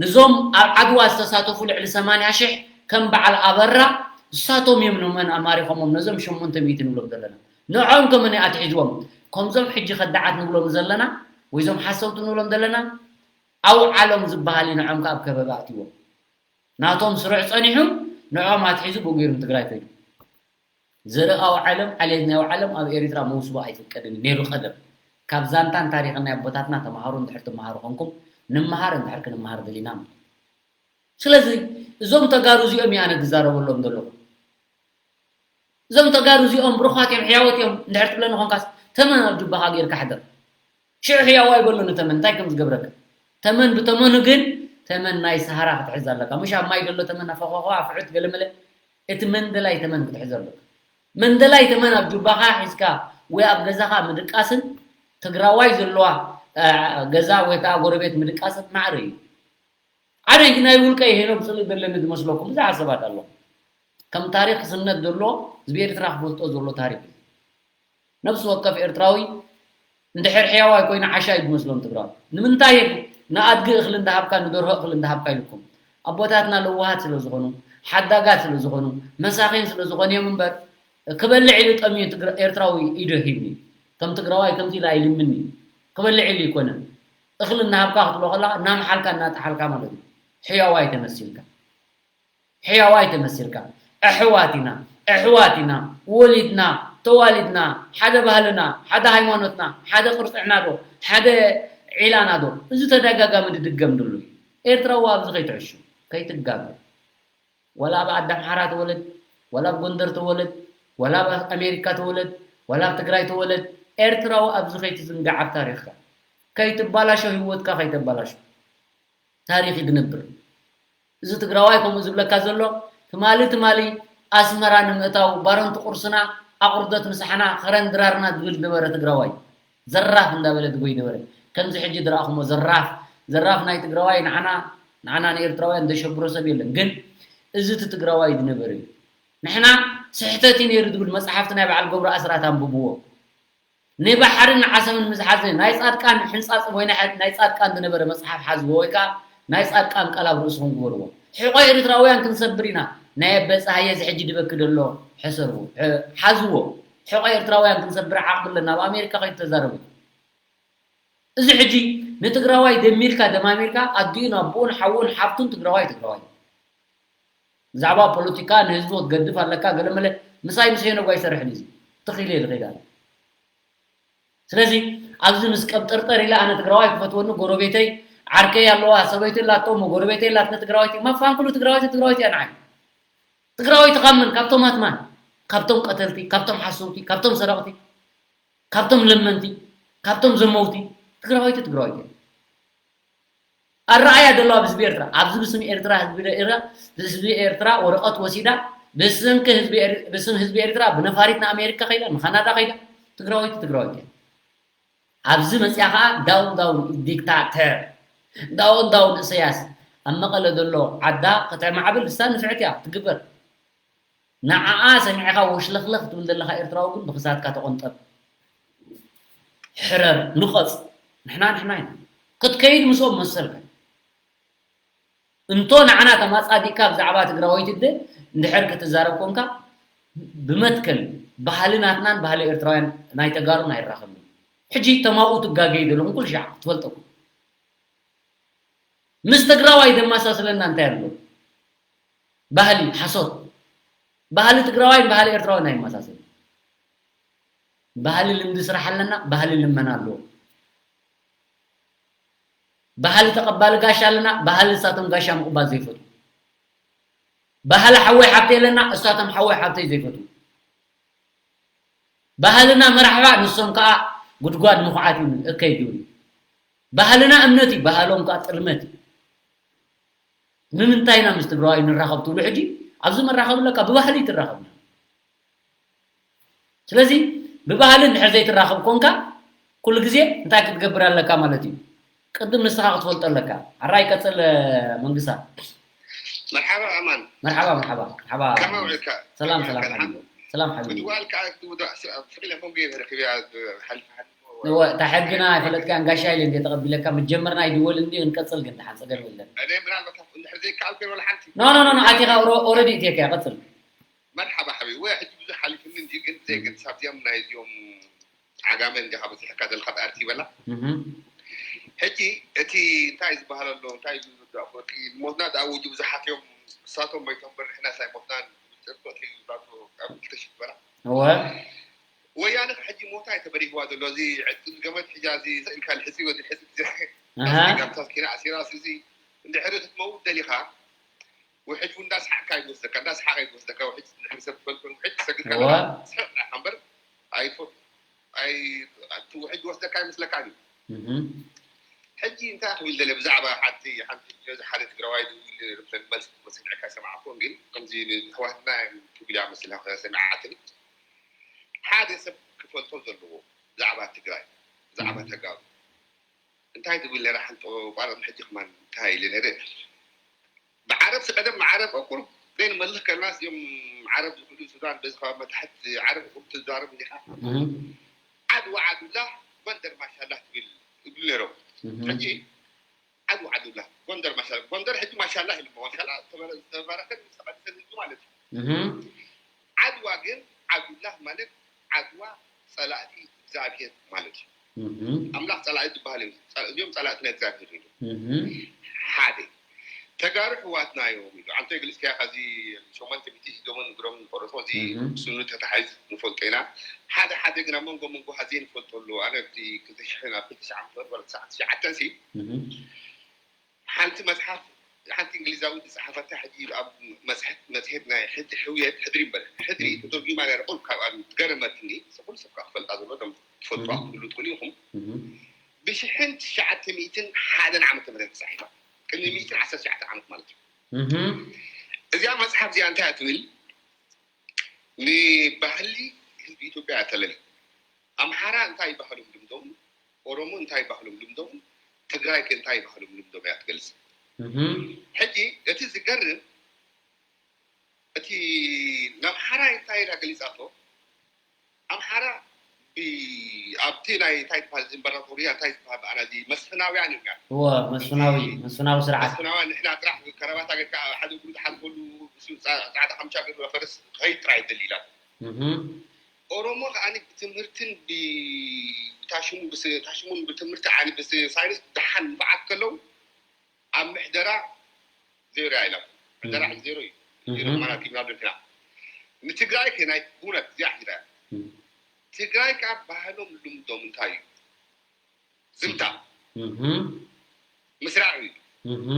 ንዞም ኣብ ዓድዋ ዝተሳተፉ ልዕሊ ሰማንያ ሽሕ ከም በዓል ኣበራ ንሳቶም እዮም ንመን ኣማሪኾሞም ነዞም ሸሞንተ ሚእቲ ንብሎም ዘለና። ንዖም ከመን ኣትሒዝዎም? ከምዞም ሕጂ ከዳዓት ንብሎም ዘለና ወይ ዞም ሓሰውቲ ንብሎም ዘለና ኣውዓሎም ዝበሃል እዩ። ንዖም ከኣ ኣብ ከበባ ኣእትይዎም። ናቶም ስሩዕ ጸኒሑ ንዖም ኣትሒዙ ብኡ ገይሩ ንትግራይ ከይዱ። ዘርኢ ኣውዓሎም ዓሌት ናይ ኣውዓሎም ኣብ ኤሪትራ መውስቦ ኣይፍቀድን እዩ ነይሩ ቀደም። ካብ ዛንታን ታሪኽን ናይ ኣቦታትና ተምሃሩ እንድሕር ትምሃሩ ኮንኩም ንምሃር እንድሕር ክንምሃር ደሊና ማለት። ስለዚ እዞም ተጋሩ እዚኦም እየ ኣነ ዝዛረበሎም ዘለኹ። እዞም ተጋሩ እዚኦም ብሩኻት እዮም ሕያወት እዮም እንድሕር ትብለኒ ኮንካስ ተመን ኣብ ጁባኻ ጌርካ ሕደር። ሽዑ ሕያዋይ በሎ ንተመን እንታይ ከም ዝገብረካ። ተመን ብተመኑ ግን ተመን ናይ ሰሃራ ክትሕዝ ኣለካ። ምሽ ኣብ ማይ ዘሎ ተመን ኣፈኳኳ ኣፍዑት ገለመለ እቲ መንደላይ ተመን ክትሕዝ ኣለካ። መንደላይ ተመን ኣብ ጁባኻ ሒዝካ ወይ ኣብ ገዛኻ ምድቃስን ትግራዋይ ዘለዋ አ፣ ገዛ ወይ ከዓ ጎረቤት ምድቃስን ማዕረ እዩ። ኣነ ናይ ውልቀይ ሄኖክ ዝኽእል ዘለኒ ዝመስለኩም ብዙሓት ሰባት ኣለኹም። ከም ታሪኽ ክስነድ ዘሎ ህዝቢ ኤርትራ ክፈልጦ ዘሎ ታሪኽ እዩ። ነብሲ ወከፍ ኤርትራዊ እንድሕር ሕያዋይ ኮይኑ ዓሻ እዩ ዝመስሎም ትግራዊ። ንምንታይ ንኣድጊ እኽሊ እንዳሃብካ ንደርሆ እኽሊ እንዳሃብካ ኢልኩም ኣቦታትና ለዋሃት ስለ ዝኾኑ ሓዳጋት ስለ ዝኾኑ መሳኺን ስለ ዝኾኑ እዮም እምበር ክበልዕ ኢሉ ጠምዩ ትግራ- ኤርትራዊ ኢዱ ሂብኒ ከም ትግራዋይ ከምዚ ኢሉ ኣይልምኒ ክበልዕ ኢሉ ይኮነን እኽሊ እናሃብካ ክትብሎ ከለካ እናምሓልካ እናጠሓልካ ማለት እዩ ሕያዋይ ተመሲልካ ሕያዋይ ተመሲልካ ኣሕዋት ኢና ኣሕዋት ኢና ወሊድና ተዋሊድና ሓደ ባህልና ሓደ ሃይማኖትና ሓደ ቅርፅዕና ዶ ሓደ ዒላና ዶ እዚ ተደጋጋሚ ድድገም ድሉ እዩ ኤርትራዊ ኣብዚ ከይትዕሹ ከይትጋገ ወላ ኣብ ኣዳምሓራ ተወለድ ወላ ኣብ ጎንደር ተወለድ ወላ ኣብ ኣሜሪካ ተወለድ ወላ ኣብ ትግራይ ተወለድ ኤርትራዊ ኣብዚ ከይትዝንጋዕ ኣብ ታሪኽካ ከይትባላሾ ህይወትካ ከይተባላሾ ታሪኽ ይግንብር እዚ ትግራዋይ ከምኡ ዝብለካ ዘሎ ትማሊ ትማሊ ኣስመራ ንምእታው ባረንቱ ቁርስና ኣቑርደት ምሳሕና ኸረን ድራርና ዝብል ዝነበረ ትግራዋይ ዘራፍ እንዳበለ ዝጎይ ነበረ ከምዚ ሕጂ ዝረኣኹሞ ዘራፍ ዘራፍ ናይ ትግራዋይ ንዓና ንዓና ንኤርትራውያን ዘሸብሮ ሰብ የለን ግን እዚ እቲ ትግራዋይ ዝነበረ እዩ ንሕና ስሕተት እዩ ነይሩ ዝብል መፅሓፍቲ ናይ በዓል ገብሩ ኣስራት ኣንብብዎ ንባሕርን ንዓሰብን ምዝሓዘ ናይ ፃድቃን ሕንፃፅ ወይ ናይ ፃድቃን ዝነበረ መፅሓፍ ሓዝዎ ወይ ከዓ ናይ ፃድቃን ቃል ኣብ ርእስኹም ግበርዎ ሕቆ ኤርትራውያን ክንሰብር ኢና ናይ ኣበፀሃየ እዚ ሕጂ ድበኪ ደሎ ሕሰርዎ ሓዝዎ ሕቆ ኤርትራውያን ክንሰብር ዓቕሚ ኣለና ኣብ ኣሜሪካ ከይተዛረቡ እዚ ሕጂ ንትግራዋይ ደሚርካ ደማሚርካ ኣዲኡን ኣቦኡን ሓዉን ሓፍቱን ትግራዋይ ትግራዋይ ብዛዕባ ፖለቲካ ንህዝቢ ክትገድፍ ኣለካ ገለመለ ምሳይ ምስ ሄኖግ ኣይሰርሕን እዩ ትኺለ ይልኺል ኣለ ስለዚ ኣብዚ ምስ ቀብጠርጠር ኢለ ኣነ ትግራዋይ ክፈትወኒ ጎረቤተይ ዓርከይ ኣለዋ ሰበይቲ ላቶ እሞ ጎረቤተይ ላትኒ ትግራዋይቲ ማፋን ኩሉ ትግራዋይቲ ትግራዋይቲ እያ ንዓይ ትግራዋይቲ ካብ መን ካብቶም ኣትማን ካብቶም ቀተልቲ ካብቶም ሓሰውቲ ካብቶም ሰረቕቲ ካብቶም ለመንቲ ካብቶም ዘመውቲ ትግራዋይቲ ትግራዋይቲ እያ ኣረኣያ ዘለዋ ብህዝቢ ኤርትራ ኣብዚ ብስም ኤርትራ ህዝቢ ኤርትራ ብህዝቢ ኤርትራ ወረቐት ወሲዳ ብስንኪ ህዝቢ ኤር- ብስም ህዝቢ ኤርትራ ብነፋሪት ንኣሜሪካ ከይዳ ንካናዳ ከይዳ ትግራወይቲ ትግራወይቲ እያ ኣብዚ መፅያ ከዓ ዳውን ዳውን ዲክታተር ዳውን ዳውን እሰያስ ኣብ መቐለ ዘሎ ዓዳ ከተማዕብል እሳ ንፍዕቲ እያ ትግበር ንዓኣ ሰሚዕኻ ወሽለኽለኽ ትብል ዘለኻ ኤርትራዊ ግን ብኽሳድካ ተቖንጠብ ሕረር ንቐጽ ንሕና ንሕና ኢና ክትከይድ ምስኦም መሰልካ እንቶ ንዓና ተማጻዲቅካ ብዛዕባ ትግራወይቲ ደ እንድሕር ክትዛረብ ኮንካ ብመትከል ባህሊ ናትናን ባህሊ ኤርትራውያን ናይ ተጋሩን ኣይራኸብን። ሕጂ ተማኡ ትጋገዩ ዘለኹም ኩሉ ሻዕ ክትፈልጠኩም። ምስ ትግራዋይ ዘመሳስለና እንታይ ኣሎ? ባህሊ፣ ሓሶት። ባህሊ ትግራዋይን ባህሊ ኤርትራውያን ኣይመሳሰልን። ባህሊ ልምዲ ስራሕ ኣለና፣ ባህሊ ልመና ኣለዎ። ባህሊ ተቐባሊ ጋሻ ኣለና፣ ባህሊ እሳቶም ጋሻ ምቕባል ዘይፈትዉ። ባህሊ ሓወይ ሓብተይ ኣለና፣ እሳቶም ሓወይ ሓብተይ ዘይፈትዉ። ባህልና መራሕባ፣ ንሶም ከኣ ጉድጓድ ምኹዓት እዩ፣ እከይ ይብሉ። ባህልና እምነት እዩ፣ ባህሎም ከኣ ጥልመት እዩ። ንምንታይ ኢና ምስ ትግራዋይ ንራኸብ ትብሉ? ሕጂ ኣብዚ መራኸቢ ኣለካ፣ ብባህሊ ትራኸብና። ስለዚ ብባህሊ እንድሕር ዘይትራኸብ ኮንካ፣ ኩሉ ግዜ እንታይ ክትገብር ኣለካ ማለት እዩ? ቅድም ንስኻ ክትፈልጦ ኣለካ። ኣራይ ቀጽል፣ መንግስታ። መርሓባ ኣማን። መርሓባ፣ መርሓባ፣ መርሓባ። ከመይ ውዒልካ? ሰላም፣ ሰላም ከመይ ሓቢቢ። ሓልካ? ሰላም ሓቢቢ። ምድዋል ከኣ እቲ ውዱእ ስ-፣ ኣብ ፍቕሪ ለፎን ገይረ ረኺበያ፣ ሓሊፋ ሓሊፎ። እወ፣ እታ ሕግና ኣይፈለጥካን ጋሻ ኢለ እንደ ተቐቢለካ፣ ምጀመርና ይድወል እንዲ፣ እንቀጽል ግን ደሓን ጸገም የለን። እኔ ምናልባት ኣብ እንድሕር ዘይከኣልኩ ወላ ሓንቲ። ኖ፣ ኖ፣ ኖ፣ ኖ፣ ኣቲኻ ኦረ-፣ ኦረዲ እትየካ፣ ቀጽል። መርሓባ ሓቢቢ። ወይ ሕጂ ብዙሕ ሓሊፍኒ እንዲ፣ ግን ብዘይ፣ እም። ግን ሳብ እዚኦም ናይ እዚኦም ዓጋመ እንዲኻ በጺሕካ ዘለኻ ብኣርቲ ይበላ። እህ። ሕጂ እቲ እንታይ ዝበሃል ኣሎ፣ እንታይ እዩ ዝወዲ ኣፈወርቂ፣ ሞትና ዝኣወጁ ብዙሓት እዮም፣ ንሳቶም ሞይቶም እምበር ንሕናስ ኣይሞትናን ዝብል ጭርቆት እዩ ዝዛቶ ካብ ክልተ ሽሕ ዝበላ። እወ። ወያነ ከ ሕጂ ሞታ እዩ ተበሪህዋ ዘሎ፣ እዚ ዕጥቂ ዝገመድ ሒዛ፣ እዚ ስቕ ኢልካ ልሕጺ ወዲ ሕጺ ግዜ ኣሃ። ታስኪና ኣሲራ፣ እዚ እንድሕሪ ክትመውት ደሊኻ፣ ውሕጅ እውን እንዳሰሓቕካ እዩ ዝወስደካ፣ እንዳሰሓቐ እዩ ዝወስደካ። ውሕጅ ንድሕሪ ሰብ ትፈልጦ፣ ውሕጅ ትሰግር ከለኻ እዋ። ስሕቕ ኢኻ እምበር ኣይትፈ-፣ ኣይ-፣ እቲ ውሕጅ ዝወስደካ ኣይመስለካን እዩ። እህ። ሕጂ እንታይ ክብል ደለ ብዛዕባ ሓንቲ፣ ሓንቲ፣ ነዚ ሓደ ትግራዋይ ደዊሉ ነይሩ፣ ብሰንበት መልሲ ክመልሰልካ ኣይሰማዕኩን፣ ግን ከምዚ ንኣሕዋትና እዮም ክብል እያ መሲላ ሰሚዓትኒ። ሓደ ሰብ ክፈልጦ ዘለዎ ብዛዕባ ትግራይ፣ ብዛዕባ እህ። ተጋሩ። እንታይ ትብል ነይራ ሓንቲ ቋረጽ፣ ሕጂ ከማን እንታይ ኢለ ነይረ? ብዓረብ ቀደም ዓረብ ቁሩብ ዘይንመልኽ ከለናስ እዮም ዓረብ ዝብሉ ሱዳን በዚ ከባቢ መታሕት ዓረብ ቁሩብ ትዛረብ እንዲኻ። እህ። ዓድዋ ዓዱላ ጎንደር ማሻላህ ትብል ይብሉ ነይሮም። እህ። ሕጂ ዓድዋ ዓዱላ ጎንደር ማሻላህ፣ ጎንደር ሕጂ ማሻላህ ኢሉ ማሻላህ ዝተበረ-፣ ዝተባረኸን ዝተቐደሰን ህዝቢ ማለት እዩ። እህ። ዓድዋ ግን ዓዱላ ማለት ዓድዋ ጸላእቲ እግዚኣብሔር ማለት እዩ። እህ። ኣምላኽ ጸላኢ ዝበሃል እዩ። ጸ-፣ እዚኦም ጸላእቲ ናይ እግዚኣብሔር እዮም። እህ። ሓደ ተጋሩ ኣሕዋትና እዮም ኢሉ። ኣንተ ገሊጽካያ፣ ካብዚ ሸሞንተ ሚእቲ ሒዞምን እግሮም ዝቆረጹ፣ እዚ እህ። ስኑ ተታሒዝ ንፈልጦ ኢና። ሓደ ሓደ ግን ኣብ መንጎ መንጎ ሃዜ ንፈልጦ ኣሎ። ኣነ ኣብቲ ክልተ ሽሕን ኣብ ክልተ ሽሕን ዓመተ ምህረት ወላ ትሽዓተ ሲ እህ። ሓንቲ መጽሓፍ፣ ሓንቲ እንግሊዛዊት ዝጸሓፈታ፣ ሕጂ ኣብ መጽሔት፣ መጽሔት ናይ ሕድ-፣ ሕውየት ሕድሪ እምበር፣ ሕድሪ እህ። ተተርጒማ ነይራ። ቁሩብ ካብኣ ዝገረመትኒ፣ ሰብ፣ ኩሉ ሰብ ከኣ ክፈልጣ ዘለዎ፣ እቶም ትፈልጡዋ እህ። ክትህሉ ትኽእሉ ኢኹም። እህ። ብሽሕን ትሽዓተ ሚእትን ሓደን ዓመተ ምህረት ተጻሒፋ። ቅድሚ ሚእትን ዓሰርተ ትሽዓተ ዓመት ማለት እዩ። እህ። እዚኣ መጽሓፍ እዚኣ እንታይ እያ ትብል? ንባህሊ ህዝቢ ኢትዮጵያ እያ ተለሊ። ኣምሓራ እንታይ ባህሎም ልምዶም፣ ኦሮሞ እንታይ ባህሎም ልምዶም፣ ትግራይ ከ እንታይ ባህሎም ልምዶም እያ ትገልጽ። እህ። ሕጂ እቲ ዝገርም፣ እቲ ንኣምሓራ እንታይ ኢላ ገሊጻቶ? ኣምሓራ ብ-፣ ኣብቲ ናይ እንታይ ዝበሃል፣ እዚ እምበራጦርያ እንታይ ዝበሃል፣ ብኣና እዚ መስፍናውያን እዮም፣ እዋ፣ መስፍናዊ፣ መስፍናዊ ስርዓት። መስፍናውያን፣ ንሕና ጥራሕ ከረባታ ጌርካ ሓደ እግሩ ዝሓልፈሉ፣ እሱ ጻ-፣ ጻዕዳ ካምቻ ገይሩ ፈረስ ክኸይድ ጥራይ ይደሊ ኢላ። እህ። ኦሮሞ ከኣ ብትምህርትን ብ-፣ ብታሽሙ፣ ብስ-፣ ታሽሙን ብትምህርቲ ዓሊ፣ ብስ-፣ ሳይንስ ደሓን ንፉዓት ከለዉ፣ ኣብ ምሕደራ ዜሮ እያ ኢላ። ምሕደራ እህ። ዜሮ እዩ። ዜሮ እህ። ማለት ኪምና ደርክና። ንትግራይ ከ ናይ ብእውነት እዚኣ ሒዛ እያ። እህ። ትግራይ ከኣ ባህሎም ልምዶም እንታይ እዩ? ዝምታ። እህ። ምስራቕ እዩ። እህ።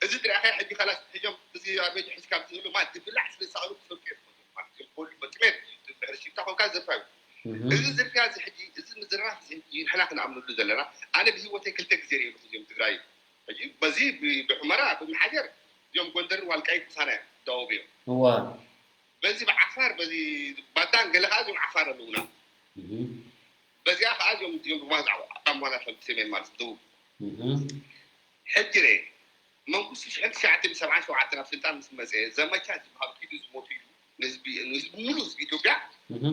እዚ ትሪኣኸ ሕጂ ካላስ ሕጆም እዚ ኣርበኛ ሒዝካ ኣብዚ ዘሎ ማለት ዝብላዕ ስለ ዝሰኣኑ ክሰርቁ እዮም ዝመፁ ማለት እዮም። ኩሉ መጥሜት ድሕሪ ሽፍታ ኮንካ ዝርፋ እዩ። እህ። እዚ ዝርፊያ እዚ ሕጂ፣ እዚ ምዝራፍ እዚ ሕጂ ንሕና ክንኣምነሉ ዘለና። ኣነ ብህይወተይ ክልተ ግዜ ርእየ ኣለኹ እዚኦም ትግራይ። ሕጂ በዚ ብ-፣ ብሑመራ፣ ብምሓጀር እዚኦም ጎንደርን ዋልቃይት ምሳና እዮም፣ ደቡብ እዮም። እዋ። በዚ ብዓፋር፣ በዚ ባዳን ገለ ከዓ እዚኦም ዓፋር ኣለዉና። እህ። በዚኣ ከዓ እዚኦም፣ እዚኦም ድማ ዝዓቡ፣ ኣጣም ዋላ ከም ሰሜን ማለት ደቡብ። እህ። ሕጂ ርኤ፣ መንግስቱ ሽሕን ትሽዓተ ሚእትን ሰብዓን ሸውዓተን ኣብ ስልጣን ምስ መፀ፣ ዘመቻ ዝበሃል ኪዱ ዝሞቱ ኢሉ ንህዝቢ፣ ንህዝቢ፣ ሙሉእ ህዝቢ ኢትዮጵያ እህ።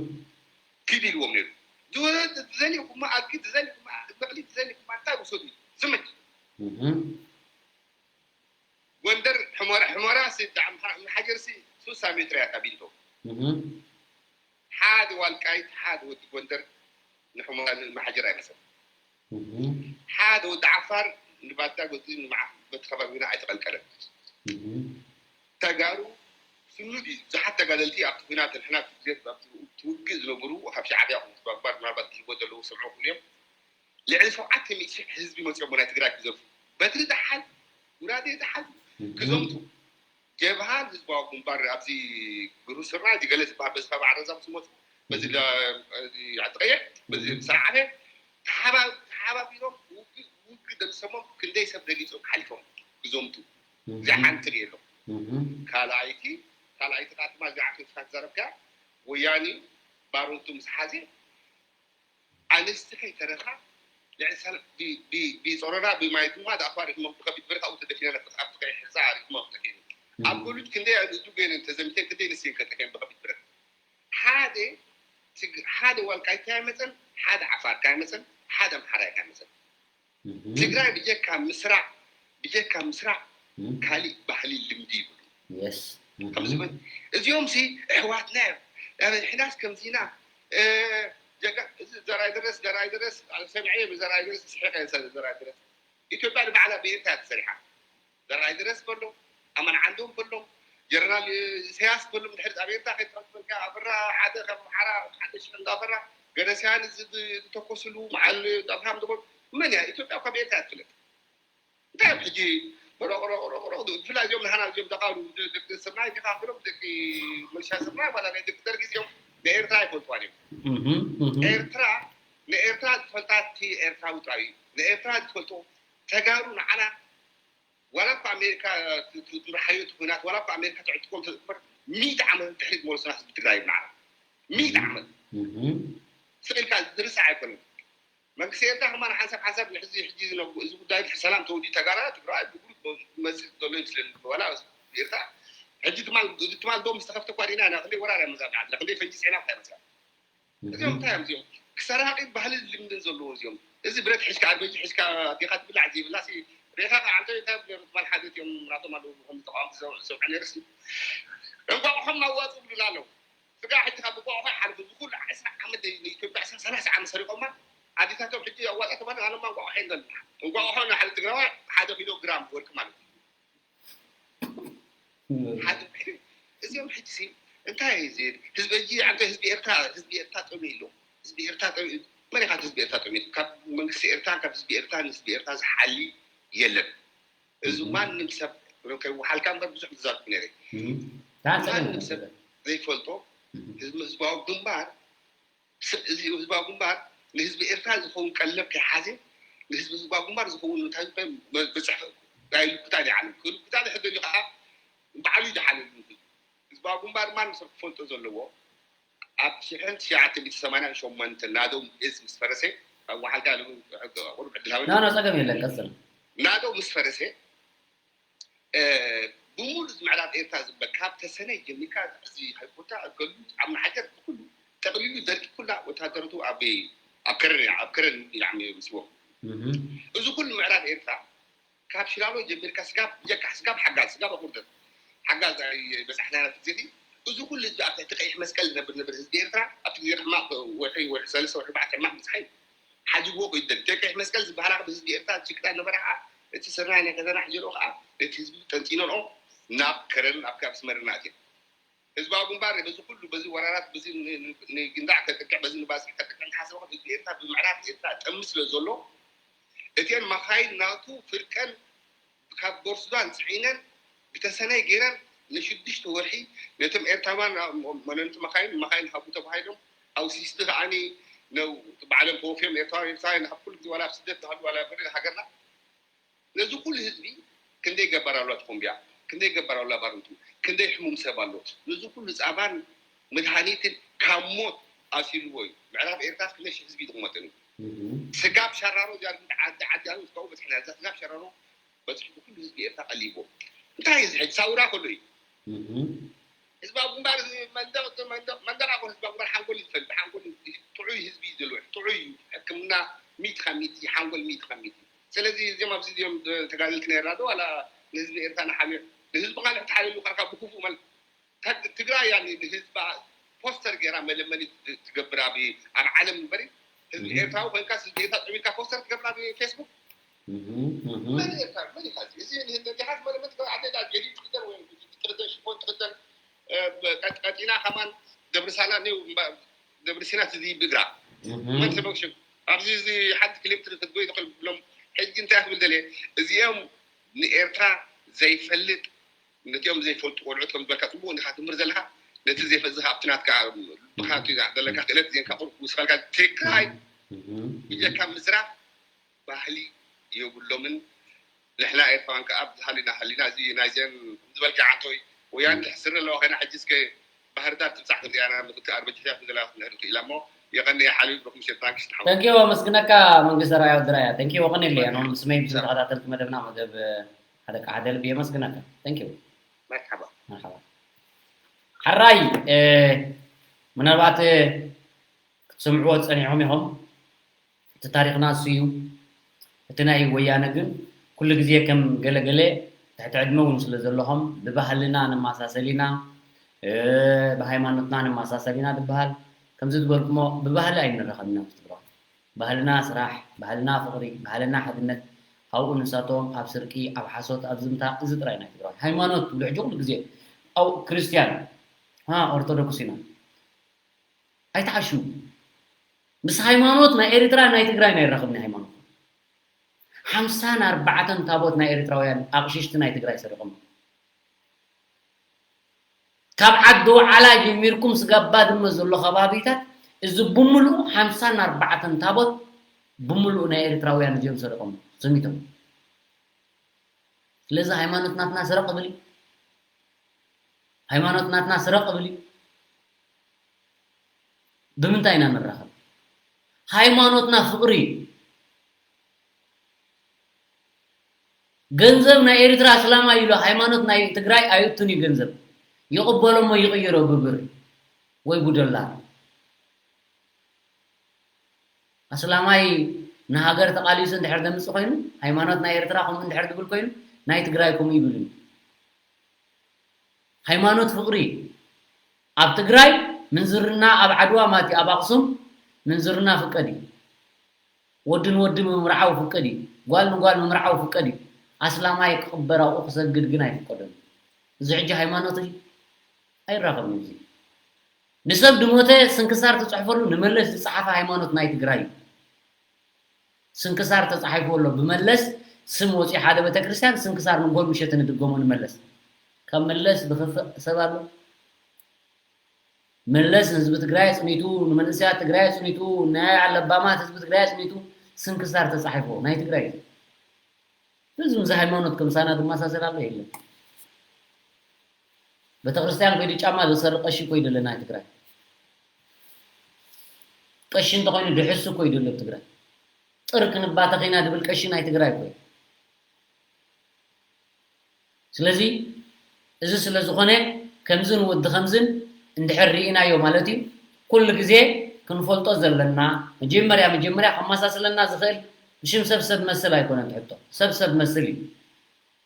ኪዱ ኢልዎም ነይሩ። ዝወ-፣ ዝደለኹማ ኣድጊ፣ ዝደለኹማ በቕሊ፣ ዝደለኹማ እንታይ ውሰዱ ኢሉ። ዘመቻ። እህ። ጎንደር፣ ሕመራ፣ ሕመራ ሲ፣ ዳዕም፣ ሓ-፣ ሓጀር ሲ፣ ሱሳ ሜትር እያ ካቢንቶ። ሓደ ዋልቃይት፣ ሓደ ወዲ ጎንደር ንሑመራ ንመሓጀር ኣይመጸን። ሓደ ወዲ ዓፋር ንባዳ ገጺኡ ንመዓ-፣ በቲ ከባቢና ኣይተቐልቀለን። ተጋሩ ስኑድ እዩ። ብዙሓት ተጋደልቲ ኣብቲ ኲናት ንሕና ኣብቲ ግዜ ኣብቲ ውግእ ዝነበሩ ካብ ሻዕብያ ይኹን እቲ ባግባር ምናልባት ዝህቦ ዘለዉ ዝሰምዑ ክህሉ እዮም። ልዕሊ ሸውዓተ ሚእቲ ሺሕ ህዝቢ መፂኦም ናይ ትግራይ ክዘርፉ። በትሪ ዝሓዝ፣ ጉራዴ ዝሓዝ ክዘምቱ። ጀብሃን ህዝባዊ ግንባር ኣብዚ ግሩ ስርና እዚ ገለ ዝበሃል በዚ ከባቢ ዓረዛ ምስ መፁ፣ በዚ ዳ-፣ እዚ ዓዲ ቀይሕ፣ በዚ ሰንዓፈ ተሓባ-፣ ተሓባቢሮም ውግእ፣ ውግእ ደምሰሞም ክንደይ ሰብ ደጊፆም ሓሊፎም ክዘምቱ። እዚኣ ሓንቲ ርእየ ኣለኹ። ካልኣይቲ፣ ካልኣይቲ ቃ ድማ እዚኣ ኣቶ ይስፋ ዝዛረብካያ ወያኒ ባሮቱ ምስ ሓዘ ኣንስቲ ከይተረፋ ልዕሊ ሰለ-፣ ብ-፣ ብ-፣ ብጾሮና ብማይ ድማ ደኣ እኳ ሪኽሞም ብኸቢድ በረኻ ኣብኡ ተደፊነን ኣብቲ ቀይሕ ህንጻ ሪኽሞም ጠፊኤን። ኣብ ገሉድ ክንደይ ኣእዱግ ገይረን ተዘሚተን ክንደይ ንስየን ከጠፊአን ብኸቢድ ብረት። ሓደ ትግ-፣ ሓደ ዋልቃይት ካይመጸን፣ ሓደ ዓፋር ካይመጸን፣ ሓደ ኣምሓራይ ካይመጸን። ትግራይ ብጀካ ምስራቕ፣ ብጀካ ምስራቕ ካልእ ባህሊ ልምዲ ይብሉ። ከምዚ በል፣ እዚኦም ሲ ኣሕዋትና እዮም። ሕናስ ከምዚና፣ እ፣ ጀጋ-፣ እዚ ዘርኣይ ደረስ፣ ዘርኣይ ደረስ፣ ኣነ ሰሚዐ ብዘርኣይ ደረስ፣ ስሒቐ እየ፣ ዘርኣይ ደረስ። ኢትዮጵያ ንባዕላ ብኤርትራ እያ ተሰሪሓ። ዘርኣይ ደረስ በሎም፣ ኣማን ዓንዶም በሎም፣ ጀነራል ኢሳያስ በሎም፣ ድሕሪ ኣብ ኤርትራ ከይትፈልጥ በልካ፣ ኣበራ ሓደ ካብ ኣምሓራ ሓደ ሽሕ እንዳበራ፣ ገረስያን እዚ ብ-፣ ዝተኮስሉ፣ መዓል ኣብርሃም ደቦል፣ መን እያ? ኢትዮጵያ እኳ ብኤርትራ እያ ትፍለጥ። እንታይ እዮም ሕጂ በሮቕ ሮቕ ሮቕ ሮቕ፣ ብፍላይ እዚኦም ንሃና እዚኦም ደቓሉ ደ-፣ ደቂ ስርናይ ዲኻ ክብሎም፣ ደቂ ምልሻ ስርናይ ዋላ ናይ ደቂ ደርጊ እዚኦም ንኤርትራ ኣይፈልጥዋን እዮም። እህ፣ እህ። ኤርትራ፣ ንኤርትራ ዝፈልጣ እቲ ኤርትራዊ ጥራይ እዩ። ንኤርትራ ዝፈልጦ ተጋሩ ንዓና ዋላ እኳ ኣሜሪካ ት-፣ ት-፣ ትምርሓዮ እቲ ኲናት፣ ዋላ እኳ ኣሜሪካ ትዕጥቆም ተዝእምበር፣ ሚእቲ ዓመት ድሕሪት መለሱና ህዝቢ ትግራይ እዩ ንዓና። ሚእቲ ዓመት። እህ። ስቕ ኢልካ ዝርሳዕ ኣይኮነን። መንግስቲ ኤርትራ ከማን ሓንሳብ ሓንሳብ ንሕዚ ሕጂ ዝነብ-፣ እዚ ጉዳይ ድሕሪ ሰላም ተወዲኡ ተጋራ ትግራይ ብግሩፕ መጽእ ዘሎ ይመስለኒ። ዋላ ኤርትራ ሕጂ ትማል፣ እዚ ትማል ዶም ዝተኸፍተ እኳ ርኢና ኢና። ክንደይ ወራር እያ መዛ ብዓድና፣ ክንደይ ፈንጂ ጽዒና እኳ እያ መጽኣ። እዚኦም እንታይ እዮም እዚኦም? ክሰራቂ ባህልን ልምድን ዘለዎ እዚኦም። እዚ ብረት ሒዝካ፣ ኣርበጂ ሒዝካ ዲኻ ትብላዕ ዘይብላ ሲ፣ ሬኻ ከዓ እንታይ እንታይ ብለ ትማል ሓደ እዚኦም ናቶም ኣለዉ፣ ከም ተቃወምቲ ዘው-፣ ዝሰምዑ ነይሩ ሲ። እንቋቑሖም ኣዋፁ ብሉና ኣለዉ። ስጋ ሕጂ ካብ እንቋቑሖ ይሓልፉ። እዚ ኩሉ ዕስራ ዓመት ንኢትዮጵያ ዕስራ ሰላሳ ዓመት ሰሪቖማ። ኣዴታቶም ሕጂ ኣዋፃ ተባለ፣ ኣነማ እንቋቑሖ የለን። እንቋቑሖ ንሓደ ትግራዋይ ሓደ ኪሎ ግራም ወርቂ ማለት እዩ። ሓደ፣ እዚኦም ሕጂ ሲ እንታይ እዩ እዚ? ህዝቢ ሕጂ፣ ኣንተ ህዝቢ ኤርትራ፣ ህዝቢ ኤርትራ ጠምዩ ኣሎ። ህዝቢ ኤርትራ ጠምዩ፣ መን ኢኻ ህዝቢ ኤርትራ ጠምዩ? ካብ መንግስቲ ኤርትራ፣ ካብ ህዝቢ ኤርትራ፣ ንህዝቢ ኤርትራ ዝሓሊ የለን። እዚ ማንም ሰብ ከይወሓልካ እምበር ብዙሕ ዝዛረብኩ ነይረ። እም። ታ ጸገም ማንም ሰብ የለን። ዘይፈልጦ፣ እም። ህዝቢ፣ ህዝባዊ ግንባር፣ ስ-፣ እዚ ህዝባዊ ግንባር ንህዝቢ ኤርትራ ዝኸውን ቀለብ ከይሓዘ፣ ንህዝቢ ህዝባዊ ግንባር ዝኸውን እንታይ ዝበሃል መ-፣ መጽሐፍ ናይ ልኩታ ይዓልም። ክልኩታ ድሕር ደልዩ ከዓ ባዕሉ ይደሓለሉ። ህዝባዊ ግንባር ማንም ሰብ ክፈልጦ ዘለዎ፣ ኣብ ሽሕን ትሽዓተ ሚእቲ ሰማንያን ሸሞንተን ናደው እዝ ምስ ፈረሰ፣ ኣብ ወሓልካ ቁሩብ ዕድል ሃበኒ። ኖ፣ ኖ፣ ጸገም የለን፣ ቀጽል። ናደው ምስ ፈረሰ፣ እ፣ ብምሉእ እዚ ምዕራብ ኤርትራ ዝበል ካብ ተሰነይ ጀሚርካ እዚ ሃይኮታ፣ ገሉድ፣ ኣብ መሓጀር፣ ብኩሉ ጠቕሊሉ ደርጊ ኩላ ወታደራቱ ኣብ፣ ኣብ ከረን እያ፣ ኣብ ከረን ኢላም ምስዎም። እህ። እዚ ኩሉ ምዕራብ ኤርትራ ካብ ሽላሎ ጀሚርካ ስጋብ፣ ብጀካ ስጋብ ሓጋዝ፣ ስጋብ ኣቑርደት ሓጋዝ ኣይበጻሕናን ኣብቲ ግዜ እቲ። እዚ ኩሉ ህዝቢ ኣብ ትሕቲ ቀይሕ መስቀል ዝነብር ነበር ህዝቢ ኤርትራ ኣብቲ ግዜ ሕማቕ ወርሒ፣ ወርሒ ሰለስተ፣ ወርሒ ኣርባዕተ ሕማቕ ብዝሓይ ሓዲግዎ ከይዱ። ደቂ ቀይሕ መስቀል ዝበሃላ ብህዝቢ ኤርትራ ዝጭቅጣ ነበራ ከዓ፣ እቲ ስርናይ ናይ ከተና ሕጀልኦ ከዓ ነቲ ህዝቢ ጠንጢነንኦ ናብ ከረን ኣብ ከባቢ ኣስመራ ኣትየን። ህዝባዊ ግንባር በዚ ኩሉ፣ በዚ ወራራት፣ በዚ ን-፣ ን-፣ ንግንዳዕ ከጥቅዕ፣ በዚ ንባጽዕ ከጥቅዕ እንተሓሰበ፣ ህዝቢ ኤርትራ ብምዕራብ ኤርትራ ጠምዩ ስለ ዘሎ፣ እተን መኻይን ናቱ ፍርቀን ካብ ቦርሱዳን ጽዒነን ብተሰነይ ገይረን ንሽዱሽተ ወርሒ ነቶም ኤርትራውያን መነንቲ መኻይን፣ መኻይን ሃቡ ተባሂሎም፣ ኣውቲስቲ ከዓኒ ነው ባዕሎም ተወፍዮም። ኤርትራውያን፣ ኤርትራውያን ኣብ ኩሉ ግዜ ዋላ ኣብ ስደት ዝሃሉ ዋላ ኣብ በሪ ሃገርና፣ ነዚ ኩሉ ህዝቢ ክንደይ ገባር ኣላ ኮምብያ፣ ክንደይ ገባር ኣላ ባርንቱ፣ ክንደይ ሕሙም ሰብ ኣሎ። ነዚ ኩሉ ጻባን መድሃኒትን ካብ ሞት ኣሲልዎ እዩ። ምዕራብ ኤርትራ ክንደይ ሽሕ ህዝቢ ዝሞተ እዩ። እህ። ስጋብ ሸራሮ እዚኣ ዓዲ፣ ዓዲ፣ ዓዲ፣ ዓዲ፣ ስጋብ በጽሕና፣ እዛ ስጋብ ሸራሮ በጺሑ ኩሉ ህዝቢ ኤርትራ ቀሊቦ። እንታይ እዩ እዚ ሕጂ? ሳውራ ከሎ እዩ። እህ። ህዝባዊ ግንባር እዚ መንደቕ፣ መንደቕ፣ መንደቕ ኣኮን ህዝባዊ ግንባር ሓንጎል እዩ ዝፈልጥ፣ ሓንጎል እዩ፣ ጥዑይ ህዝቢ እዩ ዘለዎ፣ ጥዑይ እዩ። ሕክምና ሚእቲ ካብ ሚእቲ፣ ሓንጎል ሚእቲ ካብ ሚእቲ። ስለዚ እዚኦም ኣብዚ እዚኦም ተጋደልቲ ነይርና ዶ ዋላ ንህዝቢ ኤርትራ ንሓልዮ? ንህዝብኻ ንሕትሓልየሉ ካልካ ብክፉእ ማለት ትግራይ ያኒ ንህዝባ ፖስተር ገይራ መለመኒ ትገብር ኣብ ኣብ ዓለም እምበሪ ህዝቢ ኤርትራዊ ኮይንካ ህዝቢ ኤርትራ ጠሚካ ፖስተር ትገብር ኣብ ፌስቡክ መን ኤርትራ መን ኢኻ እዚ እዚ ንህዝቢ ኤርትራ መለመኒ ትገብር ዓደ ዳ ጀዲድ ትክደን ወይ ትክደን ሽፎን ትክደን ቀጢና ከማን ደብርሳና ኔው ደብርሲና ትዚ ብግራ መን ተመክሽም ኣብዚ እዚ ሓንቲ ክሊፕ ክትጎይ ትኽእል ብሎም ሕጂ እንታይ ክብል ደልየ እዚኦም ንኤርትራ ዘይፈልጥ ነቲኦም ዘይፈልጡ ቆልዑት ከም ዝበልካ ፅቡቅ እንዲካ ትምህር ዘለካ ነቲ ዘይፈዝካ ኣብቲ ናትካ ብካ ዘለካ ክእለት ዜንካ ቁርብ ክውስኸልካ ትግራይ ብጀካ ምዝራብ ባህሊ የብሎምን ንሕና ኤርትራውያን ከዓ ብዝሃሊና ሃሊና እዚ ናይዘን ዝበልካ ዓንቶይ ወያን ትሕስር ኣለዋ ኮይና ሕጂ እስከ ባህርዳር ትብፃሕ ክዚኣና ምክትኣር በጅሕያ ዘለካ ክንህል ክኢላ እሞ የቀንየ ሓቢብ ርኩም ሸጣንክሽ ተሓወ Thank you ኣመስግነካ መንግስተ ራያ ወዲ ራያ Thank you ወቀን የለ ያኖ ስመይ ብዝም ተኸታተልቲ መደብና መደብ ሓደ ቃዓ ደልብ የመስግነካ Thank you መርሓባ መርሓባ ሓራይ ምናልባት ክትሰምዕዎ ጸኒሖም ኢኹም እቲ ታሪኽና እሱ እዩ እቲ ናይ ወያነ ግን ኩሉ ግዜ ከም ገለገለ ትሕቲ ዕድመ እውን ስለ ዘለኹም ብባህልና ንመሳሰል ኢና ብሃይማኖትና ንመሳሰል ኢና ዝበሃል ከምዚ ዝበልኩሞ ብባህሊ ኣይንራኸብን ኢና ምስ ትግራዋይ ባህልና ስራሕ ባህልና ፍቕሪ ባህልና ሓድነት ኣብኡ ንሳቶም ኣብ ስርቂ ኣብ ሓሶት ኣብ ዝምታ እዚ ጥራይ ናይ ትግራዋይ ሃይማኖት ትብሉ ሕጂ ኩሉ ግዜ ኣብ ክርስትያን ኦርቶዶክስ ኢና ኣይትሓሹ ምስ ሃይማኖት ናይ ኤርትራ ናይ ትግራይ ናይ ራኸብኒ ሃይማኖት ሓምሳን ኣርባዕተን ታቦት ናይ ኤርትራውያን ኣቕሽሽቲ ናይ ትግራይ ሰሪቖም ካብ ዓዲ ውዓላ ጀሚርኩም ስጋብ ባድመ ዘሎ ከባቢታት እዚ ብምሉኡ ሓምሳን ኣርባዕተን ታቦት ብምሉኡ ናይ ኤርትራውያን እዚኦም ሰሪቖም ዘሚቶም ስለዚ ሃይማኖት ናትና ስረቕ ብል ሃይማኖት ናትና ስረቕ ብል እዩ ብምንታይ ኢና ንራኸብ ሃይማኖትና ፍቕሪ እዩ ገንዘብ ናይ ኤርትራ እስላማ ኢሉ ሃይማኖት ናይ ትግራይ ኣይእቱን እዩ ገንዘብ ይቕበሎ እሞ ይቕይሮ ብብር ወይ ብዶላር ኣስላማይ ንሃገር ተቓሊሱ እንድሕር ዘምፅእ ኮይኑ ሃይማኖት ናይ ኤርትራ ከምኡ እንድሕር ዝብል ኮይኑ ናይ ትግራይ ከምኡ ይብል እዩ ሃይማኖት ፍቕሪ ኣብ ትግራይ ምንዝርና ኣብ ዓድዋ ማቲ ኣብ ኣኽሱም ምንዝርና ፍቀድ እዩ ወዲ ንወዲ ምምርዓው ፍቀድ እዩ ጓል ንጓል ምምርዓው ፍቀድ እዩ ኣስላማይ ክቕበር ኣብኡ ክሰግድ ግን ኣይፍቀዶን እዚ ሕጂ ሃይማኖት እዩ ኣይራኸብን እዚ ንሰብ ድሞተ ስንክሳር ትፅሕፈሉ ንመለስ ዝፀሓፈ ሃይማኖት ናይ ትግራይ እዩ ስንክሳር ተፃሒፉ ኣሎ ብመለስ ስም ወፂኡ ሓደ ቤተክርስትያን ስንክሳር ንጎል ምሸት ንድገሞ ንመለስ ካብ መለስ ዝኸፍእ ሰብ ኣሎ መለስ ንህዝቢ ትግራይ ኣፅኒቱ ንመንእሰያት ትግራይ ኣፅኒቱ ናይ ኣለባማት ህዝቢ ትግራይ ኣፅኒቱ ስንክሳር ተፃሒፉ ናይ ትግራይ እዩ እዚ ምስ ሃይማኖት ከምሳና ዝመሳሰል ኣሎ የለን። ቤተክርስትያን ኮይዱ ጫማ ዘሰርቕ ቀሺ እኮ ይደለና ትግራይ። ቀሺ እንተኾይኑ ድሕሱ እኮ ይደሎ ትግራይ። ጥር ክንባተኽ ኢና ድብል ቀሺ ናይ ትግራይ እኮ እዩ። ስለዚ እዚ ስለ ዝኾነ ከምዝን ወዲ ከምዝን እንድሕር ርኢናዮ ማለት እዩ ኩሉ ግዜ ክንፈልጦ ዘለና መጀመርያ መጀመርያ ከመሳስለና ዝኽእል ብሽም ሰብ ሰብ መስል ኣይኮነን ትሕቶ ሰብ ሰብ መስል እዩ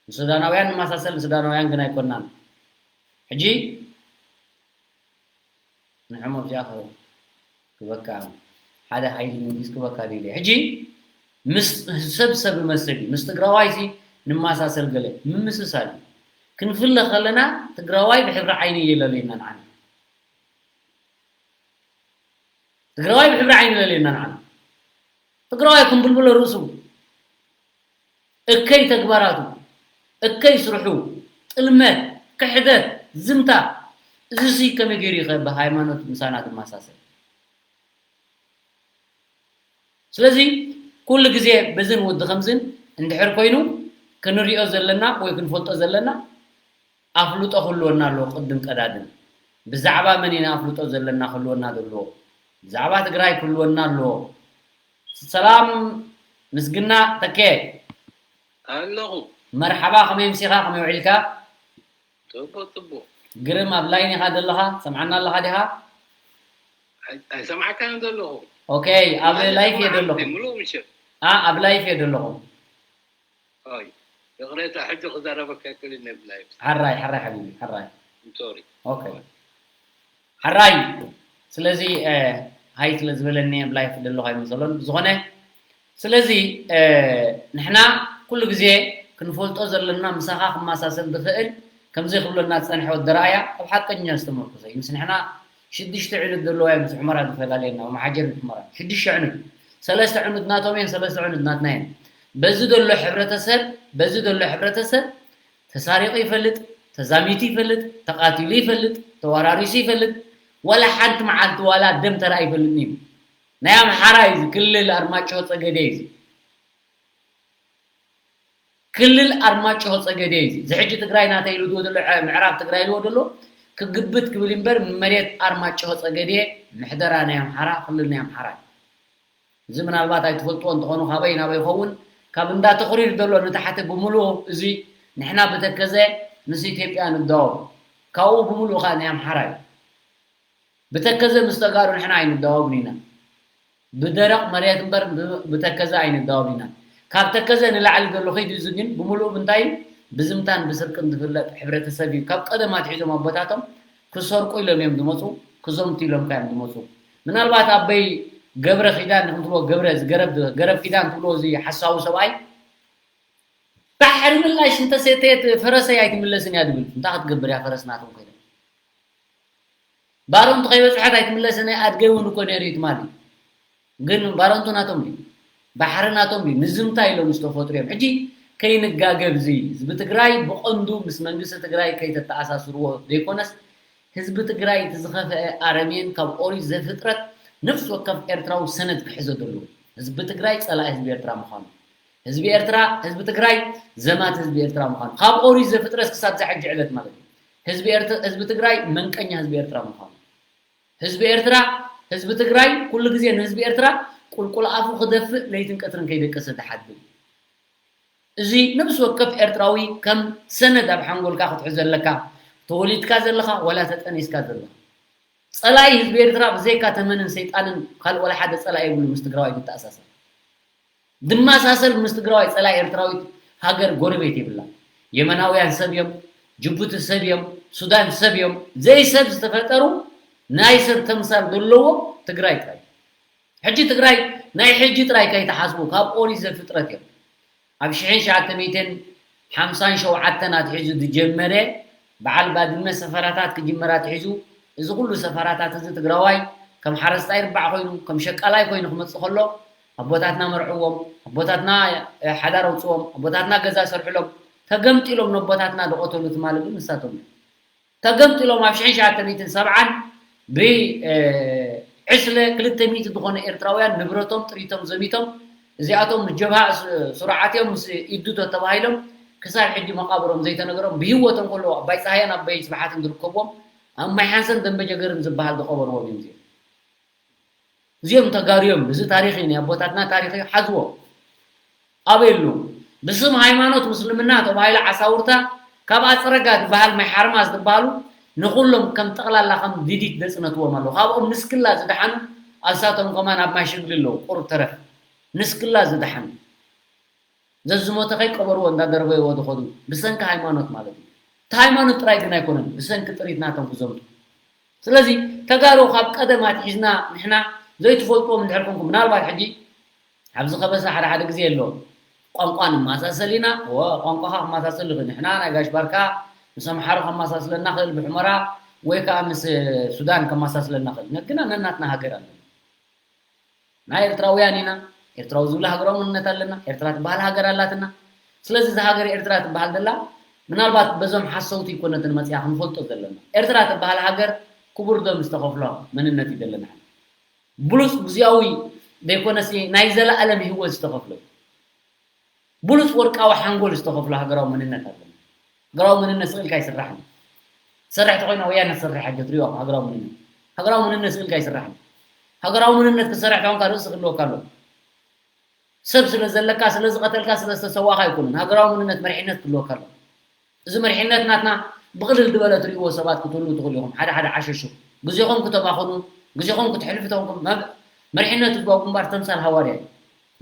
ንሱዳናውያን ንመሳሰል ንሱዳናውያን ግን ኣይኮናን ሕጂ ንሕሞም ጃኸ ክበካ ሓደ ሓይሊ መንግስት ክበካ ደለ ሕጂ ምስ ሰብ ሰብ መስል እዩ ምስ ትግራዋይ ሲ ንመሳሰል ገለ ምምስሳል እዩ ክንፍለ ከለና ትግራዋይ ብሕብሪ ዓይኒ እየለለየና ንዓና ትግራዋይ ብሕብሪ ዓይኒ ለልየና ንዓና ትግራዋይ ክንብልብሎ ርእሱ እከይ ተግባራቱ እከይ ስርሑ ጥልመት ክሕደት ዝምታ እዚሲ ከመይ ገይሩ ይኸ ብሃይማኖት ምሳና ትመሳሰል ስለዚ ኩሉ ግዜ በዝን ወዲ ከምዝን እንድሕር ኮይኑ ክንሪኦ ዘለና ወይ ክንፈልጦ ዘለና ኣፍልጦ ክህልወና ኣለዎ ቅድም ቀዳድም ብዛዕባ መን ኢና ኣፍልጦ ዘለና ክህልወና ዘለዎ ብዛዕባ ትግራይ ክህልወና ኣለዎ ሰላም ምስግና ተኬ ኣለኹ መርሓባ ከመይ ምሲኻ ከመይ ውዒልካ ጽቡቅ ጽቡቅ ግርም ኣብ ላይን ኢኻ ዘለኻ ሰምዓና ኣለኻ ዲኻ ኣይሰምዓካን ዘለኹ ኦኬ ኣብ ላይፍ እየ ዘለኹ ምሉእ ምሽት ኣብ ላይፍ እየ ዘለኹ ይቕሬታ ሕጂ ክዛረበካ ክእል ነብላ እዩ ሓራይ ሓራይ ሓቢቢ ሓራይ I'm sorry. ኦኬ። ሓራይ፣ ስለዚ ሃይ ስለ ዝበለኒ ኣብ ላይፍ ደለኹ ኣይመሰሎን። ብዝኾነ ስለዚ ንሕና ኩሉ ግዜ ክንፈልጦ ዘለና ምሳኻ ክመሳሰል ዝኽእል ከምዚ ክብለና ዝጸንሐ ወዲ ረኣያ ኣብ ሓቀኛ ዝተመርኮሰ እዩ። ምስ ንሕና ሽዱሽተ ዕኑድ ዘለዋ ምስ ሑመራ ዝፈላለየና፣ መሓጀር ሑመራ ሽዱሽተ ዕኑድ፣ ሰለስተ ዕኑድ ናቶም እየን፣ ሰለስተ ዕኑድ ናትና እየን። በዚ ዘሎ ሕብረተሰብ በዚ ዘሎ ሕብረተሰብ ተሳሪቑ ይፈልጥ፣ ተዛሚቱ ይፈልጥ፣ ተቓቲሉ ይፈልጥ፣ ተወራሪሱ ይፈልጥ፣ ዋላ ሓንቲ መዓልቲ ዋላ ደም ተራእዩ ይፈልጥን እዩ። ናይ ኣምሓራ እዩ እዚ ክልል ኣርማጭሆ ጸገዴ እዩ እዚ። ክልል ኣርማጭሆ ጸገዴ እዩ እዚ። እዚ ሕጂ ትግራይ ናተይ ኢሉ ዝዎ ዘሎ፣ ምዕራብ ትግራይ ኢልዎ ዘሎ ክግብት ክብል እምበር መሬት ኣርማጭሆ ጸገዴ ምሕደራ ናይ ኣምሓራ፣ ክልል ናይ ኣምሓራ እዩ። እዚ ምናልባት ኣይትፈልጥዎ እንተኾኑ ካበይ ናበይ ይኸውን፣ ካብ እንዳ ተኽሪር ዘሎ ንታሕቲ ብምሉኡ እዚ ንሕና ብተከዘ ምስ ኢትዮጵያ ንዳወብ፣ ካብኡ ብምሉኡ ከዓ ናይ ኣምሓራ እዩ። ብተከዘ ምስ ተጋሩ ንሕና ኣይንዳወብን ኢና። ብደረቕ መሬት እምበር ብ- ብተከዘ ኣይንዳወብ ኢና። ካብ ተከዘ ንላዕሊ ዘሎ ኸይዱ እዚ ግን ብምሉኡ ብምንታይ ብዝምታን ብስርቅን ዝፍለጥ ሕብረተሰብ እዩ። ካብ ቀደም ኣትሒዞም ኣቦታቶም ክሰርቁ ኢሎም እዮም ዝመፁ፣ ክዘምቱ ኢሎም ከ እዮም ዝመፁ። ምናልባት ኣበይ ገብረ ኪዳን ንክትብሎ ገብረ ገረብ ገረብ ኪዳን ትብሎ እዚ ሓሳዊ ሰብኣይ ባሕሪ ምላሽ እንተሰተየት ፈረሰይ ኣይትምለስን እያ ዝብል። እንታይ ክትገብር እያ ፈረስ ናቶም ኮይኖም ባሮንቱ ከይበፅሐት ኣይትምለስን እያ። ኣድገይ እውን እኮ ነይሩ እዩ ትማሊ። ግን ባሮንቱ ናቶም ድዩ? ባሕሪ ናቶም ድዩ? ንዝምታ ኢሎም ዝተፈጥሩ እዮም። ሕጂ ከይንጋገብ እዚ ህዝቢ ትግራይ ብቐንዱ ምስ መንግስቲ ትግራይ ከይተተኣሳስርዎ ዘይኮነስ ህዝቢ ትግራይ እቲ ዝኸፍአ ኣረሜን ካብ ኦሪት ዘፍጥረት ነፍሲ ወከፍ ኤርትራዊ ሰነድ ክሕዞ ዘለዎ ህዝቢ ትግራይ ፀላኢ ህዝቢ ኤርትራ ምዃኑ ህዝቢ ኤርትራ ህዝቢ ትግራይ ዘማት ህዝቢ ኤርትራ ምዃኑ ካብ ኦሪት ዘፍጥረት ክሳብ ዝሕጂ ዕለት ማለት እዩ። ህዝቢ ትግራይ መንቀኛ ህዝቢ ኤርትራ ምዃኑ ህዝቢ ኤርትራ ህዝቢ ትግራይ ኩሉ ግዜ ንህዝቢ ኤርትራ ቁልቁል ኣፉ ክደፍእ ለይትን ቀትርን ከይደቀሰ ዝሓድር እዚ ነብሲ ወከፍ ኤርትራዊ ከም ሰነድ ኣብ ሓንጎልካ ክትሕዞ ኣለካ። ተወሊድካ ዘለኻ ዋላ ተጠኒስካ ዘለኻ ጸላኢ ህዝቢ ኤርትራ ብዘይካ ተመንን ሰይጣንን ካልእ ዋላ ሓደ ጸላኢ የብሉ ምስ ትግራዋይ ዝተኣሳሰር። ድመሳሰል ምስ ትግራዋይ ጸላኢ ኤርትራዊት ሃገር ጎረቤት የብላ። የመናውያን ሰብ እዮም፣ ጅቡቲ ሰብ እዮም፣ ሱዳን ሰብ እዮም። ዘይሰብ ዝተፈጠሩ ናይ ሰብ ተምሳል ዘለዎም ትግራይ ጥራይ። ሕጂ ትግራይ ናይ ሕጂ ጥራይ ከይትሓስቡ ካብ ኦሪት ዘፍጥረት እዮም። ኣብ ሽሕን ሸዓተ ሚእትን ሓምሳን ሸውዓተን ኣትሒዙ ዝጀመረ በዓል ባድመ ሰፈራታት ክጅመር ኣትሒዙ እዚ ኩሉ ሰፈራታት እዚ ትግራዋይ ከም ሓረስታይ ርባዕ ኮይኑ ከም ሸቃላይ ኮይኑ ክመፅእ ከሎ ኣቦታትና መርዕዎም ኣቦታትና ሓዳር ኣውፅዎም ኣቦታትና ገዛ ሰርሕሎም ተገምጢሎም ነቦታትና ዝቐተሉ ትማሊ ግን ንሳቶም እዮም። ተገምጢሎም ኣብ ሽሕን ሸዓተ ሚእትን ሰብዓን ብዕስለ ክልተ ሚእቲ ዝኾነ ኤርትራውያን ንብረቶም ጥሪቶም ዘሚቶም እዚኣቶም ምስ ጀብሃ ስሩዓት እዮም ምስ ኢዱ ተተባሂሎም ክሳብ ሕጂ መቓብሮም ዘይተነገሮም ብህይወቶም ከለዉ ኣባይ ፀሃያን ኣባይ ስብሓትን ዝርከብዎም ኣብ ማይ ሓንሰን ደንበ ጀገርን ዝበሃል ዝቐበርዎም እዮም እዚኦም። እዚኦም ተጋሩ እዮም። እዚ ታሪኽ እዩ፣ ናይ ኣቦታትና ታሪኽ እዩ፣ ሓዝዎ። ኣበይ ኣለዉ? ብስም ሃይማኖት ምስልምና ተባሂሉ ዓሳውርታ ካብ ኣፅረጋ ዝበሃል ማይ ሓርማዝ ዝበሃሉ ንኹሎም ከም ጠቕላላ ከም ዲዲት ዘፅነትዎም ኣለዉ። ካብኦም ንስክላ ዝደሓኑ ኣንሳቶም ከማን ኣብ ማይ ሽግሊ ኣለዉ። ቁሩብ ተረፍ ንስክላ ዝደሓኑ ዘዝሞተ ከይቀበርዎ እንዳደርበይዎ ዝኸዱ ብሰንኪ ሃይማኖት ማለት እዩ። እቲ ሃይማኖት ጥራይ ግን ኣይኮነን ብሰንኪ ጥሪት ናቶም ክዘምቱ። ስለዚ ተጋሩ ካብ ቀደም ኣትሒዝና ንሕና ዘይትፈልጥዎም እንድሕር ኮንኩም ምናልባት ሕጂ ኣብዚ ከበሳ ሓደ ሓደ ግዜ ኣሎ ቋንቋ ንመሳሰል ኢና እወ ቋንቋኻ ክመሳሰል ይኽእል ንሕና ናይ ጋሽ ባርካ ምስ ኣምሓሩ ከመሳስለና ክእል ብሑመራ ወይ ከዓ ምስ ሱዳን ከመሳስለና ክእል ግና ነናትና ሃገር ኣለና ናይ ኤርትራውያን ኢና ኤርትራዊ ዝብላ ሃገራዊ መንነት ኣለና ኤርትራ ትበሃል ሃገር ኣላትና ስለዚ እዛ ሃገር ኤርትራ ትበሃል ዘላ ምናልባት በዞም ሓሰውቲ ኣይኮነትን መፅያ ክንፈልጦ ዘለና ኤርትራ ትበሃል ሃገር ክቡር ደም ዝተኸፍሎ መንነት እዩ ዘለና ብሉፅ ግዝያዊ ዘይኮነሲ ናይ ዘለኣለም ህይወት ዝተኸፍሎ እዩ ብሉፅ ወርቃዊ ሓንጎል ዝተኸፍሎ ሃገራዊ መንነት ኣለና ሃገራዊ መንነት ስቕ ኢልካ ኣይስራሕን ትሰርሕ ተኾይና ወያነ ትሰርሕ ሕጂ ትሪኦ ሃገራዊ መንነት ሃገራዊ መንነት ስቕ ኢልካ ኣይስራሕን ሃገራዊ መንነት ክትሰርሕ ተኾንካ ርእሲ ክህልወካ ኣሎ ሰብ ስለ ዘለካ ስለ ዝቐተልካ ስለ ዝተሰዋእካ ኣይኮኑን ሃገራዊ መንነት መሪሕነት ክህልወካ ኣሎ እዚ መሪሕነት ናትና ብቕልል ዝበለ ትሪእዎ ሰባት ክትህልዉ ትኽእሉ ኢኹም ሓደ ሓደ ዓሸሹ ግዜኹም ክተባኽኑ ግዜኹም ክትሕልፉ ተኾንኩም መሪሕነት ህዝባዊ ግንባር ተምሳል ሃዋርያ እዩ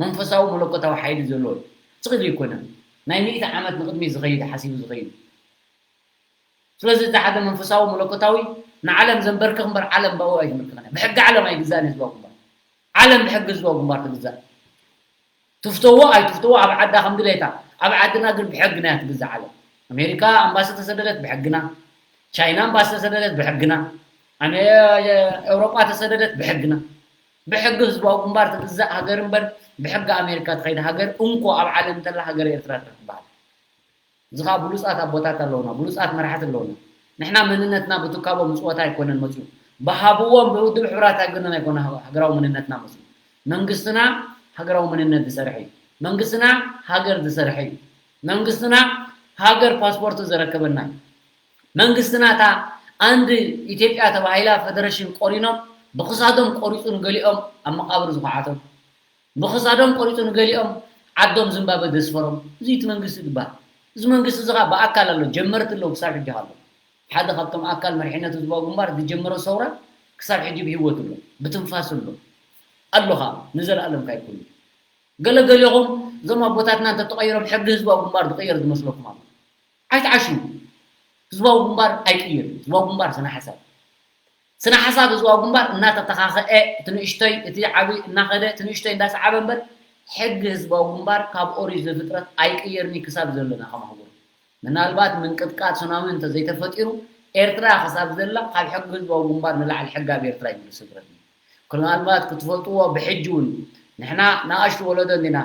መንፈሳዊ መለኮታዊ ሓይሊ ዘለዎ እዩ ስቕ ኢሉ ኣይኮነን ናይ ሚእቲ ዓመት ንቕድሚት ዝኸይድ ሓሲቡ ዝኸይድ ስለዚ እዚ ሓደ መንፈሳዊ መለኮታዊ ንዓለም ዘንበርክኽ እምበር ዓለም ብኡ ኣይትምልክኽን እያ። ብሕጊ ዓለም ኣይግዛእን ህዝባዊ ግንባር። ዓለም ብሕጊ ህዝባዊ ግንባር ትግዛእ። ትፍተዎ ኣይትፍተዎ ኣብ ዓዳ ከም ድሌታ። ኣብ ዓድና ግን ብሕግና እያ ትግዛእ ዓለም። ኣሜሪካ ኣምባሲ ተሰደደት ብሕግና። ቻይና ኣምባሲ ተሰደደት ብሕግና። ኣሜ-፣ ኤውሮጳ ተሰደደት ብሕግና። ብሕጊ ህዝባዊ ግንባር ትግዛእ ሃገር እምበር ብሕጊ ኣሜሪካ ትኸይድ ሃገር እንኮ ኣብ ዓለም እንተላ ሃገር ኤርትራ ትበሃል። እዚ ኸኣ ብሉጻት ኣቦታት ኣለውና፣ ብሉጻት መራሕቲ ኣለውና። ንሕና መንነትና ብትካቦ ምጽወታ ኣይኮነን መጽዩ። ብሃብዎም ብውድብ ሕቡራት ሃገርና ኣይኮነ ሃገራዊ መንነትና መጽዩ። መንግስትና ሃገራዊ መንነት ዝሰርሕ እዩ። መንግስትና ሃገር ዝሰርሕ እዩ። መንግስትና ሃገር ፓስፖርት ዘረከበና እዩ። መንግስትና እታ ኣንድ ኢትዮጵያ ተባሂላ ፈደረሽን ቆሪኖም ብኽሳዶም ቆሪጹ ንገሊኦም ኣብ መቃብር ዝኹዓቶም ብኽሳዶም ቆሪጹ ንገሊኦም ዓዶም ዝምባበ ዘስፈሮም። እዚ እቲ መንግስቲ ዝበሃል። እዚ መንግስቲ እዚ ኸኣ ብኣካል ኣሎ፣ ጀመርቲ ኣለዉ፣ ክሳብ ሕጂ ኣሎ። ሓደ ካብቶም ኣካል መሪሕነት ህዝባዊ ግንባር ዝጀመሮ ሰውራ ክሳብ ሕጂ ብህይወት ኣሎ፣ ብትንፋስ ኣሎ። ኣሎ ኸኣ፣ ንዘለኣለም ከ ኣይኮነን። ገለ ገሊኹም እዞም ኣቦታትና እንተተቐይሮም ሕጊ ህዝባዊ ግንባር ዝቕየር ዝመስለኩም ኣሎ። ኣይትዓሽዉ። ህዝባዊ ግንባር ኣይቅየርን። ህዝባዊ ግንባር ስነ ሓሳብ። ስነ ሓሳብ ህዝባዊ ግንባር እናተተኻኸኤ፣ እቲ ንእሽቶይ፣ እቲ ዓቢ እናኸደ፣ እቲ ንእሽቶይ እንዳሰዓበ እምበር፣ ሕጊ ህዝባዊ ግንባር ካብ ኦሪት ዘፍጥረት ኣይቅየርን እዩ ክሳብ ዘለና ከም ኣህጉር። ምናልባት ምንቅጥቃጥ ሱናሚ እንተዘይተፈጢሩ፣ ኤርትራ ክሳብ ዘላ ካብ ሕጊ ህዝባዊ ግንባር ንላዕሊ ሕጊ ኣብ ኤርትራ ይብሉ ስድረትና። ምናልባት ክትፈልጥዎ ብሕጂ እውን ንሕና ንኣሽቱ ወለዶ እንዲና፣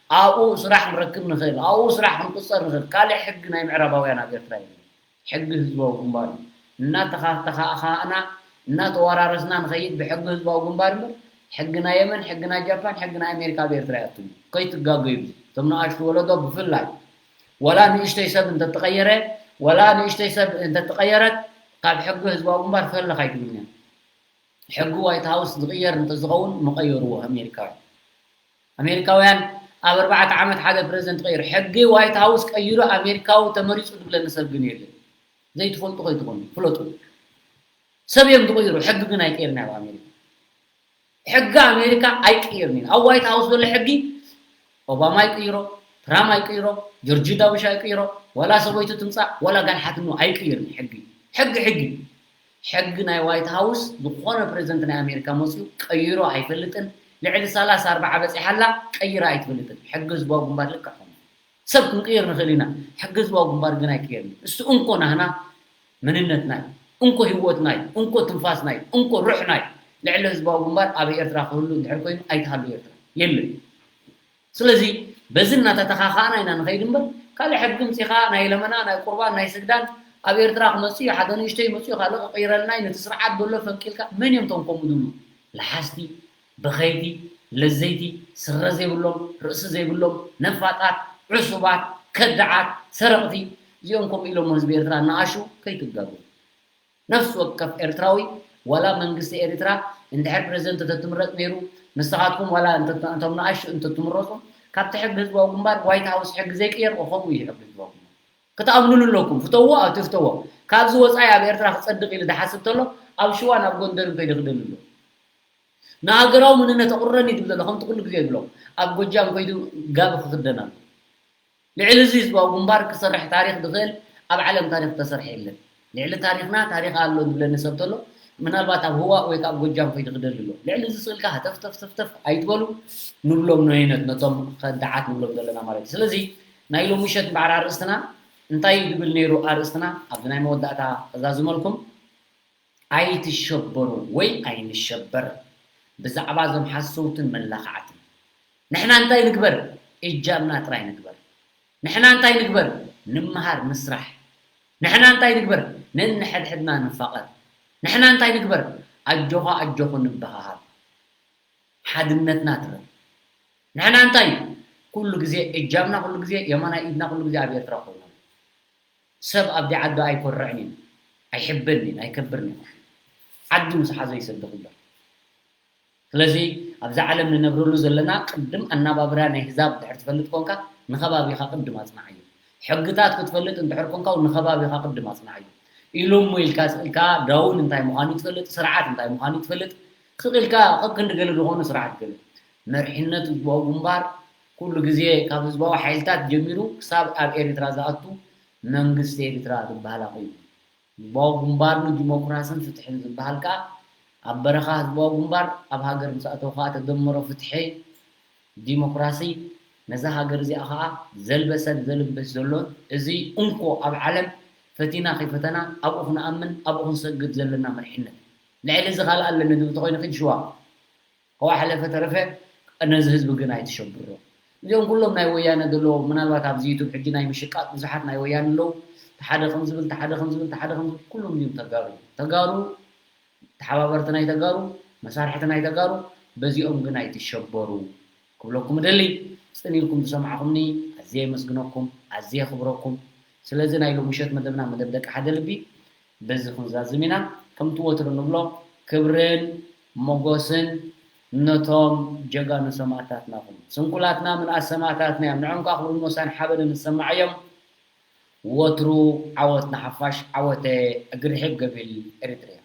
ኣብኡ ስራሕ ክንረክብ ንኽእል፣ ኣብኡ ስራሕ ክንቁጸር ንኽእል። ካልእ ሕጊ ናይ ምዕራባውያን ኣብ ኤርትራ የለን። ሕጊ ህዝባዊ ግንባር እዩ። እናተኻተኻእኻእና እናተወራረስና ንኸይድ ብሕጊ ህዝባዊ ግንባር እምበር ሕጊ ናይ የመን፣ ሕጊ ናይ ጃፓን፣ ሕጊ ናይ ኣሜሪካ ኣብ ኤርትራ የትም። ከይትጋገዩ እቶም ንኣሽቱ ወለዶ ብፍላይ ወላ ንእሽተይ ሰብ እንተተቐየረ ወላ ንእሽተይ ሰብ እንተተቐየረት ካብ ሕጊ ህዝባዊ ግንባር ፈለኽ ኣይትብልን እያ። ሕጊ ዋይት ሃውስ ዝቕየር እንተዝኸውን ምቐየርዎ ኣሜሪካውያን። ኣሜሪካውያን ኣብ ኣርባዕተ ዓመት ሓደ ፕረዚደንት ቀይሩ። ሕጊ ዋይት ሃውስ ቀይሩ ኣሜሪካዊ ተመሪጹ ዝብለኒ ሰብ ግን የለን። ዘይትፈልጡ ከይትኾኑ ፍለጡ። ሰብ እዮም ዝቕይሩ፣ ሕጊ ግን ኣይቀይርን ኣብ ኣሜሪካ። ሕጊ ኣሜሪካ ኣይቅይርን እዩ። ኣብ ዋይት ሃውስ ዘሎ ሕጊ ኦባማ ይቅይሮ፣ ትራምፕ ኣይቅይሮ፣ ጆርጅ ዳቡሽ ኣይቅይሮ፣ ዋላ ሰበይቱ ትምጻእ ዋላ ጋል ሓትኖ ኣይቅይርን እዩ። ሕጊ ሕጊ ሕጊ ሕጊ ናይ ዋይት ሃውስ ዝኾነ ፕረዚደንት ናይ ኣሜሪካ መፅዩ ቀይሮ ኣይፈልጥን። ልዕሊ ሰላሳ ኣርባዓ በፂሓላ ቀይራ ኣይትፈልጥን። ሕጊ ህዝባዊ ግንባር ልክዕ ከምኡ ሰብ ክንቅይር ንኽእል ኢና። ሕጊ ህዝባዊ ግንባር ግን ኣይቅየርን እዩ። እሱ እንኮ ናህና መንነትና እዩ። እንኮ ህይወትና እዩ። እንኮ ትንፋስና እዩ። እንኮ ሩሕና እዩ። ልዕሊ ህዝባዊ ግንባር ኣብ ኤርትራ ክህሉ እንድሕር ኮይኑ ኣይትሃሉ ኤርትራ የለን። ስለዚ በዚ እናተተኻኻእና ኢና ንኸይድ እምበር ካልእ ሕጊ ምፂኻ ናይ ለመና ናይ ቁርባን ናይ ስግዳን ኣብ ኤርትራ ክመፅእ እዩ። ሓደ ንእሽተይ መፅኡ ካልእ ክቕይረልና እዩ። ነቲ ስርዓት ዘሎ ፈንቂልካ መን እዮም ቶም ከምኡ ዝብሉ? ለሓስቲ፣ በኸይቲ፣ ለዘይቲ፣ ስረ ዘይብሎም፣ ርእሲ ዘይብሎም፣ ነፋጣት፣ ዕሱባት፣ ከዳዓት፣ ሰረቕቲ። እዚኦም ከምኡ ኢሎም ህዝቢ ኤርትራ እናኣሹ ከይትጋገዩ። ነፍሲ ወከፍ ኤርትራዊ ዋላ መንግስቲ ኤርትራ እንድሕር ፕረዚደንት እንተትምረጽ ነይሩ ንስኻትኩም ዋላ እንተ-፣ እንቶም ንኣሽቱ እንተትምረጹ ካብቲ ሕጊ ህዝባዊ ግንባር ዋይት ሃውስ ሕጊ ዘይቅየር ከምኡ እዩ ሕጊ ህዝባዊ ግንባር። ክትኣምኑሉ ኣለኩም። ፍተዎ ኣይትፍተዎ። ካብዚ ወጻኢ ኣብ ኤርትራ ክጸድቕ ኢሉ ዝሓስብ ተሎ ኣብ ሽዋን ኣብ ጎንደርን ከይዱ ክደሊ ኣሎ። ንሃገራዊ መንነት ኣቑርረኒ ዝብል ዘሎ ከምቲ ኩሉ ግዜ ዝብሎ ኣብ ጎጃም ከይዱ ጋቢ ክኽደን ኣሎ። ልዕሊ እዚ ህዝባዊ ግንባር ክሰርሕ ታሪኽ ዝኽእል ኣብ ዓለም ታሪኽ ዝተሰርሐ የለን። ልዕሊ ታሪኽና ታሪኽ ኣሎ ዝብለኒ ሰብ ተሎ ምናልባት ኣብ ህዋእ ወይ ከዓ ኣብ ጎጃም ከይዱ ክደሊ ኣሎ። ልዕሊ እዚ ስእልካ ሃተፍተፍተፍተፍ ኣይትበሉ ንብሎም ንበይነት ነቶም ከዳዓት ንብሎም ዘለና ማለት እዩ። ስለዚ ናይ ሎሚ ምሸት እምበኣር ኣርእስትና እንታይ እዩ ዝብል ነይሩ ኣርእስትና ኣብዚ ናይ መወዳእታ ከዛዝመልኩም ኣይትሸበሩ ወይ ኣይንሸበር ብዛዕባ እዞም ሓሰውትን መላኻዕትን። ንሕና እንታይ ንግበር? እጃምና ጥራይ ንግበር። ንሕና እንታይ ንግበር? ንምሃር፣ ንስራሕ። ንሕና እንታይ ንግበር? ነንሕድሕድና ንፋቐር። ንሕና እንታይ ንግበር? ኣጆኻ ኣጆኹ ንበሃሃል። ሓድነትና ትረፍ። ንሕና እንታይ? ኩሉ ግዜ እጃምና ኩሉ ግዜ የማናይ ኢድና ኩሉ ግዜ ኣብ ኤርትራ ኮይኑ። ሰብ ኣብቲ ዓዱ ኣይኮርዕን እዩ፣ ኣይሕበን እዩ፣ ኣይከብርን እዩ። ዓዲ ምስ ሓዞ ይሰዲ ክበር። ስለዚ ኣብዛ ዓለም ንነብረሉ ዘለና ቅድም ኣናባብራ ናይ ህዛብ ድሕር ትፈልጥ ኮንካ ንኸባቢኻ ቅድም ኣጽናዓዮ። ሕግታት ክትፈልጥ እንድሕር ኮንካ እውን ንኸባቢኻ ቅድም ኣጽናዓዮ። ኢሉ እሞ ኢልካ ስቕ ኢልካ ዳውን እንታይ ምዃኑ ትፈልጥ፣ ስርዓት እንታይ ምዃኑ ትፈልጥ፣ ስቕ ኢልካ ከክንዲ ገለ ዝኾኑ ስርዓት ገለ። መሪሕነት ህዝባዊ ግንባር ኩሉ ግዜ ካብ ህዝባዊ ሓይልታት ጀሚሩ ክሳብ ኣብ ኤርትራ ዝኣቱ መንግስቲ ኤርትራ ዝበሃል ኣቑሙ። ህዝባዊ ግንባር ንዲሞክራስን ፍትሕን ዝበሃል ከኣ ኣብ በረኻ ህዝባዊ ግንባር ኣብ ሃገር ምስ ኣተው ከኣ ተደመሮ ፍትሒ ዲሞክራሲ ነዛ ሃገር እዚኣ ከኣ ዘልበሰን ዘልብስ ዘሎን እዚ እንኮ ኣብ ዓለም ፈቲና ከይፈተና ኣብኡ ክንኣምን ኣብኡ ክንሰግድ ዘለና መሪሕነት። ልዕሊ እዚ ካልእ ኣለኒ ዝብል ተኾይኑ ኪድ ሽዋ ከዋ ሓለፈ ተረፈ ነዚ ህዝቢ ግን ኣይትሸብሮ። እዚኦም ኩሎም ናይ ወያነ ዘለዉ ምናልባት ኣብዚ ዩቱብ ሕጂ ናይ ምሽቃጥ ብዙሓት ናይ ወያነ ኣለዉ። ተሓደ ከም ዝብል ተሓደ ከም ዝብል ተሓደ ከም ዝብል ኩሎም እዚኦም ተጋሩ ተጋሩ ተሓባበርቲ ናይ ተጋሩ መሳርሕቲ ናይ ተጋሩ በዚኦም ግን ኣይትሸበሩ ክብለኩም እደሊ። ጽን ኢልኩም ዝሰማዕኹምኒ ኣዝየ የመስግነኩም ኣዝየ የኽብረኩም። ስለዚ ናይ ሎምሸት መደብና መደብ ደቂ ሓደ ልቢ በዚ ክንዛዝም ኢና። ከምቲ ወትሩ ንብሎ ክብርን ሞጎስን ነቶም ጀጋኑ ሰማእታትና ኹም ስንኩላትና ምንኣስ ሰማእታትና እዮም። ንዖም ከዓ ክብርን ሞሳን ሓበንን ዝሰማዓዮም። ወትሩ ዓወት ንሓፋሽ ዓወተ እግሪ ርሕብ ገቢል ኤሪትርያ።